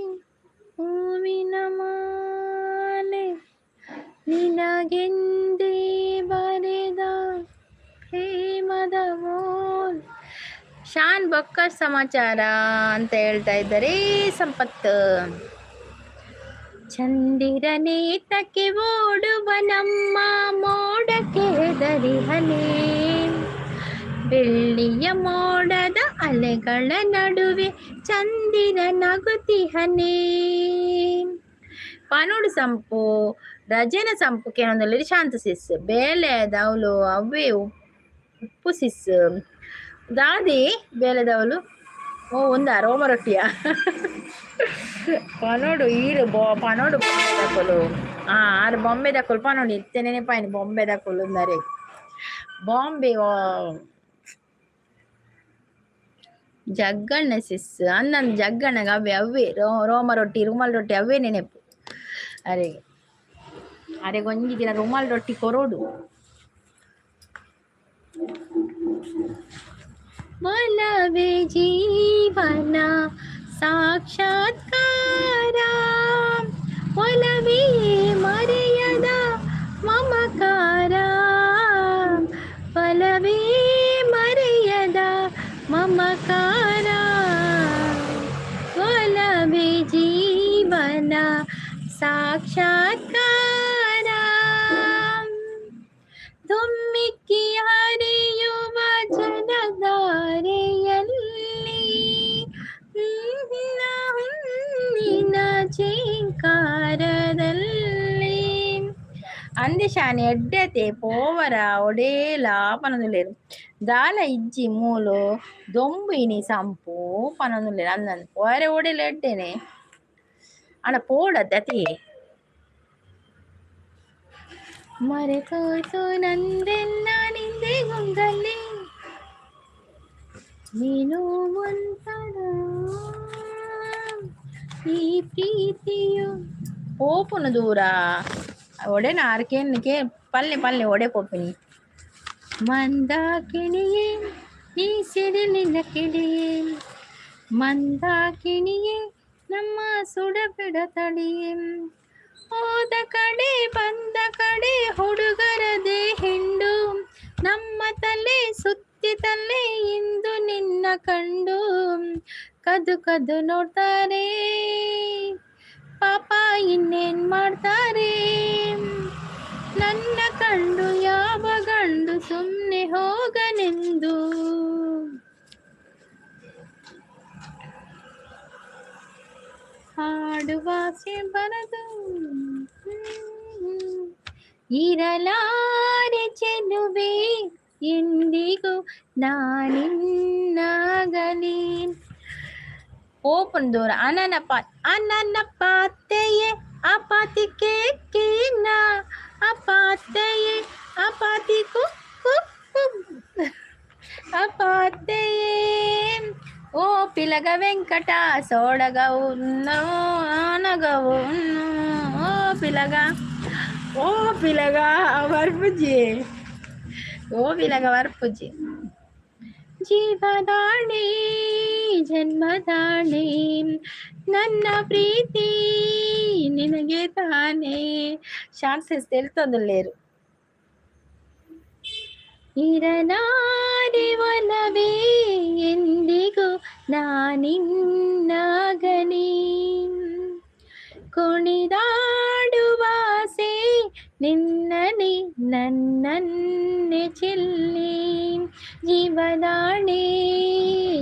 [SPEAKER 1] ಹೂವಿನ ಮಾಲೆ, ನಿನಗೆಂದೇ ಬರೆದ ಪ್ರೇಮದ ಮೋಲ್. ಶಾನ್ ಬೊಕ್ಕ ಸಮಾಚಾರ ಅಂತ ಹೇಳ್ತಾ ಇದ್ದಾರೆ ಸಂಪತ್. ಚಂದಿರನೇತಕ್ಕೆ ಓಡುವ ನಮ್ಮ ಮೋಡಕ್ಕೆ ಹೆದರಿಹನೇ, ಬೆಳ್ಳಿಯ ಮೋಡದ ಅಲೆಗಳ ನಡುವೆ ಚಂದಿರ ನಗುತಿಹನೇ. ಪನೋಡು ಸಂಪು ರಜೆನ ಸಂಪು ಕೇನೊಂದುಲ್ಲೆರ್ ಶಾಂತ ಸಿಸ್. ಬೇಲೆದವ್ಲು ಅವ್ವೇ ಉಪ್ಪು ಸಿಸ್. ದಾದಿ ಬೇಲೆದವ್ಲು? ಓ ಉಂದಾ ರೋಮ ರೊಟ್ಟಿಯ? ಪನೋಡು ಈರು ಬೊ ಪನೋಡು ಬೊಂಬೆದಕುಲು. ಆರು ಬೊಂಬೆದಕುಲು ಪನೋಡು ಇತ್ತೆ ನೆನಪಾಯಿನಿ ಬೊಂಬೆದಕುಲು ಉಂದರೆ. ಬಾಂಬೆ ಜಗ್ಗಣ್ಣ ಸಿಸ್ ಅಂದಂದು ಜಗ್ಗಣ್ಣಗೆ ಅವೇ ಅವೇ ರೋಮ ರೊಟ್ಟಿ ರುಮಾಲ್ ರೊಟ್ಟಿ ಅವೇ ನೆನಪು. ಅರೆ ಅರೆಗೆ ಒಂಜಿ ದಿನ ರುಮಾಲ್ ರೊಟ್ಟಿ ಕೊರೋಡು. ಒಲವೇ ಜೀವನ ಸಾಕ್ಷಾತ್ಕಾರ, ಒಲವೇ ಮರೆಯದ ಮಮಕಾರ, ಒಲವೇ ಮರೆಯದ ಮಮಕಾರ, ಒಲವೇ ಜೀವನ ಸಾಕ್ಷಾತ್ಕಾರ. ಧುಮ್ಮಿಕ್ಕಿ ಹರಿಯುವ ಜಲಧಾರೆಯಲ್ಲಿ ಹುಣ್ಣಿನ ಚೀಂಕಾರದಲ್ಲಿ. ಅಂದೆ ಶಾನೆ ಎಡ್ಡೆತೆ ಪೋವರ ಒಡೇಲ ಪನೊಂದುಲ್ಲೆರ್. ದಾಲ ಇಜ್ಜಿ ಮೂಲು ದೊಂಬು ಇನಿ ಸಂಪು ಪನೊಂದುಲ್ಲೆರ್ ಅಂದಂದ್ ಪೋಯೆರೆ ಓಡೆಲ ಎಡ್ಡೆನೆ ಆಂಡ ಪೋಡತ್ತೆ ಅತೇ ಮರೆತೋಯ್ತು ನಂದೆಲ್ಲ ನಿಂದೆ ಗುಂಗಲ್ಲಿ ನೀನು ಒಂಥರ ಈ ಪ್ರೀತಿಯು ಪೋಪುನು ದೂರ ಒಡೆನ ಆರ್ಕೇನ್ಕೆ ಪಲ್ಲೆ ಪಲ್ಲೆ ಒಡೆ ಪೋಪಿನಿ ಮಂದಾಕಿಣಿಯೇ ನೀ ಸಿಡಿಲಿನ ಕಿಡಿಯೇ ಮಂದಾಕಿಣಿಯೇ ನಮ್ಮ ಸುಡಬಿಡ ತಡಿಯೇ ಹೋದ ಕಡೆ ಬಂದ ಕಡೆ ಹುಡುಗರದೇ ಹಿಂಡು ನಮ್ಮ ತಲೆ ಸುತ್ತಿತಲ್ಲೇ ಇಂದು ನಿನ್ನ ಕಂಡು ಕದ್ದು ಕದ್ದು ನೋಡ್ತಾರೆ ಪಾಪ ಇನ್ನೇನ್ ಮಾಡ್ತಾರೆ ನನ್ನ ಕಂಡು ಯಾವ ಗಂಡು ಸುಮ್ಮನೆ ಹೋಗನೆಂದು. ಹಾಡುವಾಸೆ ಬರದು ಇರಲಾರೆ ಚೆಲುವೆ ಎಂದಿಗೂ ನಾನಿನ್ನಾಗಲಿ. ಓಪನ್ ದೂರ ಅನನ ಅನನ ಪಾತೆಯೇ ಅಪಾತಿ ಕೇನ ಅಪಾತೆಯೇ ಅಪಾತಿ ಕು ಅಪಾತೆಯೇ ಓ ಪಿಲಗ ವೆಂಕಟ ಸೋಡಗವು ಆನಗವು ಓ ಪಿಲಗ ಓ ಪಿಲಗ ವರ್ಪುಜಿ ಓ ಪಿಲಗ ವರ್ಪುಜಿ ಜೀವದಾಣೆ ಜನ್ಮದಾಣೆ ನನ್ನ ಪ್ರೀತಿ ನಿನಗೆ ತಾನೇ. ಶಾನ್ಸಸ್ తెలుతుందిలేరు. ಇರಲಾರೆ ಒಲವೇ ಎಂದಿಗೂ ನಾನಿನ್ನಾಗಲಿ ಕುಣಿದಾಡುವಾಸೆ ನಿನ್ನನೆ ನನ್ನನ್ನೇ ಚೆಲ್ಲಿ ಜೀವದಾಣೆ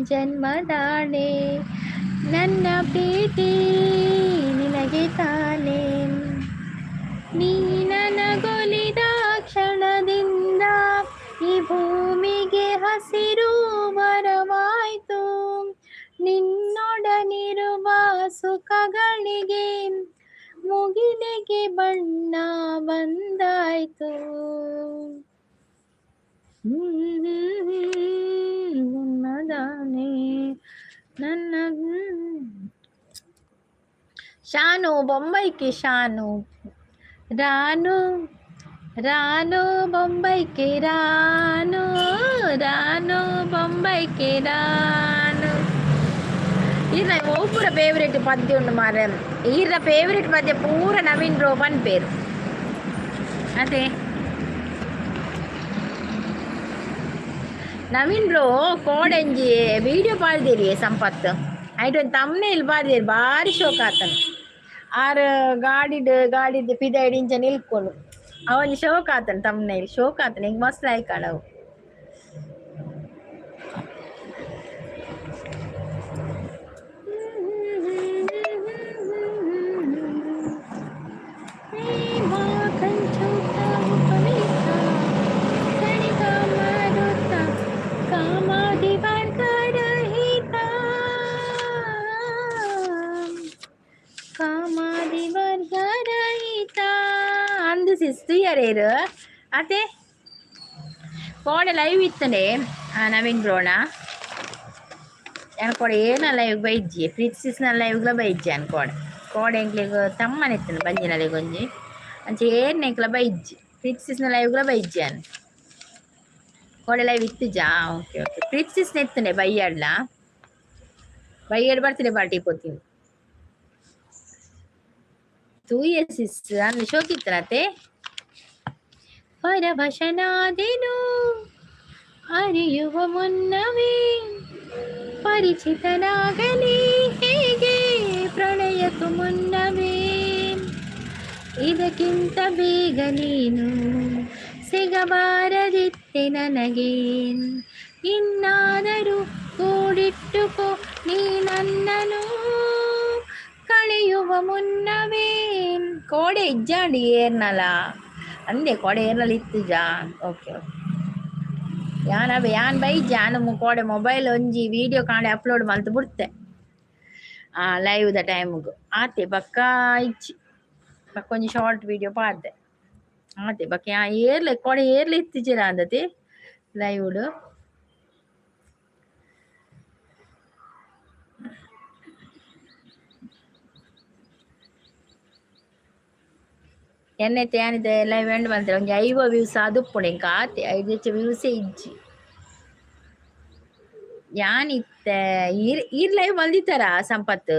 [SPEAKER 1] ಜನ್ಮದಾಣೆ ನನ್ನ ಪ್ರೀತಿ ನಿನಗೆ ತಾನೇ. ನೀ ನನಗೊಲಿದ ಕ್ಷಣದಿಂದ ಈ ಭೂಮಿಗೆ ಹಸಿರು ವರವಾಯ್ತು. ನಿನ್ನೊಡನಿರುವ ಸುಖಗಳಿಗೆ ಮುಗಿಲಿಗೆ ಬಣ್ಣ ಬಂದಾಯ್ತು. ಜನ್ಮದಾನೆ ನನ್ನ ಶಾನು ಬೊಂಬೈకి ಶಾನು ರಾನು ರಾನು ಬೊಂಬೈకి ರಾನು ರಾನು ಬೊಂಬೈకి ರಾನು. ಈರ್ನ ಪೂರ ಫೇವ್ರೇಟ್ ಪದ್ಯ ಉಂಡು ಮಾರ್ರೆ. ಈರ್ನ ಫೇವ್ರೇಟ್ ಪದ್ಯ ಪೂರ ನವೀನ್ ಬ್ರೋ ಪನ್ಪೇರು ಅದೇ. ನವೀನ್ ಬ್ರೋ ಕೋಡೆಂಜಿ ವಿಡಿಯೋ ಪಾಡ್ದೇರಿ ಸಂಪತ್ತು ಐಟ್ ಒಂಜಿ ತಮ್ನೇಲ್ ಪಾಡ್ದೇರಿ ಬಾರಿ ಶೋಕ್ ಆತನ. ಆರ್ ಗಾಡಿಡ್ ಗಾಡಿಡ್ ಪಿದೈಡ್ ಇಂಚ ನಿಲ್ಕೊಂಡು ಅವೊಂಜಿ ಶೋಕ್ ಆತನ ತಮ್ನೇಲ್ ಶೋಕ್ ಆತನ ಎಂಕ್ ಮಸ್ತ್ ಲೈಕ್ ಆಂಡ್ ಅವು. ಅಂದು ಸಿಸ್ ತೂಯರೇರು ಅತೆ ಕೋಡೆ ಲೈವ್ ಇತ್ತನೆ ನವೀನ್ ಬ್ರೋಣ ಕೋಡೆ ಏನ ಲೈವ್ ಬೈಜ್ಜಿ ಪ್ರೀತಿ ಸಿಸ್ನ ಲೈವ್ಲ ಬೈಜ್ಜಿ ಅನ್ಕೋಡೆ ಕೋಡೆ ಎಂಕ್ಲೆಗ್ ತಮ್ಮನ ಇತ್ತನ ಬಂಜಿನಲೆಗ್ ಒಂಜಿ ಅಂಚ ಏರ್ನ ಎಂಕ್ಲ ಬೈಜ್ಜಿ ಪ್ರೀತಿ ಸಿಸ್ನ ಲೈವ್ಲ ಬೈಜ್ಜಿ ಅನ್ ಕೋಡೆ ಲೈವ್ ಇತ್ತುಜಾ. ಓಕೆ ಓಕೆ ಪ್ರೀತಿ ಸಿಸ್ನ ಇತ್ತನೆ ಬೈಯಾಡ್ಲ ಬೈಯಾಡ್ ಬರ್ತ್ಡೇ ಪಾರ್ಟಿ ಪೋತೀನಿ ತೂಯೆ ಸಿಸ್ ಅಂದ್ ಶೋಕಿತ್ತನತೆ. ಪರವಶನಾದೆನು ಅರಿಯುವ ಮುನ್ನವೇ ಪರಿಚಿತನಾಗಲಿ ಹೇಗೆ ಪ್ರಣಯಕ್ಕೂ ಮುನ್ನವೇ ಇದಕ್ಕಿಂತ ಬೇಗ ನೀನು ಸಿಗಬಾರದಿತ್ತೆ ನನಗೆ ಇನ್ನಾದರೂ ಕೂಡಿಟ್ಟುಕೋ ನೀ ನನ್ನನು ಕಳೆಯುವ ಮುನ್ನವೇ. ಕೋಡೆ ಇಜ್ಜಾಂಡ್ ಏರ್ನಲ ಅಂದೆ ಕೋಡೆ ಏರ್ನಲ ಇತ್ತುಜಾ. Okay okay. ಯಾನ್ ಅವೆ ಯಾನ್ ಬೈಜೆ ಯಾನ್ ಕೋಡೆ ಮೊಬೈಲ್ ಒಂಜಿ ವಿಡಿಯೋ ಕಾಣೆ ಅಪ್ಲೋಡ್ ಮಲ್ತ್ ಬುಡ್ತೆ ಆ ಲೈವ್ ದ ಟೈಮ್ಗ್ ಆತೆ ಬೊಕ್ಕ ಇಜ್ಜಿ ಬೊಕ್ಕ ಒಂಜಿ ಶಾರ್ಟ್ ವಿಡಿಯೋ ಪಾಡ್ದೆ ಆತೆ ಬೊಕ್ಕ ಯಾನ್ ಏರ್ಲ ಕೋಡೆ ಏರ್ಲ ಇತ್ತಿಜೆರ್ ಅಂದತೆ ಲೈವ್ ಡ್. ಎನ್ನೈತೆ ಯಾನಿದೆ ಲೈವ್ ಎಂಡ್ ಮಲ್ತೆರ್ ಒಂಜಿ 50 ವ್ಯೂಸ್ ಆದುಪ್ಪುಂಡು ಎಂಕ್ ಆತೆ ಐದು ಹೆಚ್ಚ ವ್ಯೂಸೇ ಇಜ್ಜಿ. ಯಾನಿತ್ತೆ ಈರ್ ಈರ್ ಲೈವ್ ಮಲ್ದಿತ್ತಾರ ಸಂಪತ್?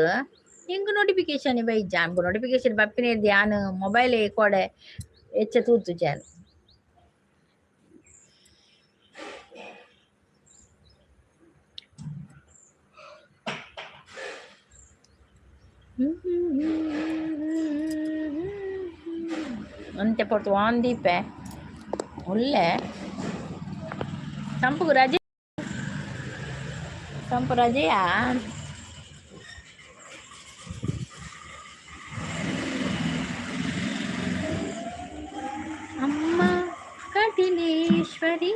[SPEAKER 1] ಎಂಕ್ ನೋಟಿಫಿಕೇಶನ್ ಬೈಜ ನೋಟಿಫಿಕೇಶನ್ ಬಪ್ಪಿನೇರ್ದ್ ಯಾನ್ ಮೊಬೈಲ್ ಕೋಡೆ ಹೆಚ್ಚ ತೂತುಜಿ ಯಾನ್. ಒಂತೆ ಪೊರ್ತು ಆನ್ ದೀಪೆ ಉಲ್ಲೆ ಸಂಪುಗು ರಜೆ ಸಂಪು ರಜೆಯಾ? ಅಮ್ಮ ಕಟಿಲೇಶ್ವರಿ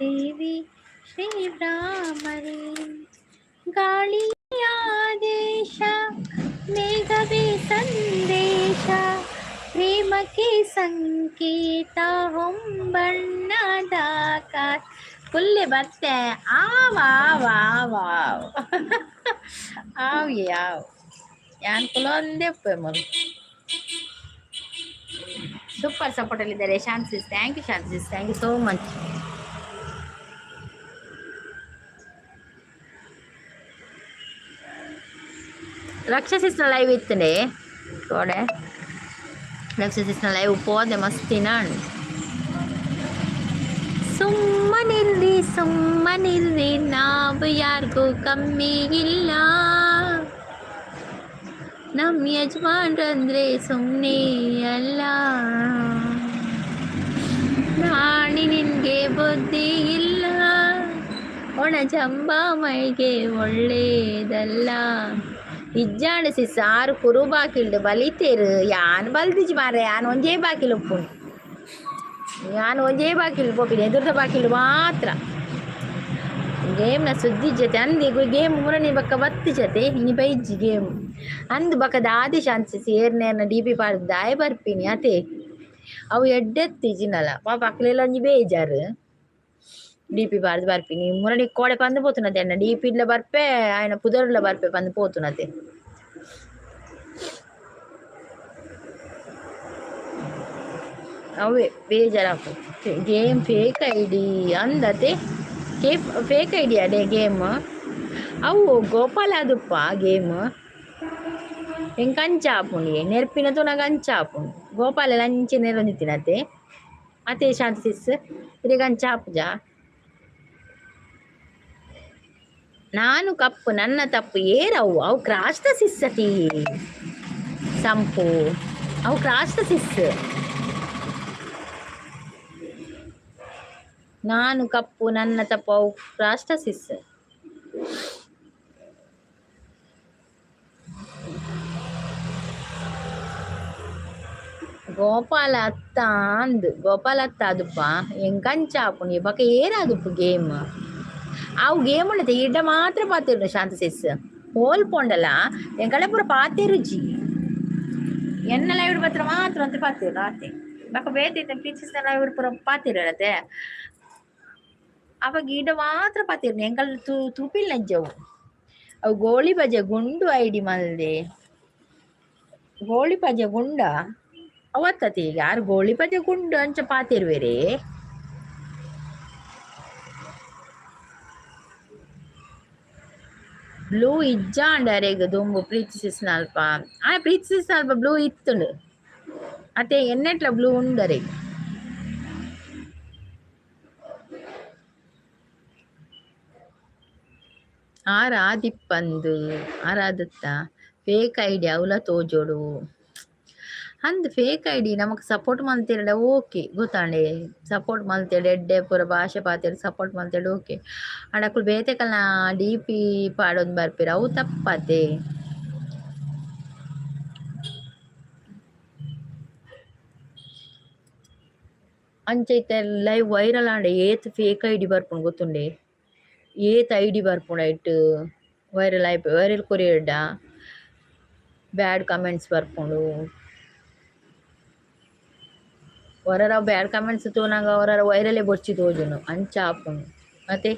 [SPEAKER 1] ದೇವಿ ಶ್ರೀ ಭ್ರಾಮರಿ ಗಾಳಿಯಾದೇಶ ಮೇಘವೇ ಸಂದೇಶ ಪ್ರೇಮಕ್ಕೆ ಸಂಕೇತ ಹೊಂಬಣ್ಣದ ಕುಲ್ಲೆ ಬತ್ತೆ ಆವ್ ಆವ್ ಆವ್ ಆವ್ ಆವ್ ಯಾವ್ ಯಾನ್ ಕುಲೊಂದೇ ಉಪ್ಪೆ ಮೊಲ್. ಸೂಪರ್ ಸಪೋರ್ಟ್ ಅಲ್ಲಿದ್ದಾರೆ Shanti sis, thank you Shanti sis, thank you so much. ರಕ್ಷಸಿಸ್ನ live ಇತ್ತಂಡೆ ಕೋಡೆ ರಕ್ಷಸಿಸ್ನ ಲೈವ್ ಪೋದೆ ಮಸ್ತಿನ. ಸುಮ್ಮನಿರ್ರಿ ಸುಮ್ಮನಿರ್ರಿ ನಾವು ಯಾರಿಗೂ ಕಮ್ಮಿ ಇಲ್ಲ, ನಮ್ಮ ಯಜಮಾನ್ರಂದ್ರೆ ಸುಮ್ಮನೆ ಅಲ್ಲ, ರಾಣಿ ನಿನಗೆ ಬುದ್ಧಿ ಇಲ್ಲ, ಒಣ ಜಂಬ ಮೈಗೆ ಒಳ್ಳೇದಲ್ಲ. ಇಜ್ಜಾಂಡ ಸಿಸ್ ಆರು ಕುರು ಬಾಕಿಲ್ಡ್ ಬಲಿತೇರು ಯಾನ್ ಬಲ್ದಿಜಿ ಮಾರ್ರೆ, ಯಾನ್ ಒಂಜೇ ಬಾಕಿಲ್ ಉಪ್ಪುಂಡು, ಯಾನ್ ಒಂಜೇ ಬಾಕಿಲ್ ಪೋಪಿನಿ, ಎದುರ್ದ ಬಾಕಿಲ್ ಮಾತ್ರ. ಗೇಮ್ನ ಸುದ್ದಿ ಜೊತೆ ಅಂದ್ ಗೇಮ್ ಮುರಣಿ ಬೊಕ್ಕ ಬತ್ತ್ ಜತೆ ಇನಿ ಬೈಜಿ ಗೇಮ್ ಅಂದ್ ಬೊಕ್ಕ ದಾದಿ ಶಾಂತಿ ಏರ್ನೇರ್ನ ಡಿ ಪಿ ಪಾಡ್ದ್ ದಾಯೆ ಬರ್ಪಿನಿ ಅತೆ ಅವು ಎಡ್ಡೆತ್ತಿಜಿನಲ ಪಾಪ ಅಕ್ಲೆಲ ಒಂಜಿ ಬೇಜಾರ್ ಡಿ ಪಿ ಪಾಡ್ದ್ ಬರ್ಪಿನಿ ಮುರಣಿ ಕೋಡೆ ಪಂದ್ ಪೋತುನತೆ ಎನ್ನ ಡಿ ಪಿ ಡ್ಲ ಬರ್ಪೆ ಆಯನ ಪುದರ್ಲ ಬರ್ಪೆ ಪಂದ್ ಪೋತುನತೆ. ಅವೇ ಬೇಜಾರಾಪು ಗೇಮ್ ಫೇಕ್ ಐಡಿ ಅಂದತೆ ಕೇಫ್ ಫೇಕ್ ಐಡಿ ಅಡೆ ಗೇಮ್ ಅವು ಗೋಪಾಲ ಆದುಪ್ಪ ಗೇಮ್ ಎಂಕ್ ಅಂಚ ಆಪುಂಡು ನೆರ್ಪಿನ ತೂನಗ ಅಂಚ ಆಪುಂಡು ಗೋಪಾಲ ಅಂಚೆ ನೆರೊಂದಿತ್ತಿನತೆ ಅತೆ ಶಾಂತಿ ಸಿಸ್ ಇರೆಗ್ ಅಂಚ ಆಪುಜ. ನಾನು ಕಪ್ಪು ನನ್ನ ತಪ್ಪು ಏರವು ಅವು ಕ್ರಾಸ್ದ ಸಿಸ್ಸತಿ ಸಂಪು ಅವು ಕ್ರಾಸ್ದ ಸಿಸ್. ನಾನು ಕಪ್ಪು ನನ್ನ ತಪ್ಪು ಅವು ಕ್ರಾಸ್ದ ಸಿಸ್. ಗೋಪಾಲ ಅತ್ತ ಅಂದ್ ಗೋಪಾಲ ಅತ್ತ ಅದುಪ್ಪ ಎಂಕ್ ಆಪುಂಡು ಬೊಕ ಏರಾದುಪ್ಪು ಗೇಮ್ ಅವು ಗೇಮ್ ಉಂಡತೆ ಇಡ್ಡ ಮಾತ್ರ ಪಾತೆರುಂಡು ಶಾಂತ ಸಿಸ್ ಹೋಲ್ ಪೋಂಡಲ ಎಂಕಲೆ ಪೂರ ಪಾತೆರುಜಿ ಎನ್ನ ಲೈವ್ ಮಾತ್ರ ಮಾತ್ರ ಅಂತ ಪಾತೆರು ಆತೆ ಬೊಕ ಬೇತೆ ಇತ್ತೆ ಪ್ರೀತಿಸ್ನ ಲೈವ್ ಪೂರ ಪಾತೆರತೆ ಅವಾಗ ಇಡ ಮಾತ್ರ ಪಾತೆರುಂಡು ಎಂಕಲ್ ತೂಪಿಲ್ ನಜ್ಜವು ಅವು ಗೋಳಿ ಬಜೆ ಗುಂಡು ಐಡಿ ಮಲ್ದೆ ಗೋಳಿ ಬಜೆ ಗುಂಡ ಅವತ್ತತಿ ಯಾರು ಗೋಳಿ ಬಜೆ ಗುಂಡು ಅಂಚ ಪಾತೆರುವೆರೆ. ಬ್ಲೂ ಇಜ್ಜಾಂಡ ಅರೆಗ್ ದುಂಬು ಪ್ರೀತಿಸಿಸ್ನಲ್ಪ ಆ ಪ್ರೀತಿಸಿಸ್ನಲ್ಪ ಬ್ಲೂ ಇತ್ತುಂಡು ಅತೆ ಎನ್ನೆಟ್ಲ ಬ್ಲೂ ಉಂಡು ಅರೆಗ್. ಆರ್ ಆದಿಪ್ಪಂದು ಆರಾದತ್ತ ಫೇಕ್ ಐಡಿ ಅವ್ಲ ತೋಜೋಡು ಅಂದ್ ಫೇಕ್ ಐಡಿ ನಮಕ್ ಸಪೋರ್ಟ್ ಮಲ್ತೆರ್ಡ ಓಕೆ ಗೊತ್ತಾಂಡೆ ಸಪೋರ್ಟ್ ಮಲ್ತೆರ್ಡ ಎಡ್ಡೆ ಪೂರ ಭಾಷೆ ಪಾತೆರ್ದ್ ಸಪೋರ್ಟ್ ಮಲ್ತೆರ್ಡ ಓಕೆ ಆಂಡ ಅಕುಲು ಬೇತೆಕಲ್ನ ಡಿ ಪಿ ಪಾಡೊಂದು ಬರ್ಪೆರ್ ಅವು ತಪ್ಪತೆ. ಅಂಚ ಇತ್ತೆ ಲೈವ್ ವೈರಲ್ ಆಂಡ ಏತ್ ಫೇಕ್ ಐಡಿ ಬರ್ಪುಂಡು ಗೊತ್ತುಂಡೆ? ಏತ್ ಐಡಿ ಬರ್ಪುಂಡು ಐಟ್ ವೈರಲ್ ಆಯ್ಪ ವೈರಲ್ ಕೊರಿಯರ್ಡ ಬ್ಯಾಡ್ ಕಮೆಂಟ್ಸ್ ಬರ್ಪುಂಡು. ಒರರ ಬ್ಯಾಡ್ ಕಮೆಂಟ್ಸ್ ತೂನಗ ಒರರ ವೈರಲೇ ಬೊರ್ಚಿ ತೋಜುಂಡು, ಅಂಚ ಆಪುಂಡು. ಮತ್ತೆ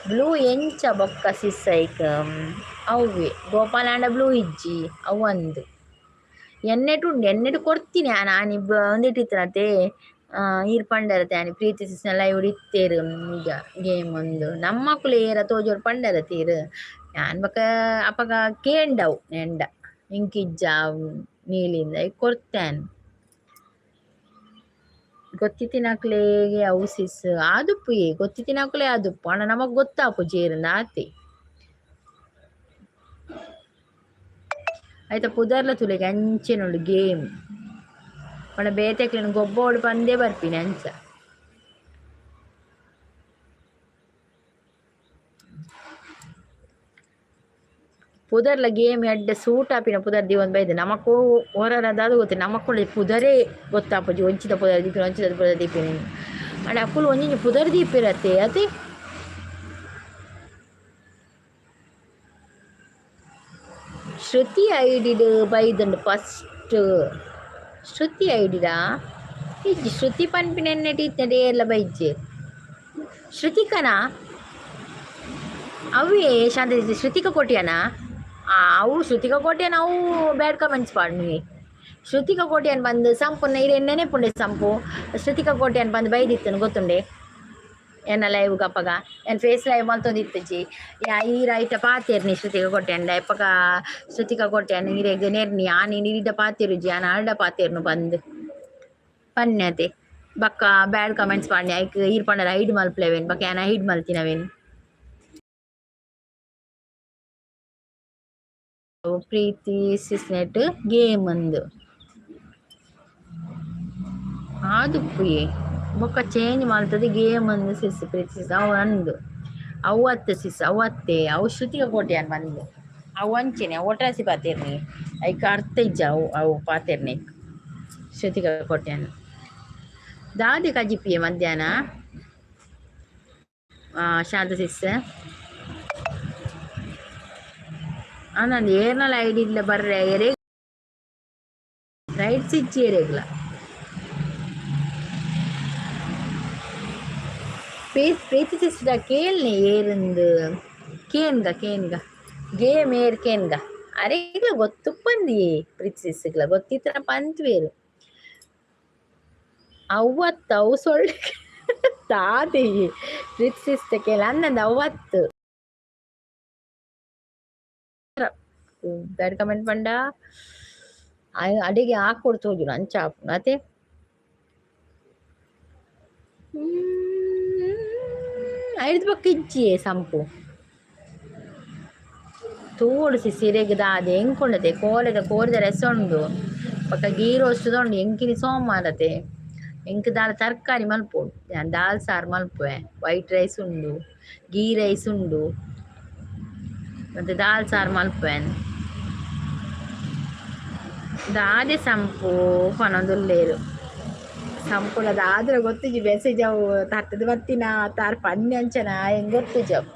[SPEAKER 1] ಬ್ಲೂ ಎಂಚ ಬೊಕ್ಕ ಸಿಸ್ ಐಕ್ ಅವ್ವೆ ಗೋಪಾಲಾಂಡ ಬ್ಲೂ ಇಜ್ಜಿ ಅವು ಅಂದ್. ಎನ್ನೆಟ್ ಉಂಡು, ಎನ್ನೆಟ್ ಕೊರ್ತೀನಿ ಆನಿ ಒಂದೆಟ್ ಇತ್ತಿನತೆ ಈರ್ ಪಂಡರತೆ ಆನಿ ಪ್ರೀತಿ ಸಿಸ್ನ ಲೈವ್ ಇತ್ತೇರು ಈಗ ಗೇಮ್ ಒಂದು ನಮ್ಮಕುಲು ಏರ ತೋಜೋಡು ಪಂಡರತೆ ಈರ್. ಯಾನ್ ಬೊಕ ಅಪಗ ಕೇಂಡವು ಎಂಡ ಎಂಕಿಜ್ಜ ನೀಲಿಂದ ಕೊರ್ತೇನ್. ಗೊತ್ತಿತ್ತಿನಕ್ಲೆಗೆ ಅವು ಸಿಸ್ ಆದುಪ್ಪುಯೆ, ಗೊತ್ತಿತ್ತಿನಕುಲೇ ಆದುಪ್ಪು, ಆಂಡ ನಮಕ್ ಗೊತ್ತಾಪುಜಿ ಏರುಂದು ಆತೆ. ಐತ ಪುದರ್ಲ ತೂಲೆಗೆ ಅಂಚೆನುಂಡು ಗೇಮ್. ಪಂಡ ಬೇತೆಕ್ಲೆನ್ ಗೊಬ್ಬೋಡು ಪಂದೇ ಬರ್ಪಿನಿ ಅಂಚ. ಪುದರ್ಲ ಗೇಮ್ ಎಡ್ಡೆ ಸೂಟ್ ಆಪಿನ ಪುದರ್ ದೀವೊಂದು ಬೈದೆ. ನಮಕು ಒರರ ದಾದ ಗೊತ್ತಿಲ್ಲ, ನಮಕ್ಕುಂಡ ಪುದರೇ ಗೊತ್ತಾಪುಜಿ, ಒಂಚಿದ ಪುದರ್ ದೀಪಿನ ಒಂಚಿದ ಪುದರ್ ದೀಪಿನ. ಆಂಡ ಅಕುಲು ಒಂಜೊಂಜಿ ಪುದರ್ ದೀಪೆರತ್ತೆ ಅತೆ. ಶ್ರುತಿ ಐಡಿಡ್ ಬೈದುಂಡು ಫಸ್ಟ್. ಶ್ರುತಿ ಐಡಿಡಾ ಇಜ್ಜಿ, ಶ್ರುತಿ ಪನ್ಪಿನ ಎನ್ನೆಟ್ ಇತ್ತಂಡ ಏರ್ಲ ಬೈಜ್ಜೆ. ಶ್ರುತಿಕನಾ ಅವೇ ಶಾಂತ ಶ್ರುತಿಕ ಕೋಟ್ಯಾನ? ಅವು ಶ್ರುತಿಕ ಕೋಟ್ಯಾನ ಅವು ಬ್ಯಾಡ್ ಕಮೆಂಟ್ಸ್ ಪಾಡ್ನಿ. ಶ್ರುತಿಕ ಕೋಟ್ಯಾನ್ ಬಂದು ಸಂಪು ಇರೆ ನೆನೆಪುಂಡೆ ಸಂಪು. ಶ್ರುತಿಕ ಕೋಟ್ಯಾನ್ ಬಂದು ಬೈದಿತ್ತನು ಗೊತ್ತುಂಡೆ ಎನ್ನ ಲೈವ್ ಅಪಗ. ಎನ್ ಫೇಸ್ ಲೈವ್ ಮಲ್ತೊಂದಿತ್ತುಜಿ ಯಾ ಈರ್ ಐತ ಪಾತೆರ್ನಿ ಶ್ರುತಿಕ ಕೋಟ್ಯಾನ್ಡ. ಇಪ್ಪಗ ಶ್ರುತಿಕ ಕೋಟ್ಯಾನ್ ಇರೆಗ್ ನೆರ್ನಿ ಆನಿ ನೀರಿಡ ಪಾತೆರುಜಿ, ಆನ ಆಲ್ಡ ಪಾತೆರ್ನು ಬಂದು ಪನ್ಯತೆ. ಬೊಕ್ಕ ಬ್ಯಾಡ್ ಕಮೆಂಟ್ಸ್ ಪಾಡ್ನಿ ಐಕ್ ಈರ್ ಪಂಡರ ಹೈಡ್ ಮಲ್ಪುಲೆವೇನ್, ಬೊಕ್ಕ ಯಾನ್ ಹೈಡ್ ಮಲ್ತಿನವೇನ್. ಪ್ರೀತಿ ಸಿಸ್ನೆಟ್ ಗೇಮ್ ಅಂದು ಆದುಪ್ಪುಯೆ. ಬೊಕ್ಕ ಚೇಂಜ್ ಮಲ್ತದು ಗೇಮ್ ಅಂದು ಸಿಸ್ ಪ್ರೀತಿ ಸಿಸ್ ಅವು ಅಂದು ಅವು ಅತ್ತೆ ಸಿಸ್ ಅವು ಅತ್ತೆ ಅವು ಶ್ರುತಿಕ ಕೋಟ್ಯಾನ್ ಬಂದು ಅವು ಅಂಚೆನೆ ಅವು ಒಟ್ರಾಸಿ ಪಾತೆರ್ನಿ ಐಕ್ ಅರ್ಥ ಇಜ್ಜ ಅವು ಅವು ಪಾತೆರ್ನಿ ಶ್ರುತಿಕ ಕೋಟ್ಯಾನ್. ದಾದೆ ಕಜಿಪಿಯೆ ಮಧ್ಯಾಹ್ನ ಶಾಂತ ಸಿಸ್? ಅಂದಂದು ಏರ್ನಲ ಐಡಿ ಇಲ್ಲ ಬರ್ರೆ ಎರೆ ರೈಟ್ಸ್ ಇಜ್ಜಿ ಎರೆಗ್ಲ. ಪ್ರೀತಿ ಸಿಸ್ಟರ್ ಕೇಳ್ನೆ ಏರಿಂದು ಕೇನ್ಗ ಕೇನ್ಗ ಗೇಮ್ ಏರ್ ಕೇನ್ಗ. ಅರೆಗ್ಲ ಗೊತ್ತುಪ್ಪಂದಿ ಪ್ರೀತಿ ಸಿಸ್ಗ್ಲ ಗೊತ್ತಿತ್ರ ಪಂತ್ವೇರು. ಅವ್ವತ್ತು ಅವು ಸೊಳ್ಳೆ ತಾದಿ ಪ್ರೀತಿ ಸಿಸ್ಟರ್ ಕೇಳ ಅಂದಂದು ಅವ್ವತ್ತು ಬ್ಯಾಡ್ ಕಮೆಂಟ್ ಪಂಡ ಅಡಿಗೆ ಹಾಕೊಡು ತೋಜುಂಡು ಅಂಚ ಆಪುಂಡು ಅತೆ. ಐಡ್ದ್ ಬೊಕ್ಕ ಇಜ್ಜಿಯೇ ಸಂಪು. ತೂವೊಡು ಸಿಸ್ ಇರೆಗ್ ದಾದೆ ಎಂಕುಂಡತೆ ಕೋಲೆದ ಕೋರಿದ ರಸ ಉಂಡು ಬೊಕ್ಕ ಗೀ ರೋಸ್ಟ್ ಉಂಡು. ಎಂಕಿನಿ ಸೋಮವಾರತೆ ಎಂಕ್ ದಾಲ ತರಕಾರಿ ಮಲ್ಪೊಡು, ಯಾನ್ ದಾಲ್ ಸಾರು ಮಲ್ಪುವೆ. ವೈಟ್ ರೈಸ್ ಉಂಡು, ಗೀ ರೈಸ್ ಉಂಡು, ಮತ್ತೆ ದಾಲ್ ಸಾರು ಮಲ್ಪುವೆ. ದಾದೆ ಸಂಪು ಪನೊಂದುಲ್ಲೆರ್ ಸಂಪುಲ ದಾದಲ ಗೊತ್ತಿಜ್ಜಿ. ಮೆಸೇಜ್ ಅವು ತತ್ತುದು ಬತ್ತಿನ ತಾರ್ ಪನ್ನೆ ಅಂಚನ ಎಂಕ್ ಗೊತ್ತಿಜ್ಜಿ ಅವು.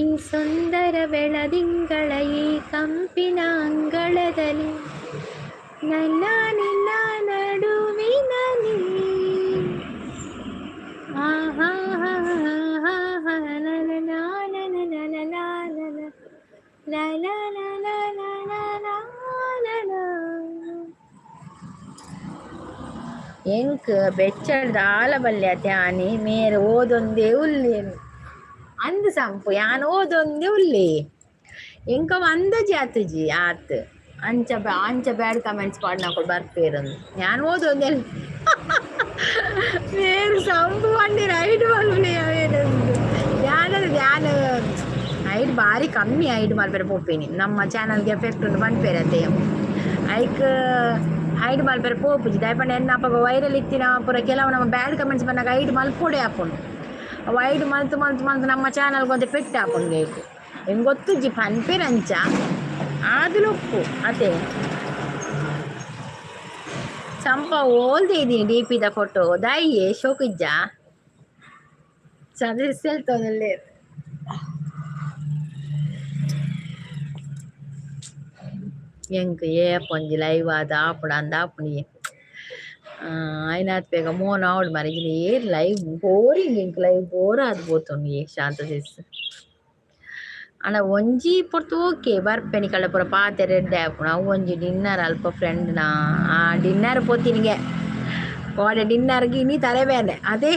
[SPEAKER 1] ಈ ಸುಂದರ ಬೆಳದಿಂಗಳ ಈ ಕಂಪಿನ ಅಂಗಳದಲ್ಲಿ ನನ್ನ ನಿನ್ನ ನಡುವಿನಲ್ಲಿ ಆಹಾ ಹಾ ಹಾ ಹಾ ಲ ಲ ಲ ಲ ಲ ಲ ಲ ಲ ಲ ಲ ಲ ಲ ಲ ಲ ಲ. ಎಂಕ್ ಬೆಚ್ಚಡ್ ದಾಲ ಬಲ್ಲೆ ಆನಿ ಮೇರ್ ಓದೊಂದೇ ಉಲ್ಲೇರ್ ಅಂದ್ ಸಂಪು ಯಾನ್ ಓದೊಂದೇ ಉಲ್ಲೆ. ಎಂಕ ಅಂದಾಜಿ ಆತುಜಿ ಆತ್ ಅಂಚ ಅಂಚ ಬ್ಯಾಡ್ ಕಮೆಂಟ್ಸ್ ಪಾಡ್ನಕುಲು ಬರ್ಪೆರ್ ಯಾನ್ ಓದೊಂದೆ ಮೇರ್ ಸಂಪು ಪಂಡೆರ್ ಹೈಡ್ ಮಲ್ಪುಲೆ ಅವೇನ್. ಯಾನ್ ಯಾನ್ ಹೈಡ್ ಬಾರಿ ಕಮ್ಮಿ ಹೈಡ್ ಮಲ್ಪೆರೆ ಪೋಪಿನಿ. ನಮ್ಮ ಚಾನಲ್ಗೆ ಎಫೆಕ್ಟ್ ಉಂಡು ಪನ್ಪೆರ್ ಅತೆ ಐಕ್ ಹೈಡ್ ಮಲ್ಪೆರೆ ಪೋಪುಜಿ. ದಾಯೆ ಪಂಡ ಎನ್ನ ಅಪಗ ವೈರಲ್ ಇತ್ತಿನ ಪೂರ ಕೆಲವು ನಮ್ಮ ಬ್ಯಾಡ್ ಕಮೆಂಟ್ಸ್ ಬನ್ನಗ ಹೈಡ್ ಮಲ್ಪೊಡೆ ಆಪುಂಡು. ಅವು ಹೈಡ್ ಮಲ್ತ್ ಮಲ್ತ್ ಮಲ್ತ್ ನಮ್ಮ ಚಾನಲ್ಗೆ ಒಂತೆ ಪೆಟ್ಟು ಆಪುಂಡು ಐಕ್. ಎಂಕ್ ಗೊತ್ತುಜ್ಜಿ ಪನ್ಪೆರ್ ಅಂಚ. ಆದುಲೊಪ್ಪು ಅತೆ. ಚಂಪ ಓಲ್ದಿದ್ದೀನಿ ಡಿ ಪಿದ ಫೋಟೋ ದಾಯಿಯೇ ಶೋಕಿಜ್ಜ ಚಂದ್ರ ಎಂಕ್ ಏಪೊಂಜಿ ಲೈವ್ ಆದ್ ಆಪುಂಡು ಅಂದ್ ಆಪುಂಡು ಆಯ್ನಾತ್ ಬೇಗ ಮೋನ ಆವಡ್ ಮಾರ್ರೆ ಏರ್ ಲೈವ್ ಬೋರಿಂಗ್ ಎಂಕ್ ಲೈವ್ ಬೋರ್ ಆದ್ ಪೋತುಂಡು ಶಾಂತ ಸಿಸ್. ಆಂಡ ಒಂಜಿ ಪೊರ್ತು ಓಕೆ ಬರ್ಪೆ ನಿಕಲ್ಡ ಪೂರ ಪಾತೆರ ಎಡ್ಡೆ ಆಪುಂಡು. ಅವು ಒಂಜಿ ಡಿನ್ನರ್ ಅಲ್ಪ ಫ್ರೆಂಡ್ನ ಆ ಡಿನ್ನರ್ ಪೋತಿನಿಗೆ ಕೋಡೆ ಡಿನ್ನರ್ಗ್ ಇನಿ ತರೆ ಬೇನೆ ಅದೇ.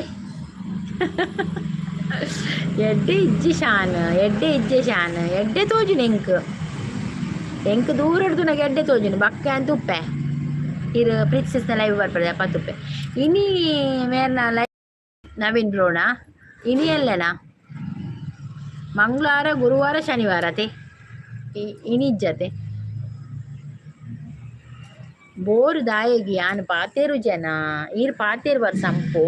[SPEAKER 1] ಎಡ್ಡೆ ಇಜ್ಜಿ ಶಾನ್, ಎಡ್ಡೆ ಇಜ್ಜೆ ಶಾನ್, ಎಡ್ಡೆ ತೋಜುನು ಎಂಕ್. ಎಂಕ್ ದೂರಡ್ ತೂನಗ ಎಡ್ಡೆ ತೋಜುನು ಬಕ್ಕ ಅಂತ ಉಪ್ಪೆ. ಇರ್ ಪ್ರೀತಿ ಲೈವ್ ಬರ್ಪದೆ ಪತ್ತುಪ್ಪೆ ಇನಿ ಮೇರ್ನ ಲೈವ್ ನವೀನ್ ಬ್ರೋಣ ಇನಿ ಎಲ್ಲೆನಾ? ಮಂಗಳವಾರ, ಗುರುವಾರ, ಶನಿವಾರ ಅತೆ ಇನಿ ಇಜ್ಜತೆ. ಬೋರು ದಾಯೆಗ್ ಯಾನ್ ಪಾತೆರು ಜನ ಈರ್ ಪಾತೆರು ಬರ್ ಸಂಪು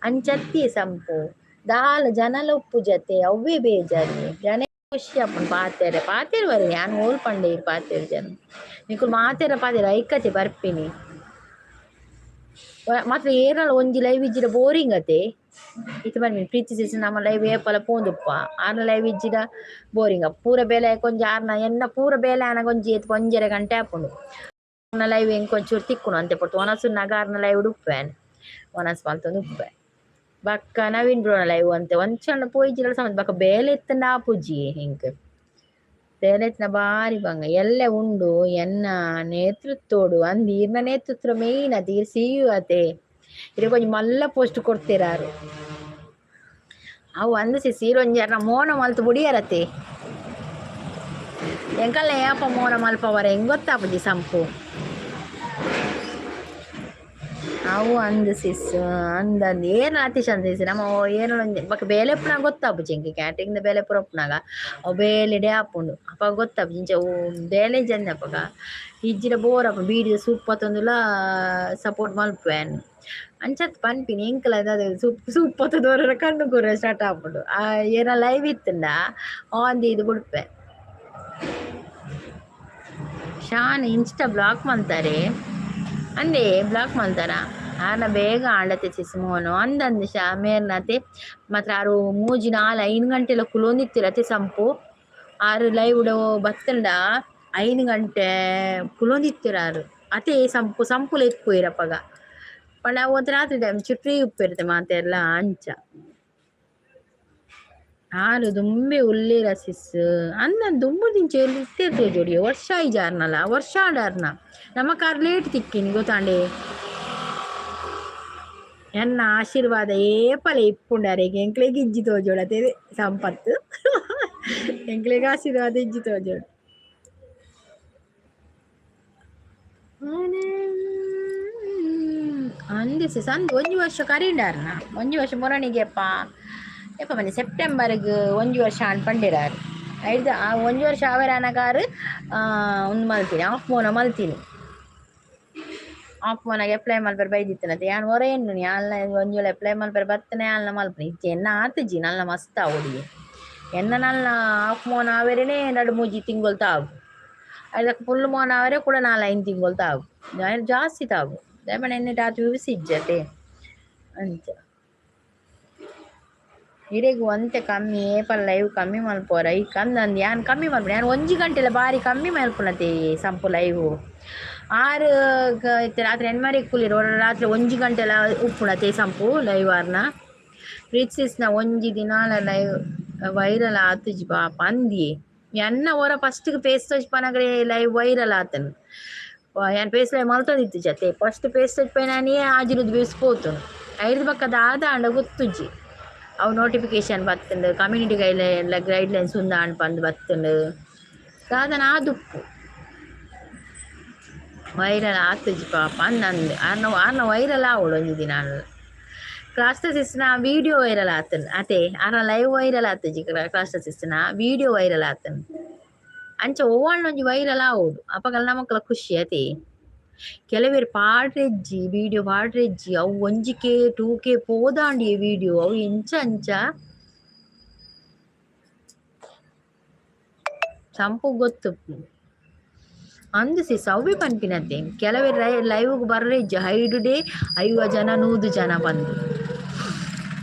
[SPEAKER 1] ಅಂಚತ್ತಿ ಸಂಪು ದಾಲ ಜನಲ ಉಪ್ಪುಜತೆ ಅವ್ವೇ ಬೇಜಾರ್ ಜನ ಖುಷಿ ಆಪುಂಡು ಪಾತೆರೆ ಪಾತೆರುವರ್ ಯಾನ್ ಓಲ್ ಪಂಡೆ ಈರ್ ಪಾತೆರು ಜನ ನಿಕುಲು ಮಾತೆರ ಪಾತೆರ ಐಕತೆ ಬರ್ಪಿನಿ ಮಾತ್ರ ಏರ್ನಲ ಒಂಜಿ ಲೈವ್ ಇಜ್ಜಿಡ ಬೋರಿಂಗ್ ಅತೆ. ಇತ್ತೆ ಪನ್ಪಿನಿ ಪ್ರೀತಿ ಸಿಸ್ ನಮ್ಮ ಲೈವ್ ಏಪಲ ಪೋಂದುಪ್ಪ ಆರ್ನ ಲೈವ್ ಇಜ್ಜಿಡ ಬೋರಿಂಗ್ ಪೂರ ಬೇಲೆ ಕೊಂಜಿ ಆರ್ನ ಎನ್ನ ಪೂರ ಬೇಲೆ ಆನಗ ಒಂಜಿ ಏತ್ ಒಂಜರೆ ಗಂಟೆ ಆಪುಂಡು. ಆರ್ನ ಲೈವ್ ಎಂಕ್ ಒಂಚೂರು ತಿಕ್ಕುನು ಅಂತೆ ಪೊರ್ತು ವನಸು ಆರ್ನ ಲೈವ್ ಉಪ್ಪೆ ವನಸ್ ಮಲ್ತೊಂದು ಉಪ್ಪೆ. ಬೊಕ್ಕ ನವೀನ್ ಬ್ರೋನ ಲೈವ್ ಅಂತೆ ಒಂಚೂರು ಪೋಯಿಜಿಡ ಸಮಯ ಬೊಕ್ಕ ಬೇಲೆ ಇತ್ತ್ಂಡ ಆಪುಜಿ ಎಂಕ್. ಬೇಲೆ ಇತ್ತಿನ ಬಾರಿ ಬಂಗ ಎಲ್ಲೆ ಉಂಡು ಎನ್ನ ನೇತೃತ್ವಡು ಅಂದ್ ಈರ್ನ ನೇತೃತ್ವ ಮೇಯ್ನ್ ಅತೆ ಈರ್ ಸಿ you ಅತೆ. ಇರೆಗ್ ಒಂಜಿ ಮಲ್ಲ ಪೋಸ್ಟ್ ಕೊಡ್ತೀರಾರು. ಅವು ಅಂದ್ ಸಿಸ್ ಈರ್ ಒಂಜಿ ಅರ್ನ ಮೋನ ಮಲ್ತ್ ಬುಡಿಯರತೆ. ಎಂಕಲ್ನ ಏಪ ಮೋನ ಮಲ್ಪವರ ಎಂಕ್ ಗೊತ್ತಾಪುಜಿ ಸಂಪು. ಅವು ಅಂದ್ ಸಿಸ್ ಅಂದ್ ಅಂದ್ ಏರ್ನ ಅತಿಶ್ ಅಂದ್ ಸಿಸ್ ನಮ ಏರ್ನ ಒಂಜಿ ಬೊಕ ಬೇಲೆ ಉಪ್ಪುನಗ ಗೊತ್ತಾಪುಜಿ ಎಂಕ್ ಕ್ಯಾಟ್ರಿಂಗ್ ದ ಬೇಲೆ ಪೂರ ಉಪ್ಪುನಗ ಅವು ಬೇಲೆಡೆ ಆಪುಂಡು ಅಪಗ ಗೊತ್ತಾಪುಜಿ ಇಂಚ ಬೇಲೆ ಇಜ್ಜಂದೆ ಅಪಗ ಇಜ್ಜಿಡ ಬೋರ್ ಆಪುಂಡು ಬೀಡಿದ ಸೂಪ್ ಪತೊಂದುಲ ಸಪೋರ್ಟ್ ಮಲ್ಪುವೆ ಯಾನ್. ಅಂಚತ್ ಪನ್ಪಿನಿ ಎಂಕ್ಲ ದಾದ ಸೂಪ್ ಸೂಪ್ ಪತೊಂದು ಒರೊರ ಕಣ್ಣು ಕೂರ ಸ್ಟಾರ್ಟ್ ಆಪುಂಡು. ಆ ಏನ ಲೈವ್ ಇತ್ತ್ಂಡ ಆನ್ ದೀದ್ ಬುಡ್ಪೆ. ಶಾನ್ ಇನ್ಸ್ಟಾ ಬ್ಲಾಕ್ ಮಲ್ತಾರೆ ಅಂದೇ ಬ್ಲಾಕ್ ಮಲ್ತಾರ ಆರ್ನ ಬೇಗ ಆಂಡತೆ ಸಿಸ್ ಮೋನು ಅಂದಂದ್ ಶಾ ಮೇರ್ನತೆ ಮಾತ್ರ ಆರು ಮೂಜಿ ನಾಲ್ ಐನ್ ಗಂಟೆಲ ಕುಲೊಂದಿತ್ತಿರತೆ ಸಂಪು. ಆರು ಲೈವ್ ಬತ್ತಂಡ 5 ಗಂಟೆ ಕುಲೊಂದಿತ್ತೆರ್ ಆರ್ ಅತೆ ಸಂಪು ಸಂಪುಲ ಇಪ್ಪುವೆರ್ ಅಪಗ. ಪಂಡ ಅವು ಒಂತೆ ರಾತ್ರಿ ಟೈಮ್ ಚೂರು ಫ್ರೀ ಉಪ್ಪುವೆರ್ ಮಾತೆರ್ಲ ಅಂಚ. ಆರ್ ದುಂಬೆ ಉಲ್ಲೆರ ಸಿಸ್ ಅಂದ್ ದುಂಬುದಿಂಚ ಇತ್ತೆರ್ ತೋಜೊಡಿ ವರ್ಷ ಆಯಿಜಿ ಆರ್ನಲ ವರ್ಷ ಆಂಡ್ ಆರ್ನ ನಮಕ್ ಆರ್ ಲೇಟ್ ತಿಕ್ಕಿನಿ ಗೊತ್ತಾಂಡೆ. ಎನ್ನ ಆಶೀರ್ವಾದ ಏಪಲ ಇಪ್ಪುಂಡು ಅರೆಗ್ ಎಂಕ್ಲೆಗ್ ಇಜ್ಜಿ ತೋಜೊಡು ಅತೆ ಸಂಪತ್ತು ಎಂಕ್ಲೆಗ್ ಆಶೀರ್ವಾದ ಇಜ್ಜಿ ತೋಜೊಡು. ಅಂದ್ ಸಿಸ್ ಅಂದ್ ಒಂಜಿ ವರ್ಷ ಕರೀಂಡ ಆರ್ನ ಒಂಜಿ ವರ್ಷ ಮೊರಣಿಗೆ ಏಪ ಏಪ ಬನ್ನಿ ಸೆಪ್ಟೆಂಬರ್ಗ್ ಒಂಜಿ ವರ್ಷ ಆಂಡ್ ಪಂಡೆರ್ ಆರ್ ಐಡ್ದ್ ಆ ಒಂಜಿ ವರ್ಷ ಆವೆರೆ ಆನಗ ಆರ್ ಉಂದು ಮಲ್ತಿನಿ ಆಫ್ ಮೋನ ಮಲ್ತಿನಿ. ಆಫ್ ಮೋನಗ್ ಅಪ್ಲೈ ಮಲ್ಪೆರೆ ಬೈದಿತ್ತಿನತೆ ಯಾನ್ ಒರ ಎನ್ನುನಿ ಯಾನ್ಲ ಒಂಜಿ ವೇಳೆ ಅಪ್ಲೈ ಮಲ್ಪೆರೆ ಬತ್ತನೆ ಯಾನ್ಲ ಮಲ್ಪುನಿ ಇಜ್ಜಿ ಎನ್ನ ಆತುಜಿ ನಲ್ಲ ಮಸ್ತ್ ಆವೊಡಿಯೆ. ಎನ್ನ ನಲ್ಲ ಆಫ್ ಮೋನ ಆವೆರೆನೆ ರಡ್ಡ್ ಮೂಜಿ ತಿಂಗೊಲು ತಾಗು. ಐದಕ್ ಫುಲ್ ಮೋನ ಆವೆರೆ ಕುಡ ನಾಲ್ ಐನ್ ತಿಂಗೊಲು ತಾಗು ಜಾಸ್ತಿ ತಾಗು. ದಾಯೆ ಪಂಡ ಎನ್ನೆಟ್ ಆತ್ ಯೂಸ್ ಇಜ್ಜತೆ ಅಂಚ. ಇರೆಗ್ ಒಂತೆ ಕಮ್ಮಿ ಏಪಲ ಲೈವ್ ಕಮ್ಮಿ ಮಲ್ಪುವರ ಐಕ್ ಅಂದ್ ಯಾನ್ ಕಮ್ಮಿ ಮಲ್ಪುನೆ ಯಾನ್ ಒಂಜಿ ಗಂಟೆಲ ಬಾರಿ ಕಮ್ಮಿ ಮಲ್ಪುನತೆ ಸಂಪು ಲೈವ್. ಆರ್ ಇತ್ತೆ ರಾತ್ರಿ ಎಣ್ಮರೆಗ್ ಕುಲ್ಲಿರ್ ಒರ ರಾತ್ರಿ ಒಂಜಿ ಗಂಟೆಲ ಉಪ್ಪುನತೆ ಸಂಪು ಲೈವ್ ಆರ್ನ. ಪ್ರೀತಿ ಒಂಜಿ ದಿನಾಲ ಲೈವ್ ವೈರಲ್ ಆತುಜಿ ಪಾಪ ಅಂದಿಯೆ. ಎನ್ನ ಒರ ಫಸ್ಟ್ ಗ್ ಫೇಸ್ ತೋಜಿಪನಗ ಲೈವ್ ವೈರಲ್ ಆತುಂಡು. ಯಾನ್ ಫೇಸ್ ಲೈವ್ ಮಲ್ತೊಂದಿತ್ತಿಜಿ ಅತೆ ಫಸ್ಟ್ ಫೇಸ್ ತೋಜಿಪೈನಾನಿಯೇ ಆಜಿರುದು ವ್ಯೂಸ್ ಪೋತುಂಡು. ಐಡ್ದ್ ಬೊಕ್ಕ ದಾದ ಆಂಡ ಗೊತ್ತುಜ್ಜಿ. ಅವು ನೋಟಿಫಿಕೇಶನ್ ಬತ್ತುಂಡು ಕಮ್ಯುನಿಟಿ ಗೈಡ್ಲೈನ್ ಗೈಡ್ಲೈನ್ಸ್ ಉಂದಾಂಡ್ ಪಂದ್ ಬತ್ತುಂಡು ದಾದನ ಆದುಪ್ಪು. ವೈರಲ್ ಆತುಜಿ ಪಾಪ ಅಂದ್ ಆರ್ನ ಆರ್ನ ವೈರಲ್ ಆವೊಡು ಒಂಜಿ ದಿನ ಆಂಡಲ. ಕ್ರಾಸ್ತ ಸಿಸ್ನ ವೀಡಿಯೋ ವೈರಲ್ ಆತುಂಡು ಅತೆ ಆರ್ನ ಲೈವ್ ವೈರಲ್ ಆತುಜಿ ಕ್ರಾಸ್ತ ಸಿಸ್ನ ವೀಡಿಯೋ ವೈರಲ್ ಆತುಂಡು. ಅಂಚ ಒವ್ವಾಂಡ ಒಂಜಿ ವೈರಲ್ ಆವೊಡು ಅಪಗಲ ನಮಕ್ಲ ಖುಷಿ ಅತೆ. ಕೆಲವೆರ್ ಪಾಡ್ರೆಜ್ಜಿ ವೀಡಿಯೋ ಪಾಡ್ರೆಜ್ಜಿ ಅವು ಒಂಜಿ ಕೆ ಟೂ ಕೆ ಪೋದಾಂಡಿಯೆ ವೀಡಿಯೋ ಅವು ಎಂಚ ಅಂಚ. ಸಂಪು ಗೊತ್ತುಪ್ಪು. ಅಂದು ಸಿಸ್ ಅವ್ವೆ ಪನ್ಪಿನತ್ತೆ. ಕೆಲವರು ಲೈವ್ಗೆ ಬರ್ರೆ ಇಜ್ಜಿ, ಹೈಡುಡೆ 50 ಜನ 100 ಜನ ಬಂದು.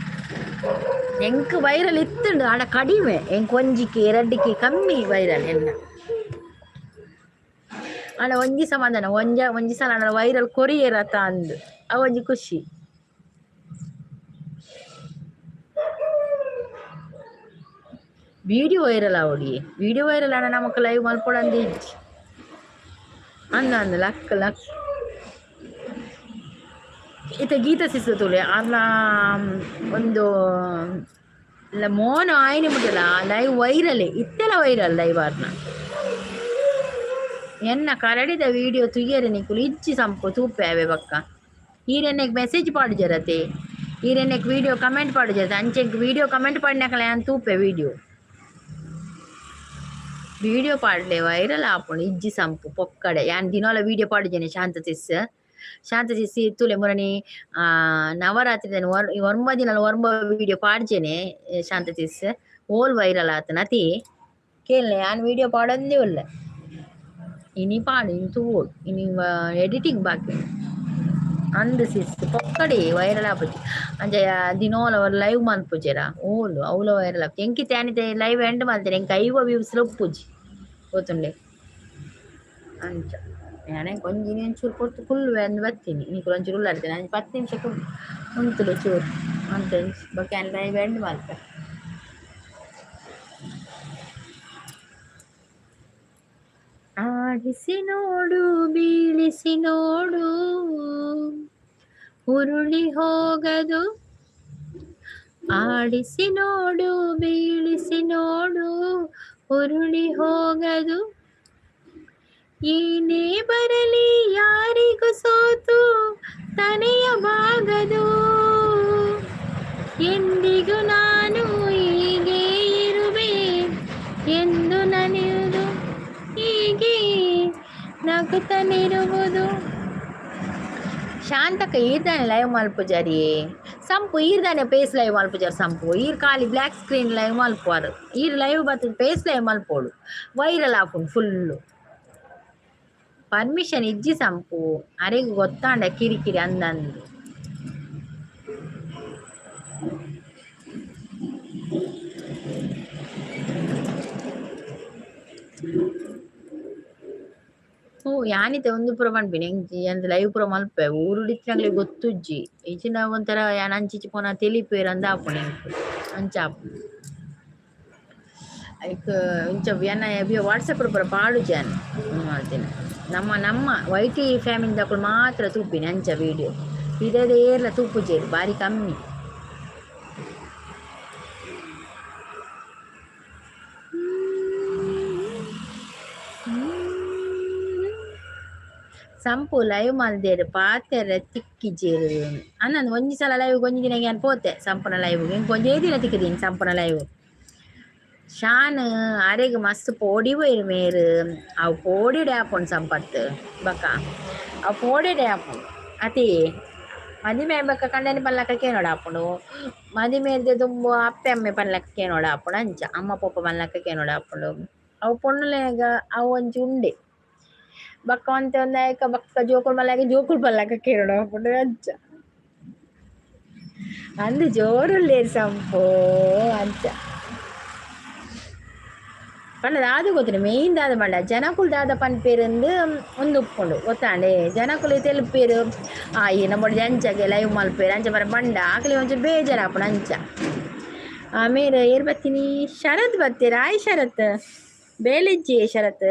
[SPEAKER 1] ಎಂಕ್ ವೈರಲ್ ಇತ್ತುಂಡು, ಆಡ ಕಡಿಮೆ. ಎಂಕ್ ಒಂಜಿಕ್ಕೆ ಎರಡ್ಡಿಕೆ ಕಮ್ಮಿ ವೈರಲ್ ಎನ್ನ. ಆಂಡ ಒಂಜಿ ಸಮಾಧಾನ, ಒಂಜ ಒಂಜಿ ಸಲ ವೈರಲ್ ಕೊರಿಯರ್ ಅತ ಅಂದ್, ಅವು ಒಂಜಿ ಖುಷಿ. ವಿಡಿಯೋ ವೈರಲ್ ಆವೊಡಿ, ವಿಡಿಯೋ ವೈರಲ್ ಆಂಡ ನಮಕ್ ಲೈವ್ ಮಲ್ಪೊಡಂದ್ ಇಜ್ಜಿ. ಅಂದ ಅಂದ್ ಲಕ್ ಲಕ್. ಇತ್ತೆ ಗೀತ ಸಿಸ್ ತೂಲೆ, ಆರ್ನ ಒಂದು ಮೋನ ಆಯ್ನೆ ಮುಟ್ಟಲ ಲೈವ್ ವೈರಲ್, ಇತ್ತೆಲ ವೈರಲ್ ಲೈವ್ ಆರ್ನ. ಎನ್ನ ಕರಡಿದ ವಿಡಿಯೋ ತೂಯರೆ ನಿಕುಲು ಇಜ್ಜಿ ಸಂಪು ತೂಪೆ ಅವೆ ಬಕ್ಕ. ಈರೆನ್ನೆಗ್ ಮೆಸೇಜ್ ಪಾಡುಜರತೆ, ಈರೆನ್ನೆಗ್ ವಿಡಿಯೋ ಕಮೆಂಟ್ ಪಾಡುಜರತೆ. ಅಂಚೆಗ್ ವಿಡಿಯೋ ಕಮೆಂಟ್ ಪಾಡಿನಕಲೆ ಯಾನ್ ತೂಪೆ. ವಿಡಿಯೋ ವಿಡಿಯೋ ಪಾಡ್ಲೆ, ವೈರಲ್ ಆಪುಂಡು. ಇಜ್ಜಿ ಸಂಪು ಪೊಕ್ಕಡೆ. ಯಾನ್ ದಿನೋಲ ವಿಡಿಯೋ ಪಾಡುಜೆನೆ. ಶಾಂತ ಸಿಸ್, ಶಾಂತ ಸಿಸ್ ತೂಲೆ, ಮುರಣಿ ನವರಾತ್ರಿ ಒರ್ಂಬ ದಿನ ಒರ್ಂಬ ವಿಡಿಯೋ ಪಾಡ್ಜೆನೆ. ಶಾಂತ ಸಿಸ್ ಓಲ್ ವೈರಲ್ ಆತನ ಅತಿ ಕೇಳ್ನೆ. ಯಾನ್ ವಿಡಿಯೋ ಪಾಡೊಂದೇ ಉಲ್ಲೆ. ಇನಿ ಪಾಡು, ಇನಿ ತೂವೊಡು, ಇನಿ ಎಡಿಟಿಂಗ್ ಬಾಕಿ. ಅಂದ್ ಸಿಸ್, ಪೊಕ್ಕಡೆ ವೈರಲ್ ಆಪುಜಿ. ಅಂಚ ದಿನೋಲ ಲೈವ್ ಮನ್ಪುಜೆರ, ಓಲು ಅವ್ಲ ವೈರಲ್ ಆಪುಜಿ. ಎಂಕಿತ್ತೆ ಆನಿತೆ ಲೈವ್ ಎಂಡ್ ಮಲ್ತೆರ್, ಎಂಕ್ 50 ವ್ಯೂಸ್ ಉಪ್ಪುಜಿ, ಗೊತ್ತುಂಡೆ? ಅಂಚ ಯಾನೆ ಒಂಜಿ ಒಂಚೂರು ಪೊರ್ತು ಕುಲ್ಲುವೆ ಅಂದ್ ಬತ್ತೀನಿ. ನಿಕುಲು ಒಂಚೂರು ಉಳ್ಳಾಡ್ತೇನೆ, ಅಂಚ 10 ನಿಮಿಷ ಕುಲ್ಲು ಉಂತುಲೆ ಚೂರು ಅಂತ ಬೊಕ ಯಾನ್ ಲೈವ್ ಎಂಡ್ ಮಲ್ಪೆ. ಆಡಿಸಿ ನೋಡು, ಬೀಳಿಸಿ ನೋಡು, ಉರುಳಿ ಹೋಗದು. ಆಡಿಸಿ ನೋಡು, ಬೀಳಿಸಿ ನೋಡು, ಉರುಳಿ ಹೋಗದು. ಏನೇ ಬರಲಿ ಯಾರಿಗೂ ಸೋತು ತಲೆಯ ಬಾಗದು. ಎಂದಿಗೂ ನಾನು ಹೀಗೆ ಇರುವೆ ಎಂದು ನಲಿಯುವುದು, ಹೀಗೆ ನಗುತ್ತಲಿರುವುದು. ಶಾಂತಕ್ಕ, ಈರ್ದಾನೆ ಲೈವ್ ಮಲ್ಪುಜಾರಿ ಸಂಪು? ಈರ್ದಾನೆ ಪೇಸ್ ಲೈವ್ ಮಲ್ಪುಜಾರ್ ಸಂಪು? ಈರ್ ಖಾಲಿ ಬ್ಲ್ಯಾಕ್ ಸ್ಕ್ರೀನ್ ಲೈವ್ ಮಲ್ಪುವಾರು. ಈರ್ ಲೈವ್ ಬತ್ತದ ಪೇಸ್ ಲೈವ್ ಮಲ್ಪೋಡು, ವೈರಲ್ ಆಪುಂಡು ಫುಲ್ಲು. ಪರ್ಮಿಷನ್ ಇಜ್ಜಿ ಸಂಪು, ಅರೆಗ್ ಗೊತ್ತಾಂಡ ಕಿರಿಕಿರಿ ಅಂದಂದು. ಓ ಯಾನಿತೆ ಒಂದು ಪೂರ ಪನ್ಪಿನಿ, ಎಂಚಿ ಅಂದ್ ಲೈವ್ ಪೂರ ಮಲ್ಪೆ. ಊರುಡಿತ್ತಿನಕ್ಲೆಗ್ ಗೊತ್ತುಜ್ಜಿ. ಇಂಚಿನ ಒಂಥರ ಯಾನ್ ಅಂಚಿಚಿ ಪೋನ ತೆಲಿಪುವೆರ್ ಅಂದ್ ಆಪುಂಡು ಎಂಕ್, ಅಂಚ ಆಪುಂಡು. ಐಕ್ ಇಂಚ ಎನ್ನ ವಾಟ್ಸಪ್ ಪೂರ ಪಾಡುಜಿ ಯಾನ್ ಮಲ್ತಿನ. ನಮ್ಮ ನಮ್ಮ ವೈಟಿ ಫ್ಯಾಮಿಲಿ ದಕುಲು ಮಾತ್ರ ತೂಪಿನಿ ಅಂಚ ವಿಡಿಯೋ. ಪಿದಯ್ದ ಏರ್ಲ ತೂಪುಜೆರ್, ಬಾರಿ ಕಮ್ಮಿ. ಸಂಪು ಲೈವ್ ಮಲ್ದೆರ್, ಪಾತೆರೆ ತಿಕ್ಕಿಜೆರ್ ಅನ್ನಂದು. ಒಂಜಿ ಸಲ ಲೈವ್ ಒಂಜಿ ದಿನ ಯಾನ್ ಪೋತೆ ಸಂಪುನ ಲೈವ್. ಎಂಕ್ ಒಂಜೇ ದಿನ ತಿಕ್ಕಿದೀನಿ ಸಂಪುನ ಲೈವ್. ಶಾನ್ ಅರೆಗ್ ಮಸ್ತ್ ಪೋಡಿ ಪೋಯೆರ್ ಮೇರ್. ಅವು ಪೋಡಿಡೆ ಆಪುಂಡು ಸಂಪತ್ತು ಬೊಕ, ಅವು ಪೋಡಿಡೆ ಆಪುಂಡು ಅತಿ. ಮದಿಮೆ ಬೊಕ್ಕ ಕಂಡನಿ ಪನ್ಲಕ್ಕ ಕೇನೋಡು ಆಪುಂಡು. ಮದಿಮೆರ್ದ್ ದುಂಬು ಅಪ್ಪೆ ಅಮ್ಮೆ ಪನ್ಲಕ್ಕ ಕೇನೋಡು ಆಪುಂಡು. ಅಂಚ ಅಮ್ಮ ಪೊಪ್ಪ ಪನ್ಲಕ್ಕ ಕೇನೋಡು ಆಪುಂಡು. ಅವು ಪೊಣ್ಣುಲೆಗ್ ಅವು ಒಂಜಿ ಉಂಡೆ. ಬೊಕ್ಕ ಒಂತೆ ಒಂದಾಯಕ ಬೊಕ್ಕ ಜೋಕುಲು ಮಲ್ಲಾಗ ಜೋಕುಲು ಪನ್ಲಕ್ಕ ಕೇನೋಡು ಆಪುಂಡು. ಅಂಚ ಅಂದ್ ಜೋರುಲ್ಲೇರ್ ಸಂಪು. ಅಂಚ ಪಂಡ ದಾದ ಗೊತ್ತುಂಡು, ಮೇಯ್ನ್ ದಾದ ಪಂಡ ಜನಕುಲು ದಾದ ಪನ್ಪೆರ್ ಉಂದು ಉಪ್ಪುಂಡು, ಗೊತ್ತಾಂಡೆ? ಜನಕುಲು ತೆಲ್ಪೆರ್, ಆ ಈ ನಮ್ಮ ಅಂಚಗೆ ಲೈವ್ ಮಲ್ಪೆರ್ ಅಂಚ ಪರ ಪಂಡ ಆಕಲೆ ಒಂಚೂರು ಬೇಜಾರಾಪುಂಡು ಅಂಚ. ಮೇರ್ ಏರ್ ಬತ್ತೀನಿ? ಶರತ್ ಬತ್ತೀರ? ಆಯ್ ಶರತ್, ಬೇಲೆಜ್ಜಿ ಶರತ್?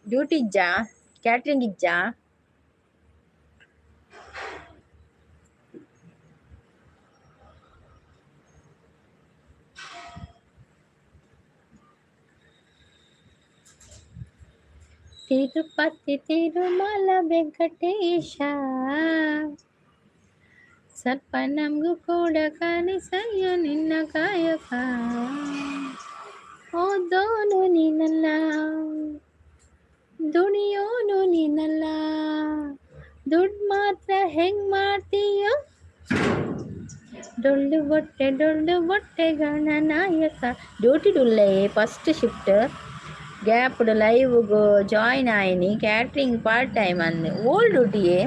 [SPEAKER 1] ಡ್ಯೂಟಿ ಇಜ್ಜಾ? ಕ್ಯಾಟ್ರಿಂಗ್ ಇಜ್ಜಾ? ತಿರುಪತಿ ತಿರುಮಲ ವೆಂಕಟೇಶ, ಸ್ವಲ್ಪ ನಮಗೂ ಕೂಡ ಕಾಣಿಸಯ್ಯ ನಿನ್ನ ಕಾಯಕ. ಓದೋನು ನೀನಲ್ಲ, ದುಡಿಯೋನು ನೀನಲ್ಲ, ದುಡ್ಡು ಮಾತ್ರ ಹೆಂಗ್ ಮಾಡ್ತೀಯೋ? ಡೊಳ್ಳು ಬೊಟ್ಟೆ ಡೊಳ್ಳು ಬೊಟ್ಟೆ ಗಣನಾಯಕ. ಡ್ಯೂಟಿ ಡುಲ್ಲೆ ಫಸ್ಟ್ ಶಿಫ್ಟ್. ಗ್ಯಾಪ್ಡ್ ಲೈವ್ ಜಾಯಿನ್ ಆಯಿನಿ. ಕ್ಯಾಟ್ರಿಂಗ್ ಪಾರ್ಟ್ ಟೈಮ್ ಅಂದ್. ಓಲ್ ಡ್ಯೂಟಿಯೇ?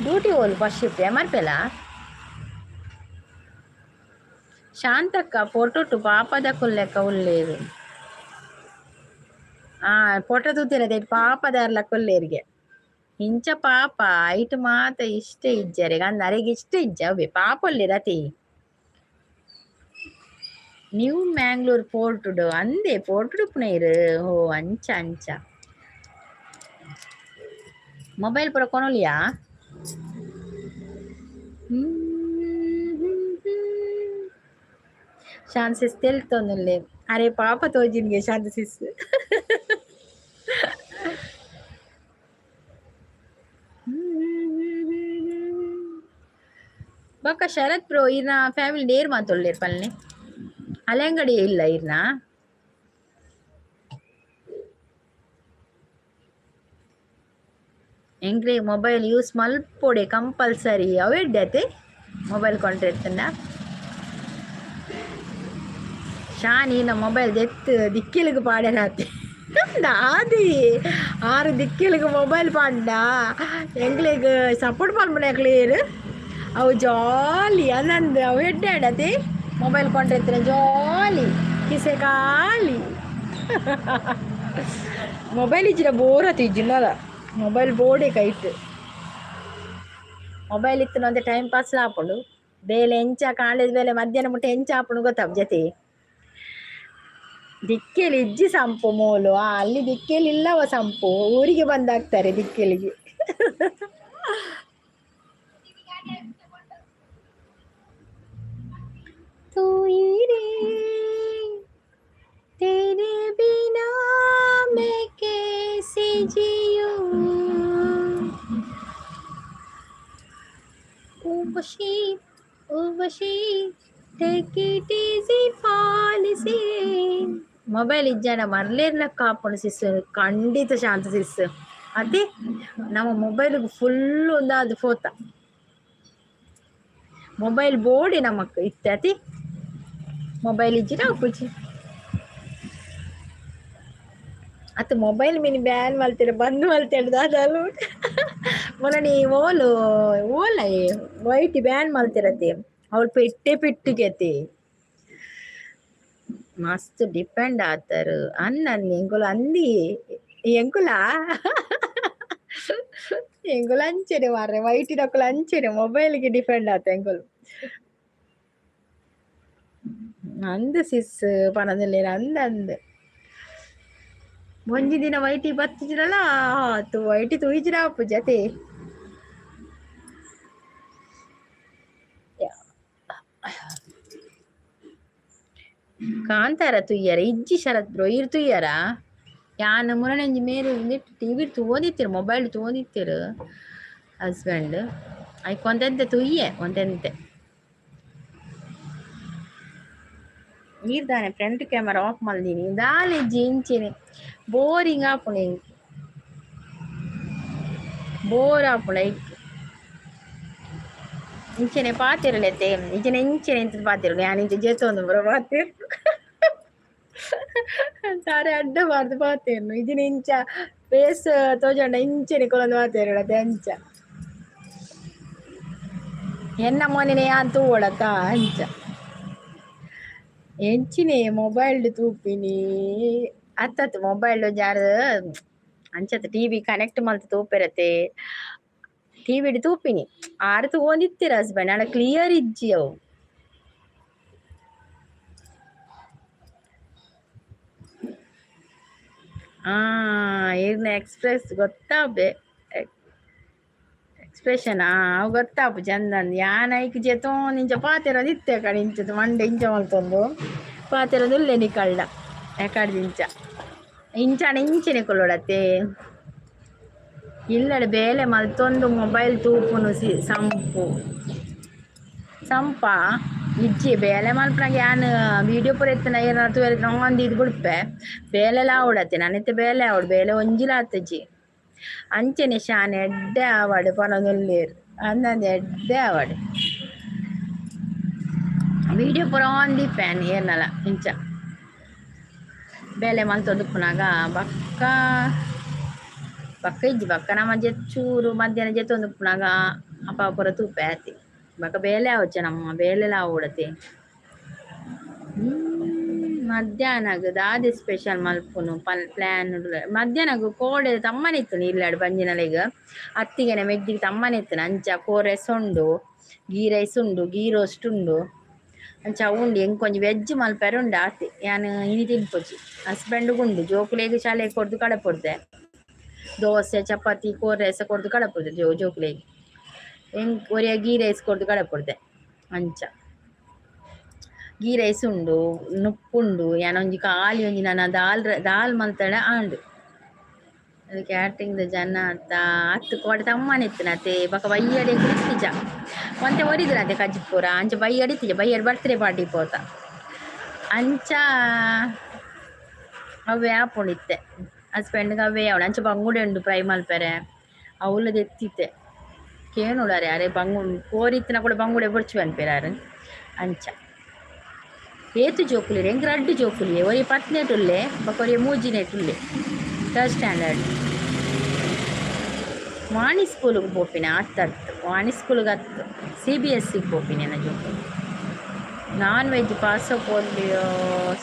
[SPEAKER 1] ಡ್ಯೂಟಿ ಓಲ್ ಫಸ್ಟ್ ಶಿಫ್ಟ್ ಎಮರ್ಪೆಲ? ಶಾಂತಕ್ಕ ಫೋಟೋ ಪಾಪದ ಕುಲ್ಲೆಕ್ಕ ಉಲ್ಲೇರು. ಆ ಫೋಟೋ ತೂತಿರದೆ ಪಾಪದಾರ್ಲ ಕೊಲ್ಲೇರಿಗೆ. ಇಂಚ ಪಾಪ ಐಟ್ ಮಾತ ಇಷ್ಟ ಇಜ್ಜರೆ ಅಂದ್ ಅರೆಗೆ ಇಷ್ಟ ಇಜ್ಜ ಅವೇ ಪಾಪ ಉಲ್ಲೇರತಿ. ನ್ಯೂ ಮ್ಯಾಂಗ್ಳೂರ್ ಪೋರ್ಟುಡು ಅಂದೆ ಪೋರ್ಟುಡು ಪುನೈರು. ಓ ಅಂಚ ಅಂಚ. ಮೊಬೈಲ್ ಪೂರ ಕೊನೊಲಿಯಾ? ಶಾಂತ ಸಿಸ್ ತೆಲ್ತೊಂದುಲ್ಲೆ. ಅರೆ ಪಾಪ ತೋಜಿನ್ಗೆ ಶಾಂತ ಸಿಸ್. ಬೊಕ್ಕ ಶರತ್ ಬ್ರೋ ಇರ್ನ ಫ್ಯಾಮಿಲಿ ನೇರ್ ಮಾತೊಲ್ಲೇರ್ ಪಲ್ನೆ. ಅಲೆಂಗಡಿ ಇಲ್ಲ ಇರ್ನ? ಎಂಕ್ಲೆ ಮೊಬೈಲ್ ಯೂಸ್ ಮಲ್ಪೊಡೆ ಕಂಪಲ್ಸರಿ. ಅವು ಎಡ್ಡೆ ಮೊಬೈಲ್ ಕೊಂಡ್ರೆ ಇತ್ತಂಡ. ಶಾನ್ ಈನ ಮೊಬೈಲ್ ದೆತ್ತ್ ದಿಕ್ಕೆಲುಗ್ ಪಾಡೆರಾತೆ. ಆದಿ ಆರು ದಿಕ್ಕೆಲುಗ್ ಮೊಬೈಲ್ ಪಾಡ್ಂಡ ಎಂಕ್ಲೆಗ್ ಸಪೋರ್ಟ್ ಮಲ್ಪುನಕ್ಲು ಅವು ಜಾಲಿ ಅಂದಂದು. ಅವು ಎಡ್ಡೆ ಆಡತಿ ಮೊಬೈಲ್ ಕೊಂಡ್ರೆ ಜಾಲಿ ಕಿಸೆ ಖಾಲಿ. ಮೊಬೈಲ್ ಇಜ್ಜಿಡ ಬೋರ್ ಆತು ಇಜ್ಜಿಂಡಲ. ಮೊಬೈಲ್ ಬೋಡೆ ಕೈಟ್. ಮೊಬೈಲ್ ಇತ್ತಿನ ಒಂತೆ ಟೈಮ್ ಪಾಸ್ ಆಪುಂಡು. ಬೇಲೆ ಎಂಚ ಕಾಂಡೆದ ಬೇಲೆ ಮಧ್ಯಾಹ್ನ ಮುಟ್ಟ ಎಂಚ ಆಪುಂಡು ಗೊತ್ತಾಪ್ ಜತೆ. ದಿಕ್ಕೆಲಿ ಇಜ್ಜಿ ಸಂಪು ಮೋಲು. ಆ ಅಲ್ಲಿ ದಿಕ್ಕೆಲಿ ಇಲ್ಲವ ಸಂಪು. ಊರಿಗೆ ಬಂದಾಕ್ತಾರೆ ದಿಕ್ಕೆಲಿಗೆ. ತೂಯಿರೇ तेरे बिना मैं कैसे जियूं. Urvashi Urvashi take it easy policy. Mobile ಇಜ್ಜಾಂಡ ಮರ್ಲೇರ್ಲ ಕಾಪುಂಡು ಸಿಸ್. ಖಂಡಿತ ಶಾಂತ ಸಿಸ್. ಅದೇ ನಮ್ಮ ಮೊಬೈಲ್ ಫುಲ್ ಒಂದಾದ್ ಫೋತ. ಮೊಬೈಲ್ ಬೋಡೆ ನಮಕ್ ಇತ್ತೆ ಅತಿ. ಮೊಬೈಲ್ ಇಜ್ಜಿಡ ಆಪುಜಿ. ಅತ್ ಮೊಬೈಲ್ ಮಿನಿ ಬ್ಯಾನ್ ಮಲ್ತೆರ್ ಬಂದ್ ಮಲ್ತೆರ್ ದಾದಾಲು. ಮೊನ್ನ ಓಲು ಓಲ ವೈಟ್ ಬ್ಯಾನ್ ಮಲ್ತಿರತೆ. ಅವಳು ಪೆಟ್ಟೆ ಪೆಟ್ಟುಗೆತೆ. ಮಸ್ತ್ ಡಿಪೆಂಡ್ ಆತರ್ ಅನ್ನ ಎಂಕುಲು ಅಂದಿ ಎಂಕುಲ ಎಂಕುಲು ಅಂಚೆನೆ ಮಾರ್ರೆ. ವೈಟಿನಕುಲು ಅಂಚೆನೆ ಮೊಬೈಲ್ಗೆ ಡಿಪೆಂಡ್ ಆತ ಎಂಕುಲು. ಅಂದ್ ಸಿಸ್ ಪನೊಂದುಲ್ಲೆರ್ ಅಂದ್ ಅಂದ್. ಒಂಜಿ ದಿನ ವೈಟಿ ಬತ್ತಿಜಿಡಲ ಆತು ವೈಟಿ ತೂಯಿಜಿಡ ಆಪುಜಿ ಅತೆ. ಕಾಂತಾರ ತೂಯರ ಇಜ್ಜಿ ಶರತ್ ಬ್ರೋ ಇರ್ ತೂಯರ? ಯಾನ್ ಮುರಣಂಜಿ ಮೇರು ಟಿವಿ ತೂವೊಂದಿತ್ತೆರ್ ಮೊಬೈಲ್ ತೂವೊಂದಿತ್ತೆರ್ ಹಸ್ಬೆಂಡ್. ಐಕ್ ಒಂತೆಂತೆ ತೂಯೆ ಒಂತೆಂತೆ. ಈರ್ ದಾನೆ ಫ್ರಂಟ್ ಕ್ಯಾಮರಾ ಆಫ್ ಮಲ್ದಿನಿ ದಾಲ ಇಜ್ಜಿ ಇಂಚೆನೆ ಬೋರಿಂಗ್ ಆಪುಂಡು ಎಂಕ್. ಬೋರ್ ಆಪುಂಡು ಐಕ್. ಇಂಚೆನೆ ಪಾತೆರಲೆತ್ತೆ ಇಂಚೆನೆ ಇಂಚೆನೆ ಇಂಚ ಪಾತೆರೊಡು ಯಾನ್ ಇಂಚ ಜೆತ್ತೊಂದು ಪೂರ ಪಾತೆರ್. ತಾರೆ ಅಡ್ಡ ಪಾಡ್ದ್ ಪಾತೆರ್ನು. ಇಜಿನ ಇಂಚ ಫೇಸ್ ತೋಜಂಡ ಇಂಚೆನೆ ಕುಲೊಂದು ಪಾತೆರೊಡತೆ ಅಂಚ. ಎನ್ನ ಮೋನೆನೆ ಯಾನ್ ತೂವೊಡತ್ತ ಅಂಚ. ಎಂಚಿನೆ ಮೊಬೈಲ್ಡ್ ತೂಪಿನಿ. ಅತ್ತತ್ ಮೊಬೈಲ್ ಒಂಜಿ ಅಂಚತ್ ಟಿವಿ ಕನೆಕ್ಟ್ ಮಲ್ತ್ ತೂಪೆರತೆ. ಟಿವಿಡ್ ತೂಪಿನಿ. ಆರ್ ತೂವೊಂದಿತ್ತೆರ್ ಹಸ್ಬೆಂಡ್ ಆಂಡ ಕ್ಲಿಯರ್ ಇಜ್ಜಿ ಅವು. ಆ ಇರ್ನ ಎಕ್ಸ್ಪ್ರೆಸ್ ಗೊತ್ತಾಪೆ. ಎಕ್ಸ್ಪ್ರೆಷನ್ ಅವು ಗೊತ್ತಾಪುಜಿ ಅಂದಂದ್. ಯಾನ್ ಐಕ್ ಜೆತೊಂದು ಇಂಚ ಪಾತೆರೊಂದಿತ್ತೆ ಕಡೆ ಇಂಚ ಮಂಡೆ ಇಂಚ ಮಲ್ತೊಂದು ಪಾತೆರೊಂದುಲ್ಲೆ ನಿಕಲ್ಡ ಎಕಡ್ದಿಂಚ. ಇಂಚಾಂಡ ಇಂಚನೆ ಕುಲ್ಲೊಡತ್ತೆ. ಇಲ್ಲಡೆ ಬೇಲೆ ಮಲ್ತೊಂದು ಮೊಬೈಲ್ ತೂಪುನು ಸಿ ಸಂಪು. ಸಂಪ ಇಜ್ಜಿ ಬೇಲೆ ಮಲ್ಪುನಗ ಯಾನ್ ವೀಡಿಯೋ ಪೂರ ಇತ್ತಿನ ಏನಾರ ತೂಯೆರೆ ದೀದ್ ಬುಡ್ಪೆ. ಬೇಲೆಲ ಆವೊಡತ್ತೆ ನನ ಇತ್ತೆ ಬೇಲೆ ಆವೊಡು ಬೇಲೆ ಒಂಜಿಲ ಆತುಜಿ. ಅಂಚನೆ ಶಾನೆ ಎಡ್ಡೆ ಆವಡ್ ಪನೊಂದುಲ್ಲೆರ್. ಅಂದಂದ್ ಎಡ್ಡೆ ಆವಡ್. ವೀಡಿಯೋ ಪೂರ ಆನ್ ದೀಪೆ ಯಾನ್ ಏರ್ನಲ ಇಂಚ. ಬೇಲೆ ಮಲ್ತೊಂದುಪ್ಪುನಗ ಬಕ್ಕ ಬಕ್ಕ ಇಜ್ಜಿ. ಬಕ್ಕ ನಮ ಚೂರು ಮಧ್ಯಾಹ್ನ ಜೆತ್ತೊಂದುಪ್ಪುನಗ ಅಪ್ಪ ಪೂರ ತೂಪೆ ಆತೆ. ಬಕ್ಕ ಬೇಲೆ ಆವೊಚ್ಚ ನಮ್ಮ ಬೇಲೆಲ ಆವೊಡತೆ. ಮಧ್ಯಾಹ್ನಗ್ ದಾದೆ ಸ್ಪೆಷಲ್ ಮಲ್ಪುನು ಪನ್ ಪ್ಲಾನ್. ಮಧ್ಯಾಹ್ನಗ್ ಕೋಡೆ ತಮ್ಮನೆ ಇತ್ತು ಇಲ್ಲಾಡ್ ಬಂಜಿನಲೆಗ್. ಅತ್ತಿಗೆನ ಮೆಗ್ದಿಗ್ ತಮ್ಮನೆ ಇತ್ತು. ಅಂಚ ಕೋರೆಸ್ ಉಂಡು, ಗೀ ರೈಸ್ ಉಂಡು, ಗೀ ರೋಸ್ಟ್ ಉಂಡು. ಅಂಚ ಅವು ಉಂಡು. ಎಂಕ್ ಒಂಜಿ ವೆಜ್ ಮಲ್ಪೆರೆ ಉಂಡು ಆತೆ. ಯಾನ್ ಇನಿ ತಿನ್ಪೊಚಿ. ಹಸ್ಬೆಂಡ್ ಉಂಡು, ಜೋಕುಲೆಗ್ ಶಾಲೆಗ್ ಕೊರ್ದು ಕಡಪುಡ್ದೆ. ದೋಸೆ, ಚಪಾತಿ, ಕೋರ್ ರೈಸ್ ಕೊರ್ದು ಕಡಪುಡ್ದೆ ಜೋಕುಲೆಗ್. ಎಂಕ್ ಒರಿಯ ಗೀ ರೈಸ್ ಕೊರ್ದು ಕಡಪುಡ್ದೆ. ಅಂಚ ಗೀ ರೈಸ್ ಉಂಡು, ನುಪ್ಪುಂಡು. ಯಾನ್ ಒಂಜಿ ಖಾಲಿ ಒಂಜಿ ನನ ದಾಲ್ ದಾಲ್ ಮಲ್ತಡ ಆಂಡ್. ಕ್ಯಾಟ್ರಿಂಗ್ ದ ಜನ ಅತ್ತ ಅತ್ತು ಕೋಡೆ ತಮ್ಮನೆ ಇತ್ತಿನತೆ. ಬೊಕ ಬಯ್ಯಡೆ ಇತ್ತಿಜ. ಒಂತೆ ಒರಿದಿನತೆ ಕಜಿಪುರ. ಅಂಚ ಬಯ್ಯಡ್ ಇತ್ತಿಜ. ಬಯ್ಯಡ್ ಬರ್ತ್ಡೇ ಪಾರ್ಟಿ ಪೋತ. ಅಂಚ ಅವೇ ಆಪುಂಡು ಇತ್ತೆ. ಹಸ್ಬೆಂಡ್ ಅವೇ ಆವೊಡು. ಅಂಚ ಬಂಗುಡೆ ಉಂಡು ಫ್ರೈ ಮಲ್ಪೆರೆ. ಅವ್ಲು ದೆತ್ತಿತ್ತೆ. ಕೇನುಡಾರೆ ಅರೆ ಬಂಗು ಕೋರಿ ಇತ್ತಿನ ಕೂಡ ಬಂಗುಡೆ ಬೊಡ್ಚಿ ಪನ್ಪೆರ್ ಆರ್. ಅಂಚ ಏತು ಜೋಕುಲಿರ್? ಎಂಕ್ ರಡ್ಡ್ ಜೋಕುಲಿಯೆ. ಒರಿ ಪತ್ತ್ನೇಟ್ ಉಲ್ಲೆ, ಬೊಕ ಒರಿ ಮೂಜಿನೇಟ್ ಉಲ್ಲೆ, ಥರ್ಡ್ ಸ್ಟ್ಯಾಂಡರ್ಡ್. ವಾಣಿ ಸ್ಕೂಲ್ಗ್ ಪೋಪಿನ? ಅತ್ತತ್ತು, ವಾಣಿ ಸ್ಕೂಲ್ಗ್ ಅತ್ತು, ಸಿಬಿಎಸ್ಸಿಗ್ ಪೋಪಿನಿ ಎನ್ನ ಜೋಕುಲು. ನಾನ್ ವೆಜ್ ಪಾಸೋ ಪೋಲಿಯೋ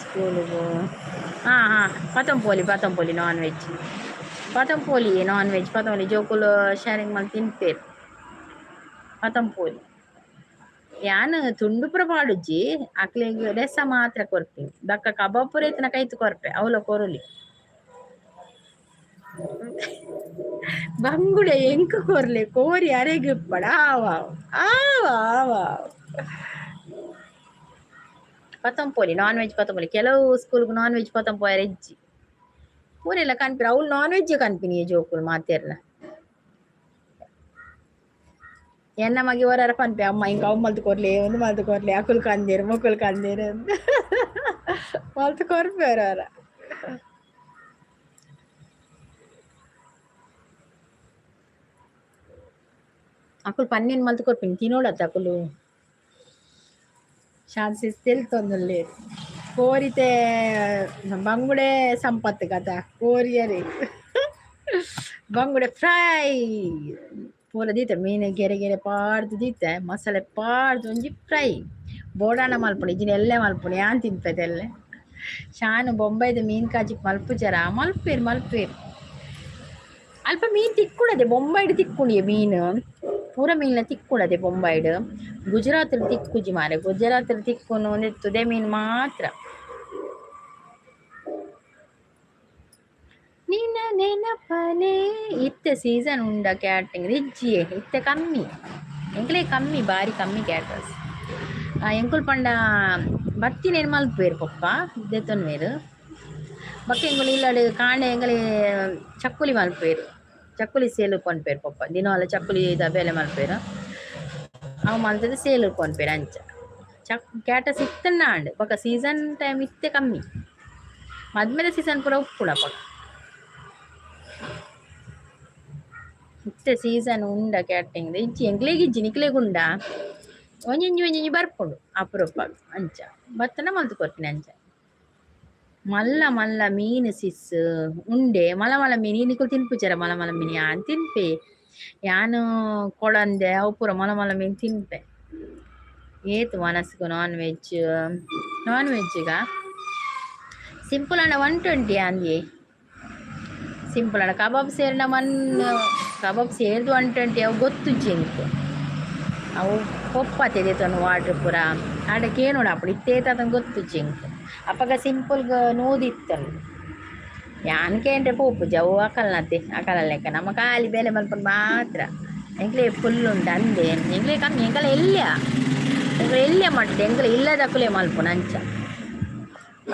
[SPEAKER 1] ಸ್ಕೂಲುಗು. ಹಾಂ ಹಾಂ ಪತೊಂಪೋಲಿ, ಪತೊಂಪೋಲಿ. ನಾನ್ ವೆಜ್ ಪತೊಂಪೋಲಿ, ನಾನ್ ವೆಜ್ ಪತೊಂಪೋಲಿ. ಜೋಕುಲು ಶೇರಿಂಗ್ ಮಲ್ತ್ ತಿನ್ಪೇರ್. ಪತೊಂಪೋಲಿ. ಯಾನ್ ತುಂಡು ಪೂರ ಪಾಡುಜಿ. ಅಕ್ಲೆಗ್ ರೆಸ ಮಾತ್ರ ಕೊರ್ಪಿನಿ. ಬೊಕ್ಕ ಕಬಾಬ್ ಪೂರ ಇತ್ತಿನ ಕೈತ್ ಕೊರ್ಪೆ. ಅವ್ಲ ಕೊರೊಲಿ. ಬಂಗುಡೆ ಎಂಕ್ ಕೊರ್ಲೆ, ಕೋರಿ ಅರೆಗ್ ಇಪ್ಪಡ. ಆವ್ ಆವ್ ಆವ್ ಆವ್ ಆವ್. ಪತೊಂಪೋಲಿ, ನಾನ್ ವೆಜ್ ಪತೊಂಪೋಲಿ. ಕೆಲವು ಸ್ಕೂಲ್ಗ್ ನಾನ್ ವೆಜ್ ಪತೊಂಪೋಯೆರೆ ಇಜ್ಜಿ. ಪೂರೆಲ್ಲ ಕನ್ಪಿನ ಅವ್ಲು ನಾನ್ ವೆಜ್ ಕನ್ಪಿನಿ ಜೋಕುಲು ಮಾತೆರ್ಲ. ಎನ್ನ ಮಗೆ ಒರಾರ ಪನ್ಪೆ, ಅಮ್ಮ ಇಂಕ್ ಅವು ಮಲ್ತ್ ಕೊರ್ಲೆ, ಉಂದು ಮಲ್ತ್ ಕೊರ್ಲೆ, ಅಕುಲು ಕಂದೇರ್ ಮೊಕುಲು ಕಂದೇರ್ ಅಂದ್. ಮಲ್ತ್ ಕೊರ್ಪೆ ಒರಾರ. ಅಕುಲು ಪನ್ನೇನ್ ಮಲ್ತ್ ಕೊರ್ಪಿನಿ, ತಿನೋಡತ್ತ ಅಕುಲು. ಶಾಂತಿ ತೆಲ್ತೊಂದುಲ್ಲೆರ್. ಕೋರಿತೆ ಬಂಗುಡೆ ಸಂಪತ್ತು ಕತ ಕೋರಿಯರೆ. ಬಂಗುಡೆ ಫ್ರೈ ಪೂರ ದೀತೆ. ಮೀನು ಗೆರೆ ಗೆರೆ ಪಾಡ್ದು ದೀತೆ. ಮಸಾಲೆ ಪಾಡ್ದು ಒಂಜಿ ಫ್ರೈ ಬೋಡಾಣ ಮಲ್ಪುಣಿ ಇಜ್ಜಿಂಡ ಎಲ್ಲೆ ಮಲ್ಪುಣಿ. ಯಾನ್ ತಿನ್ಪೆತೆ ಎಲ್ಲೆ. ಶಾನು ಬೊಂಬೈದ ಮೀನ್ ಕಾಜಿಪ್ ಮಲ್ಪುಜರ? ಮಲ್ಪೇರ್ ಮಲ್ಪೇರ್. ಅಲ್ಪ ಮೀನ್ ತಿಕ್ಕುಡದೆ. ಬೊಂಬೈಡ್ ತಿಕ್ಕುಂಡಿಯೆ ಮೀನು. ಪೂರ ಮೀನ್ಲ ತಿಕ್ಕುಡದೆ ಬೊಂಬೈಡ್. ಗುಜರಾತ್ ತಿಕ್ಕುಜಿ ಮಾರೆ. ಗುಜರಾತ್ ತಿಕ್ಕುನು ಒಂದೆ ತುದೆ ಮೀನ್ ಮಾತ್ರ. ನಿನ್ನ ನೆನಪನೆ. ಇತ್ತೆ ಸೀಸನ್ ಉಂಡ ಕ್ಯಾಟ್ರಿಂಗ್? ಇಜ್ಜಿಯೇ, ಇತ್ತೆ ಕಮ್ಮಿ ಎಂಕ್ಲೆ, ಕಮ್ಮಿ, ಬಾರಿ ಕಮ್ಮಿ ಕ್ಯಾಟರ್ಸ್. ಎಂಕುಲು ಪಂಡ ಬತ್ತಿನೇನ್ ಮಲ್ಪುವೆರ್ ಪೊಪ್ಪ ದೆತೊನ್ವೆರ್. ಬೊಕ್ಕ ಎಂಕುಲು ಇಲ್ಲಡ್ ಕಾಂಡೆ ಎಂಕಲೆ ಚಕ್ಕುಲಿ ಮಲ್ಪುವೆರ್. ಚಕ್ಕುಲಿ ಸೇಲ್ ಕೊನ್ಪೆರ್ ಪೊಪ್ಪ. ದಿನೋಲ ಚಕ್ಕುಲಿ ಬೇಲೆ ಮಲ್ಪುವೆರ್. ಅವು ಮಲ್ತುದು ಸೇಲ್ ಕೊನ್ಪೆರ್. ಅಂಚ ಚಕ್ ಕ್ಯಾಟರ್ಸ್ ಇತ್ತುಂಡ ಆಂಡ್. ಬೊಕ ಸೀಸನ್ ಟೈಮ್ ಇತ್ತೆ ಕಮ್ಮಿ. ಮದ್ಮೆದ ಸೀಸನ್ ಪೂರ ಉಪ್ಪುಂಡು ಅಪಗ. ಇತ್ತೆ ಸೀಸನ್ ಉಂಡ ಕ್ಯಾಟ್ರಿಂಗ್? ಇಜ್ಜಿ, ಎಂಕ್ಲೆಗ್ ಇಜ್ಜಿ. ನಿಕ್ಲೆಗ್ ಉಂಡಾ? ಒಂಜೊಂಜಿ ಒಂಜೊಂಜಿ ಬರ್ಪುಂಡು ಅಪರೂಪ. ಅಂಚ ಬತ್ತನ ಮಲ್ತ್ ಕೊರ್ಪಿನಿ ಅಂಚ. ಮಲ್ಲ ಮಲ್ಲ ಮೀನ್ ಸಿಸ್ ಉಂಡೆ, ಮಲ್ಲ ಮಲ್ಲ ಮೀನ್. ನಿಕುಲು ತಿನ್ಪುಜರ ಮಲ್ಲ ಮಲ್ಲ ಮೀನ್? ಯಾನ್ ತಿನ್ಪೆ. ಯಾನ್ ಕೊಳಂದೆ ಅವು ಪೂರ ಮಲ್ಲ ಮಲ್ಲ ಮೀನ್ ತಿನ್ಪೆ. ಏತ್ ವನಸ್ಗ್ ನಾನ್ ವೆಜ್? ನಾನ್ ವೆಜ್ಗ ಸಿಂಪಲ್ ಆಂಡ 120 ಅಂದ್ಯೆ. ಸಿಂಪಲ್ ಆಂಡ ಕಬಾಬ್ ಸೇರ್ಂಡ ಒನ್ ಕಬಾಬ್ ಸೇರ್ದ್ 120. ಅವು ಗೊತ್ತುಜ್ಜಿ ಎಂಕ್. ಅವು ಪೊಪ್ಪತೆ ದೆತೊನು ವಾಟ್ರ್ ಪೂರ ಆಂಡ ಕೇನೊಡಾಪುಂಡು. ಇತ್ತೆ ಏತ್ ಆತಂದ್ ಗೊತ್ತುಜ್ಜಿ ಎಂಕ್. ಅಪಗ ಸಿಂಪಲ್ಗ್ 100 ಇತ್ತಂಡ್. ಯಾನ್ ಕೇಂಡ್ರೆ ಪೋಪುಜಿ. ಅವು ಅಕಲ್ನತೆ, ಅಕಲ್ನ ಲೆಕ್ಕ. ನಮ್ಮ ಖಾಲಿ ಬೇಲೆ ಮಲ್ಪುನು ಮಾತ್ರ. ಎಂಕ್ಲೆ ಫುಲ್ ಉಂಡು ಅಂದೆ. ಎಂಕ್ಲೆ ಕಮ್ಮಿ. ಎಂಕಲ ಎಲ್ಯ, ಎಂಕ್ಲೆ ಎಲ್ಯ ಮಟ್ಟ್. ಎಂಕ್ಲೆ ಇಲ್ಲದಕುಲೆ ಮಲ್ಪುನು ಅಂಚ.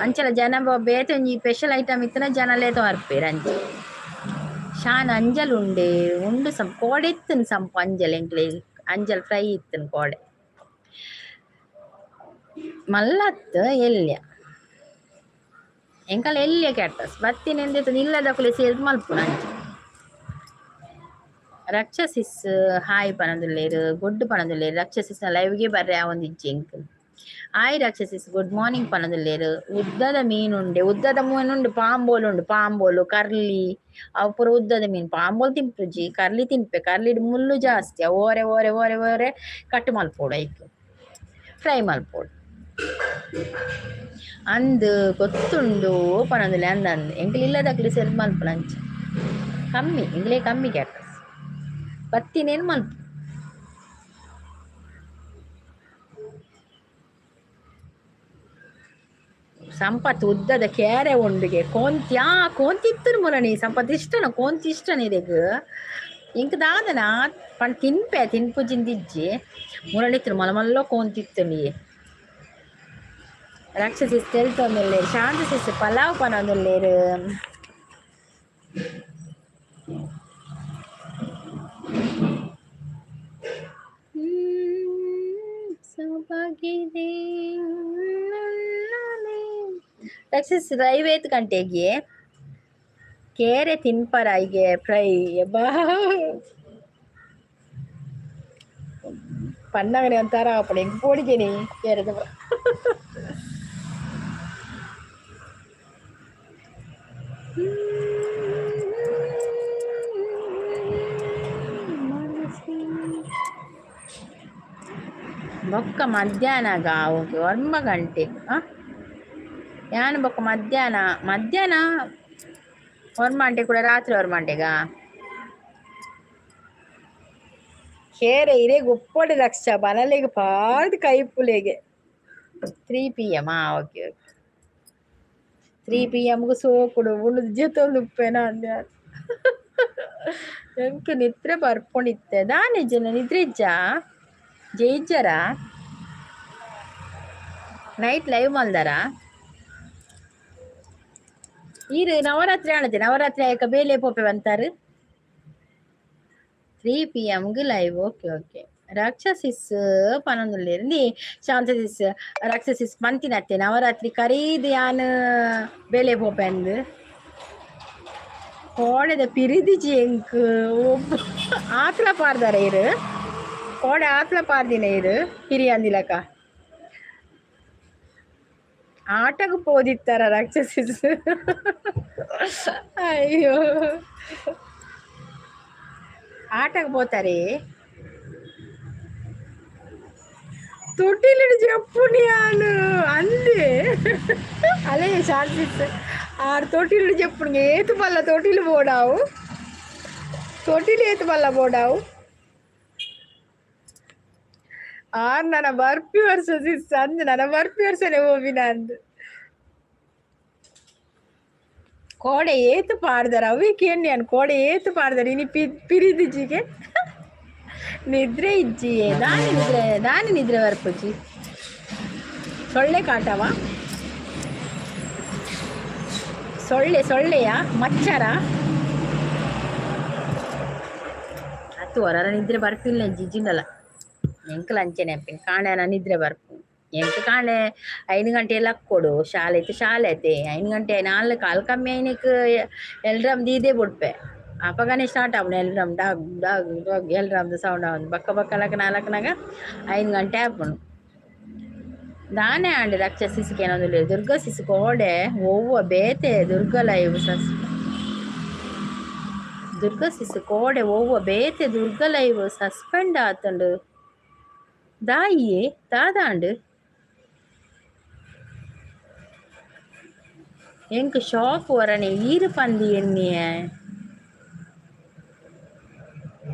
[SPEAKER 1] ಅಂಚಲ ಜನ ಬೇತೆ ಒಂಜಿ ಸ್ಪೆಷಲ್ ಐಟಮ್ ಇತ್ತಿನ ಜನಲೇತ ಬರ್ಪೆರ್ ಅಂಚ. ಶಾನ್ ಅಂಜಲ್ ಉಂಡೆ? ಉಂಡು ಸಂಪ್. ಕೋಡೆ ಇತ್ತುಂಡು ಸಂಪು ಅಂಜಲ್. ಎಂಕ್ಲೆ ಅಂಜಲ್ ಫ್ರೈ ಇತ್ತುಂಡು ಕೋಡೆ. ಮಲ್ಲತ್ ಎಲ್ಯ. ಎಂಕಲ ಎಲ್ಯ ಕ್ಯಾಟರ್ಸ್ ಬತ್ತಿನ ಎಂದೆತುಂಡು ಇಲ್ಲದಕುಲೆ ಸೇರ್ದ್ ಮಲ್ಪುನು ಅಂಚ. ರಕ್ಷಸಿಸ್ ಹಾಯ್ ಪನೊಂದುಲ್ಲೆರ್, ಗೊಡ್ಡು ಪನೊಂದುಲ್ಲೆರ್. ರಕ್ಷಸಿಸ್ ಲೈವ್ಗೆ ಬರ್ರೆ ಆವೊಂದಿಜ್ಜಿ ಎಂಕ್. ಆಯ್ ರಾಕ್ಷಸಿಸ್ ಗುಡ್ ಮಾರ್ನಿಂಗ್ ಪನೊಂದುಲ್ಲೆರ್. ಉದ್ದದ ಮೀನುಂಡೆ, ಉದ್ದದ ಮೀನುಂಡು, ಪಾಂಬೋಲು ಉಂಡು, ಪಾಂಬೋಲು ಕರ್ಲಿ ಅವು ಪೂರ ಉದ್ದದ ಮೀನು. ಪಾಂಬೋಲು ತಿನ್ಪುಜಿ, ಕರ್ಲಿ ತಿನ್ಪೆ. ಕರ್ಲಿಡ್ ಮುಳ್ಳು ಜಾಸ್ತಿ, ಅವು ಓರೆ ಓರೆ ಓರೆ ಓರೆ ಕಟ್ ಮಲ್ಪೊಡು, ಐಕ್ ಫ್ರೈ ಮಲ್ಪೊಡು. ಅಂದ್ ಗೊತ್ತುಂಡು ಪನೊಂದುಲ್ಲೆ. ಅಂದ್ ಅಂದ್ ಎಂಕ್ಲ ಇಲ್ಲದಕ್ಲೆ ಸೆಲ್ ಮಲ್ಪುನ ಅಂಚ ಕಮ್ಮಿ, ಎಂಕ್ಲೆ ಕಮ್ಮಿ ಕ್ಯಾಕಸ್ ಬತ್ತಿನೇನು ಮಲ್ಪು. ಸಂಪತ್ ಉದ್ದದ ಕೇರೆ ಉಂಡುಗೆ ಕೋಂತ್ಯಾ ಕೋಂತಿತ್ತರು ಮುರಣಿ ಸಂಪತ್ ಇಷ್ಟನ ಕೋಂತಿ ಇಷ್ಟನ ಇರೆಗ್ ಇಂಕ್ ದಾದನ ಪಂಡ್ ತಿನ್ಪೆ ತಿನ್ಪುಜಿಂದಿಜ್ಜಿ ಮುರಣಿತ್ರು ಮಲ್ಲ ಮಲ್ಲ ಕೋಂತಿತ್ತುಂಡಿ. ರಾಕ್ಷಸಿಸ್ ತೆಲ್ತೊಂದುಲ್ಲೆರ್. ಶಾಂತ ಸಿಸ್ ಪಲಾವ್ ಪನೊಂದುಲ್ಲೆರ್. ಸೊಬಗಿದೆ. ರಾಕ್ಷಸ್ ಲೈವ್ ಏತ್ ಗಂಟೆಗೆ? ಕೇರೆ ತಿನ್ಪರ ಐಗೆ ಫ್ರೈ ಬಾ ಪನ್ನಗನೆ ಒಂಥರ ಆಪುಂಡು ಎಂಕ್ ಪೋಡಿಗೆನೆ ಕೇರೆದ. ಬೊಕ್ಕ ಮಧ್ಯಾಹ್ನಗ ಓಕೆ 9 ಗಂಟೆ. ಯಾನ್ ಬೊಕ್ಕ ಮಧ್ಯಾಹ್ನ ಮಧ್ಯಾಹ್ನ 1 ಗಂಟೆ ಕೂಡ ರಾತ್ರಿ 1 ಗಂಟೆಗ ಕೇರೆ ಇರೆಗ್ ಉಪ್ಪೊಡು ರಕ್ಷ ಬನಲೆಗ್ ಪಾಡ್ದ್ ಕೈಪುಲೆಗೆ. 3 PM. Okay okay. 3 PM ಸೋಕುಡು ಉಂಡು ಜೆತ್ತೊಂದು ಉಪ್ಪೇನ ಅಂದೆ. ಎಂಕ್ ನಿದ್ರೆ ಬರ್ಪುಂಡಿತ್ತೆ. ದಾನೆ ಜನ ನಿದ್ರೆ ಇಜ್ಜಾ? ಜಯಿಜ್ಜರಾ? Night live ಮಲ್ದಾರ? ಈರ್ ನವರಾತ್ರಿ ಆಣತೆ ನವರಾತ್ರಿ ಆಯಕ ಬೇಲೆ ಪೋಪೆ ಬಂತಾರು. 3 PM live. Okay okay. ರಾಕ್ಷಸಿಸ್ ಪನೊಂದುಲ್ಲೆರ್ ಇಂದಿ ಶಾಂತ ಸಿಸ್ ರಾಕ್ಷಸಿಸ್ ಪಂತಿನತ್ತೆ ನವರಾತ್ರಿ ಕರೀದ್ ಯಾನ್ ಬೇಲೆ ಪೋಪೆ ಅಂದ್. ಕೋಡೆದ ಪಿರಿದಿಜಿ ಎಂಕ್ ಆತ್ಲ ಪಾರ್ದಾರ ಇರು ಕೋಡೆ ಆತ್ಲ ಪಾರ್ದಿನ ಇರು ಪಿರಿಯಂದಿಲಕ ಆಟಗ್ ಪೋದಿತ್ತಾರ ರಾಕ್ಷಸಿಸ್. ಅಯ್ಯೋ ಆಟಗ್ ಪೋತಾರೆ. ತೊಟ್ಟಿಲಿಡ್ ಜೆಪ್ಪುನಿ ಯಾನ್ ಅಂದೆ ಅಲೆ ಶಾಂತಿಸ್ ಆರ್ ತೊಟ್ಟಿಲಿಡ್ ಜೆಪ್ಪುನಿಗೆ ಏತ್ ಮಲ್ಲ ತೊಟ್ಟಿಲು ಬೋಡಾವು, ತೊಟ್ಟಿಲು ಏತ್ ಮಲ್ಲ ಬೋಡಾವು. ಆರ್ ನನ ಬರ್ಪಿ ವರ್ಷ ಸಿಸ್ ಅಂದ್ ನನ ಬರ್ಪಿ ವರ್ಷನೆ ಹೋಗಿನ ಅಂದ್. ಕೋಡೆ ಏತ್ ಪಾಡ್ದಾರ ಅವೇ ಕೇನ್ಯಾನ್ ಕೋಡೆ ಏತ್ ಪಾಡ್ದಾರ ಇನಿ ಪಿರಿದಿಜಿಗೆ ನಿದ್ರೆ ಇಜ್ಜಿ. ದಾನಿ ನಿದ್ರೆ ದಾನಿ ನಿದ್ರೆ ಬರ್ಪುಜಿ. ಸೊಳ್ಳೆ ಕಾಟವ? ಸೊಳ್ಳೆ ಸೊಳ್ಳೆಯ ಮಚ್ಚರ ಅತ್ತು ಹೊರ ನಿದ್ರೆ ಬರ್ಪಿಲ್ಲ ಜಿಜ್ಜಿಂಡಲ. ಎಂಕ್ಲ ಅಂಚೆನೆ ಅಪ್ಪಿನ ಕಾಣೆ ನಿದ್ರೆ ಬರ್ಪು. ಎಂಕ್ ಕಾಣೆ 5 ಗಂಟೆ ಲಕ್ಕೊಡು ಶಾಲೆ ಇತ್ತು ಶಾಲೆ ಐತೆ 5 ಗಂಟೆ 4 ಕಾಲು ಕಮ್ಮಿ ಐನಕ್ ಎಲ್ರಮ್ ದೀದೇ ಬುಡ್ಪೆ. ಅಪಗನೆ ಸ್ಟಾರ್ಟ್ ಆಪುಂಡು ಎಲ್ರಮ್ ಡಾಗ್ ಡಾಗ್ ಡಾಗ್ ಎಲ್ರಮ್ದ ಸೌಂಡ್ ಆವೊಂದು ಬಕ್ಕ ಬಕ್ಕ ಲಕ್ಕ ನಾಲ್ಕನಾಗ 5 ಗಂಟೆ ಆಪುಂಡು. ದಾನೆ ಆಂಡ್ ರಕ್ಷ ಸಿಸ್ಕೆ ಏನೊಂದುಲ್ಲೆರ್ ದುರ್ಗಾ ಸಿಸ್ ಕೋಡೆ ಒವ್ವ ಬೇತೆ ದುರ್ಗಾ ಲೈವ್ ಸಸ್ ದುರ್ಗಾ ಸಿಸ್ ಕೋಡೆ ಒವ್ವ ಬೇತೆ ದುರ್ಗಾ ಲೈವ್ ಸಸ್ಪೆಂಡ್ ಆತುಂಡು. ದಾಯಿಯೇ ದಾದಾಂಡ್ ಎಂಕ್ ಶಾಕ್ ಒರನೆ ಈರ್ ಪಂದಿ ಎನ್ನಿಯೆ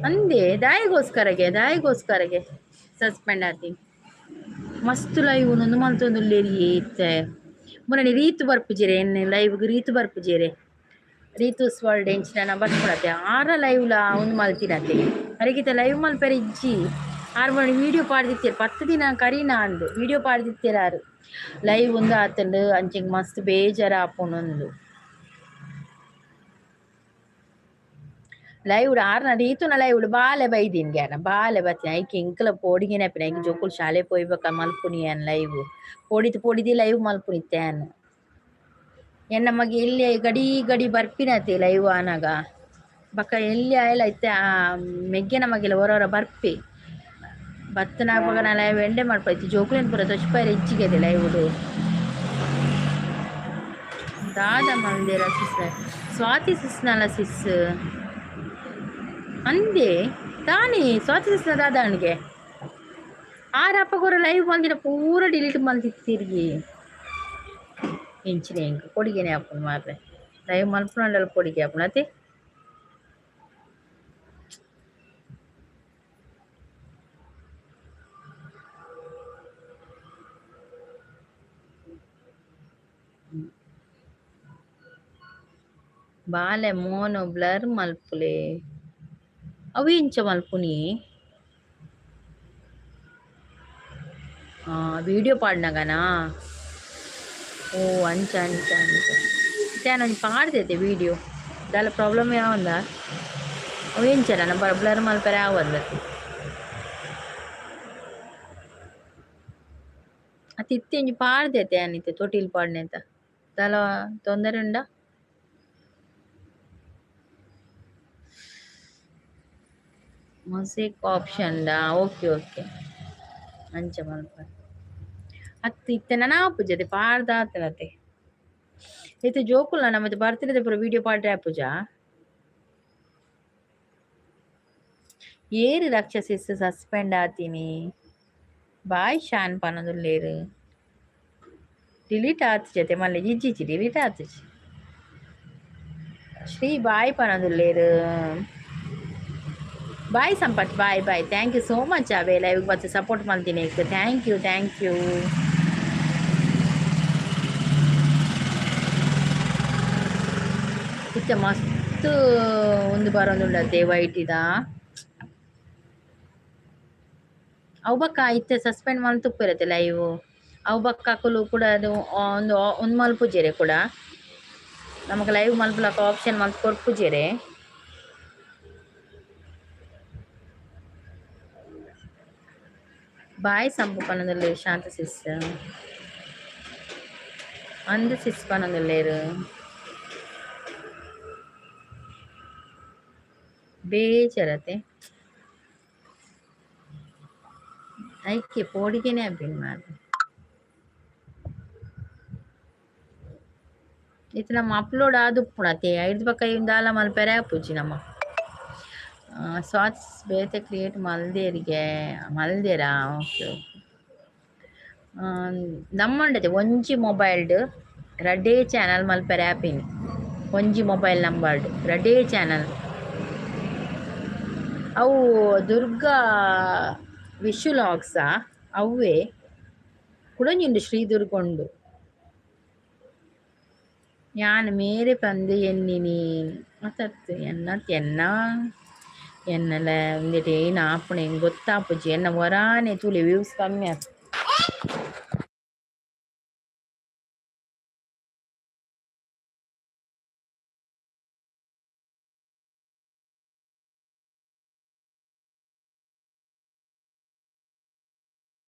[SPEAKER 1] ಅಂದೆ ದಾಯಿಗೋಸ್ಕರಗೆ ದಾಯಿಗೋಸ್ಕರಗೆ ಸಸ್ಪೆಂಡ್ ಆತಿ. ಮಸ್ತ್ ಲೈವ್ ಉಂದು ಮಲ್ತೊಂದುಲ್ಲೆರ್ ಇತ್ತೆ ಮೊನ್ನೆ ರೀತು ಬರ್ಪುಜೆರೆ ಎನ್ನೆ ಲೈವ್ಗ್ ರೀತು ಬರ್ಪುಜೆರೆ. ರೀತೂಸ್ ವರ್ಲ್ಡ್ ಎಂಚಿನ ಬರ್ಪುಡತೆ ಆರ ಲೈವ್ಲ ಉಂದು ಮಲ್ತಿನತೆ ಅರೆಗಿತ ಲೈವ್ ಮಲ್ಪೆರೆ ಇಜ್ಜಿ. ಆರ್ ಮೊನ್ನೆ ವೀಡಿಯೋ ಪಾಡ್ದಿತ್ತೆರ್ 10 ದಿನ ಕರಿನ ಅಂದ್ ವೀಡಿಯೋ ಪಾಡ್ದಿತ್ತೆರ್ ಆರ್ ಲೈವ್ ಉಂದು ಆತುಂಡು ಅಂಚೆಗ್ ಮಸ್ತ್ ಬೇಜಾರ್ ಆಪುಂಡು. ಲೈವ್ ಆರ್ನ ರೀತುನ ಲೈವ್ ಬಾಲೆ ಬೈದಿನ್ಗೆ ಆರ್ನ ಬಾಲೆ ಬತ್ತಿನ ಐಕ್ ಎಂಕ್ಲ ಪೋಡಿಗೆನೆ ಆಪಿನ ಐಕ್ ಜೋಕುಲು ಶಾಲೆ ಪೋಯಿಬೊಕ ಮಲ್ಪುನಿ ಯಾನ್ ಲೈವ್ ಪೋಡಿದ್ ಪೋಡಿದಿ ಲೈವ್ ಮಲ್ಪುನಿತ್ತೆ ಯಾನ್. ಎನ್ನ ಮಗೆ ಎಲ್ಲಿ ಗಡಿ ಗಡಿ ಬರ್ಪಿನತೆ ಲೈವ್ ಆನಗ ಬೊಕ ಎಲ್ಲಿ ಆಯಲ ಇತ್ತೆ ಆ ಮೆಗ್ಗೆನ ಮಗೆಲ ಒರ ಒರ ಬರ್ಪೆ. ಬತ್ತನಾಪಗ ಲೈವ್ ಎಂಡೆ ಮಾಡ್ಪೈತಿ ಜೋಕುಲೆನ್ ಪೂರ ತೊಚ್ಪಾಯರೆ ಇಜ್ಜಿಗೆದೆ ಲೈವ್ ದಾದ ಮಲ್ದೇರ ಸಿಸ್? ಸ್ವಾತಿ ಸಿಸ್ನಲ ಸಿಸ್ ಅಂದೆ ತಾನೇ ಸ್ವಾತಿ ಸಿಸ್ನ ದಾದ ಅಣ್ಗೆ ಆರ್ ಅಪ್ಪಗೋರ ಲೈವ್ ಮಲ್ದಿನ ಪೂರ ಡಿಲೀಟ್ ಮಲ್ತಿತ್ತಿರ್ಗಿ. ಇಂಚಿನ ಇಂಕ ಕೊಡಿಗೆನೆ ಆಪುಂಡು ಮಾರ್ರೆ. ಲೈವ್ ಮಲ್ಪುನಂಡಲ ಕೊಡಿಗೆ ಆಪುಂಡು ಅತೆ. ಬಾಲೆ ಮೋನು ಬ್ಲರ್ ಮಲ್ಪುಲೆ. ಅವು ಎಂಚ ಮಲ್ಪುನಿ? ವಿಡಿಯೋ ಪಾಡ್ನಗನಾ? ಓ, ಅಂಚ ಅಂಚ ಅಂಚ. ಇತ್ತೆ ಒಂಜಿ ಪಾಡ್ದೈತೆ ವಿಡಿಯೋ. ದಾಲ ಪ್ರಾಬ್ಲಮ್ ಯಾವಂದ? ಅವು ಎಂಚನ ಬ್ಲರ್ ಮಲ್ಪೆರೆ ಆವಂದ್. ಅತ್ತ ಇತ್ತೆ ಒಂಜಿ ಪಾಡ್ದೈತೆ ಯಾನ್ ಇತ್ತೆ ತೊಟಿಲ್ ಪಾಡ್ನೆತ. ದಾಲ ತೊಂದರೆ ಉಂಡಾ? ಮೊಸೈಕ್ ಆಪ್ಷನ್ ಡಾ? ಓಕೆ ಓಕೆ, ಅಂಚ ಮಲ್ಪ. ಅತ್ತ್ ಇತ್ತೆ ನನ ಆಪುಜಿ ಪಾಡ್ದಾತನತೆ. ಇತ್ತೆ ಜೋಕುಲ್ನ ನಮ್ಮ ಬರ್ತ್ಡೇದ ಪೂರ ವಿಡಿಯೋ ಪಾಡ್ರೆ ಆಪುಜ? ಏರ್ ರಕ್ಷಸಿಸ್ ಸಸ್ಪೆಂಡ್ ಆತೀನಿ? ಬಾಯ್ ಶಾನ್ ಪನೊಂದುಲ್ಲೆರ್. ಡಿಲೀಟ್ ಆತಿಜತೆ ಮಲ್ಲೆ. ಇಜ್ಜಿಜ್ಜಿ, ಡಿಲೀಟ್ ಆತಿಜಿ. ಶ್ರೀ ಬಾಯ್ ಪನೊಂದುಲ್ಲೆರ್. Bye Sampath, bye bye. Thank you so much away live ಬತ್ತ್ ಸಪೋರ್ಟ್ ಮಲ್ತಿನಿ. Thank you, thank you. ಇತ್ತೆ ಮಸ್ತ್ ಉಂದು ಬರೊಂದುಂಡತೆ ವೈಟಿದ. ಅವು ಬೊಕ್ಕ ಇತ್ತೆ ಸಸ್ಪೆಂಡ್ ಮಲ್ತುಪ್ಪೆರತೆ ಲೈವ್. ಅವು ಬೊಕ್ಕ ಅಕುಲು ಕೂಡ ಅದು ಒಂದು ಉಂದು ಮಲ್ಪುಜೆರೆ ಕೂಡ. ನಮಕ್ ಲೈವ್ ಮಲ್ಪುಲಕ ಆಪ್ಷನ್ ಮಲ್ತ್ ಕೊರ್ಪುಜೆರೆ. ಬಾಯ್ ಸಂಪು ಪನೊಂದುಲ್ಲೆರ್ ಶಾಂತ ಸಿಸ್. ಅಂದ್ ಸಿಸ್ ಪನೊಂದುಲ್ಲೆರ್. ಬೇಜಾರತೆ. ಐಕೆ ಪೋಡಿಗೆನೆ ಆಪಿನ ಮಾರ್ರೆ. ಇತ್ತೆ ನಮ ಅಪ್ಲೋಡ್ ಆದುಪ್ಪುಂಡು ಐರ್ದ್ ಬೊಕ್ಕ ದಾಲ ಮಲ್ಪೆರೆ ಆಪುಜಿ ನಮ. ಸ್ವಾತಿ ಬೇತೆ ಕ್ರಿಯೇಟ್ ಮಲ್ದೇರಿಗೆ? ಮಲ್ದೇರಾ? Okay okay. ನಮ್ಮಂಡತೆ ಒಂಜಿ ಮೊಬೈಲ್ಡ್ ರಡ್ಡೇ ಚಾನಲ್ ಮಲ್ಪೆರೆ ಆಪಿನಿ. ಒಂಜಿ ಮೊಬೈಲ್ ನಂಬರ್ಡ್ ರಡ್ಡೇ ಚಾನಲ್. ಅವು ದುರ್ಗಾ ವಿಶು ಲಾಗ್ಸಾ ಅವ್ವೇ ಕುಡೊಂಜಿ ಉಂಡು ಶ್ರೀ ದುರ್ಗ ಉಂಡು. ಯಾನ್ ಮೇರೆ ಪಂದ್ ಎನ್ನಿನಿ ಅತ್ತತ್ ಎನ್ನ ಎನ್ನ ಎನ್ನಲ ಉಂದೆಟ್ ಏನ್ ಆಪುಂಡು ಎಂಕ್ ಗೊತ್ತಾಪುಜಿ. ಎನ್ನ ಒರಾನೆ ತೂಲೆ ವ್ಯೂಸ್ ಕಮ್ಮಿ ಆತ್.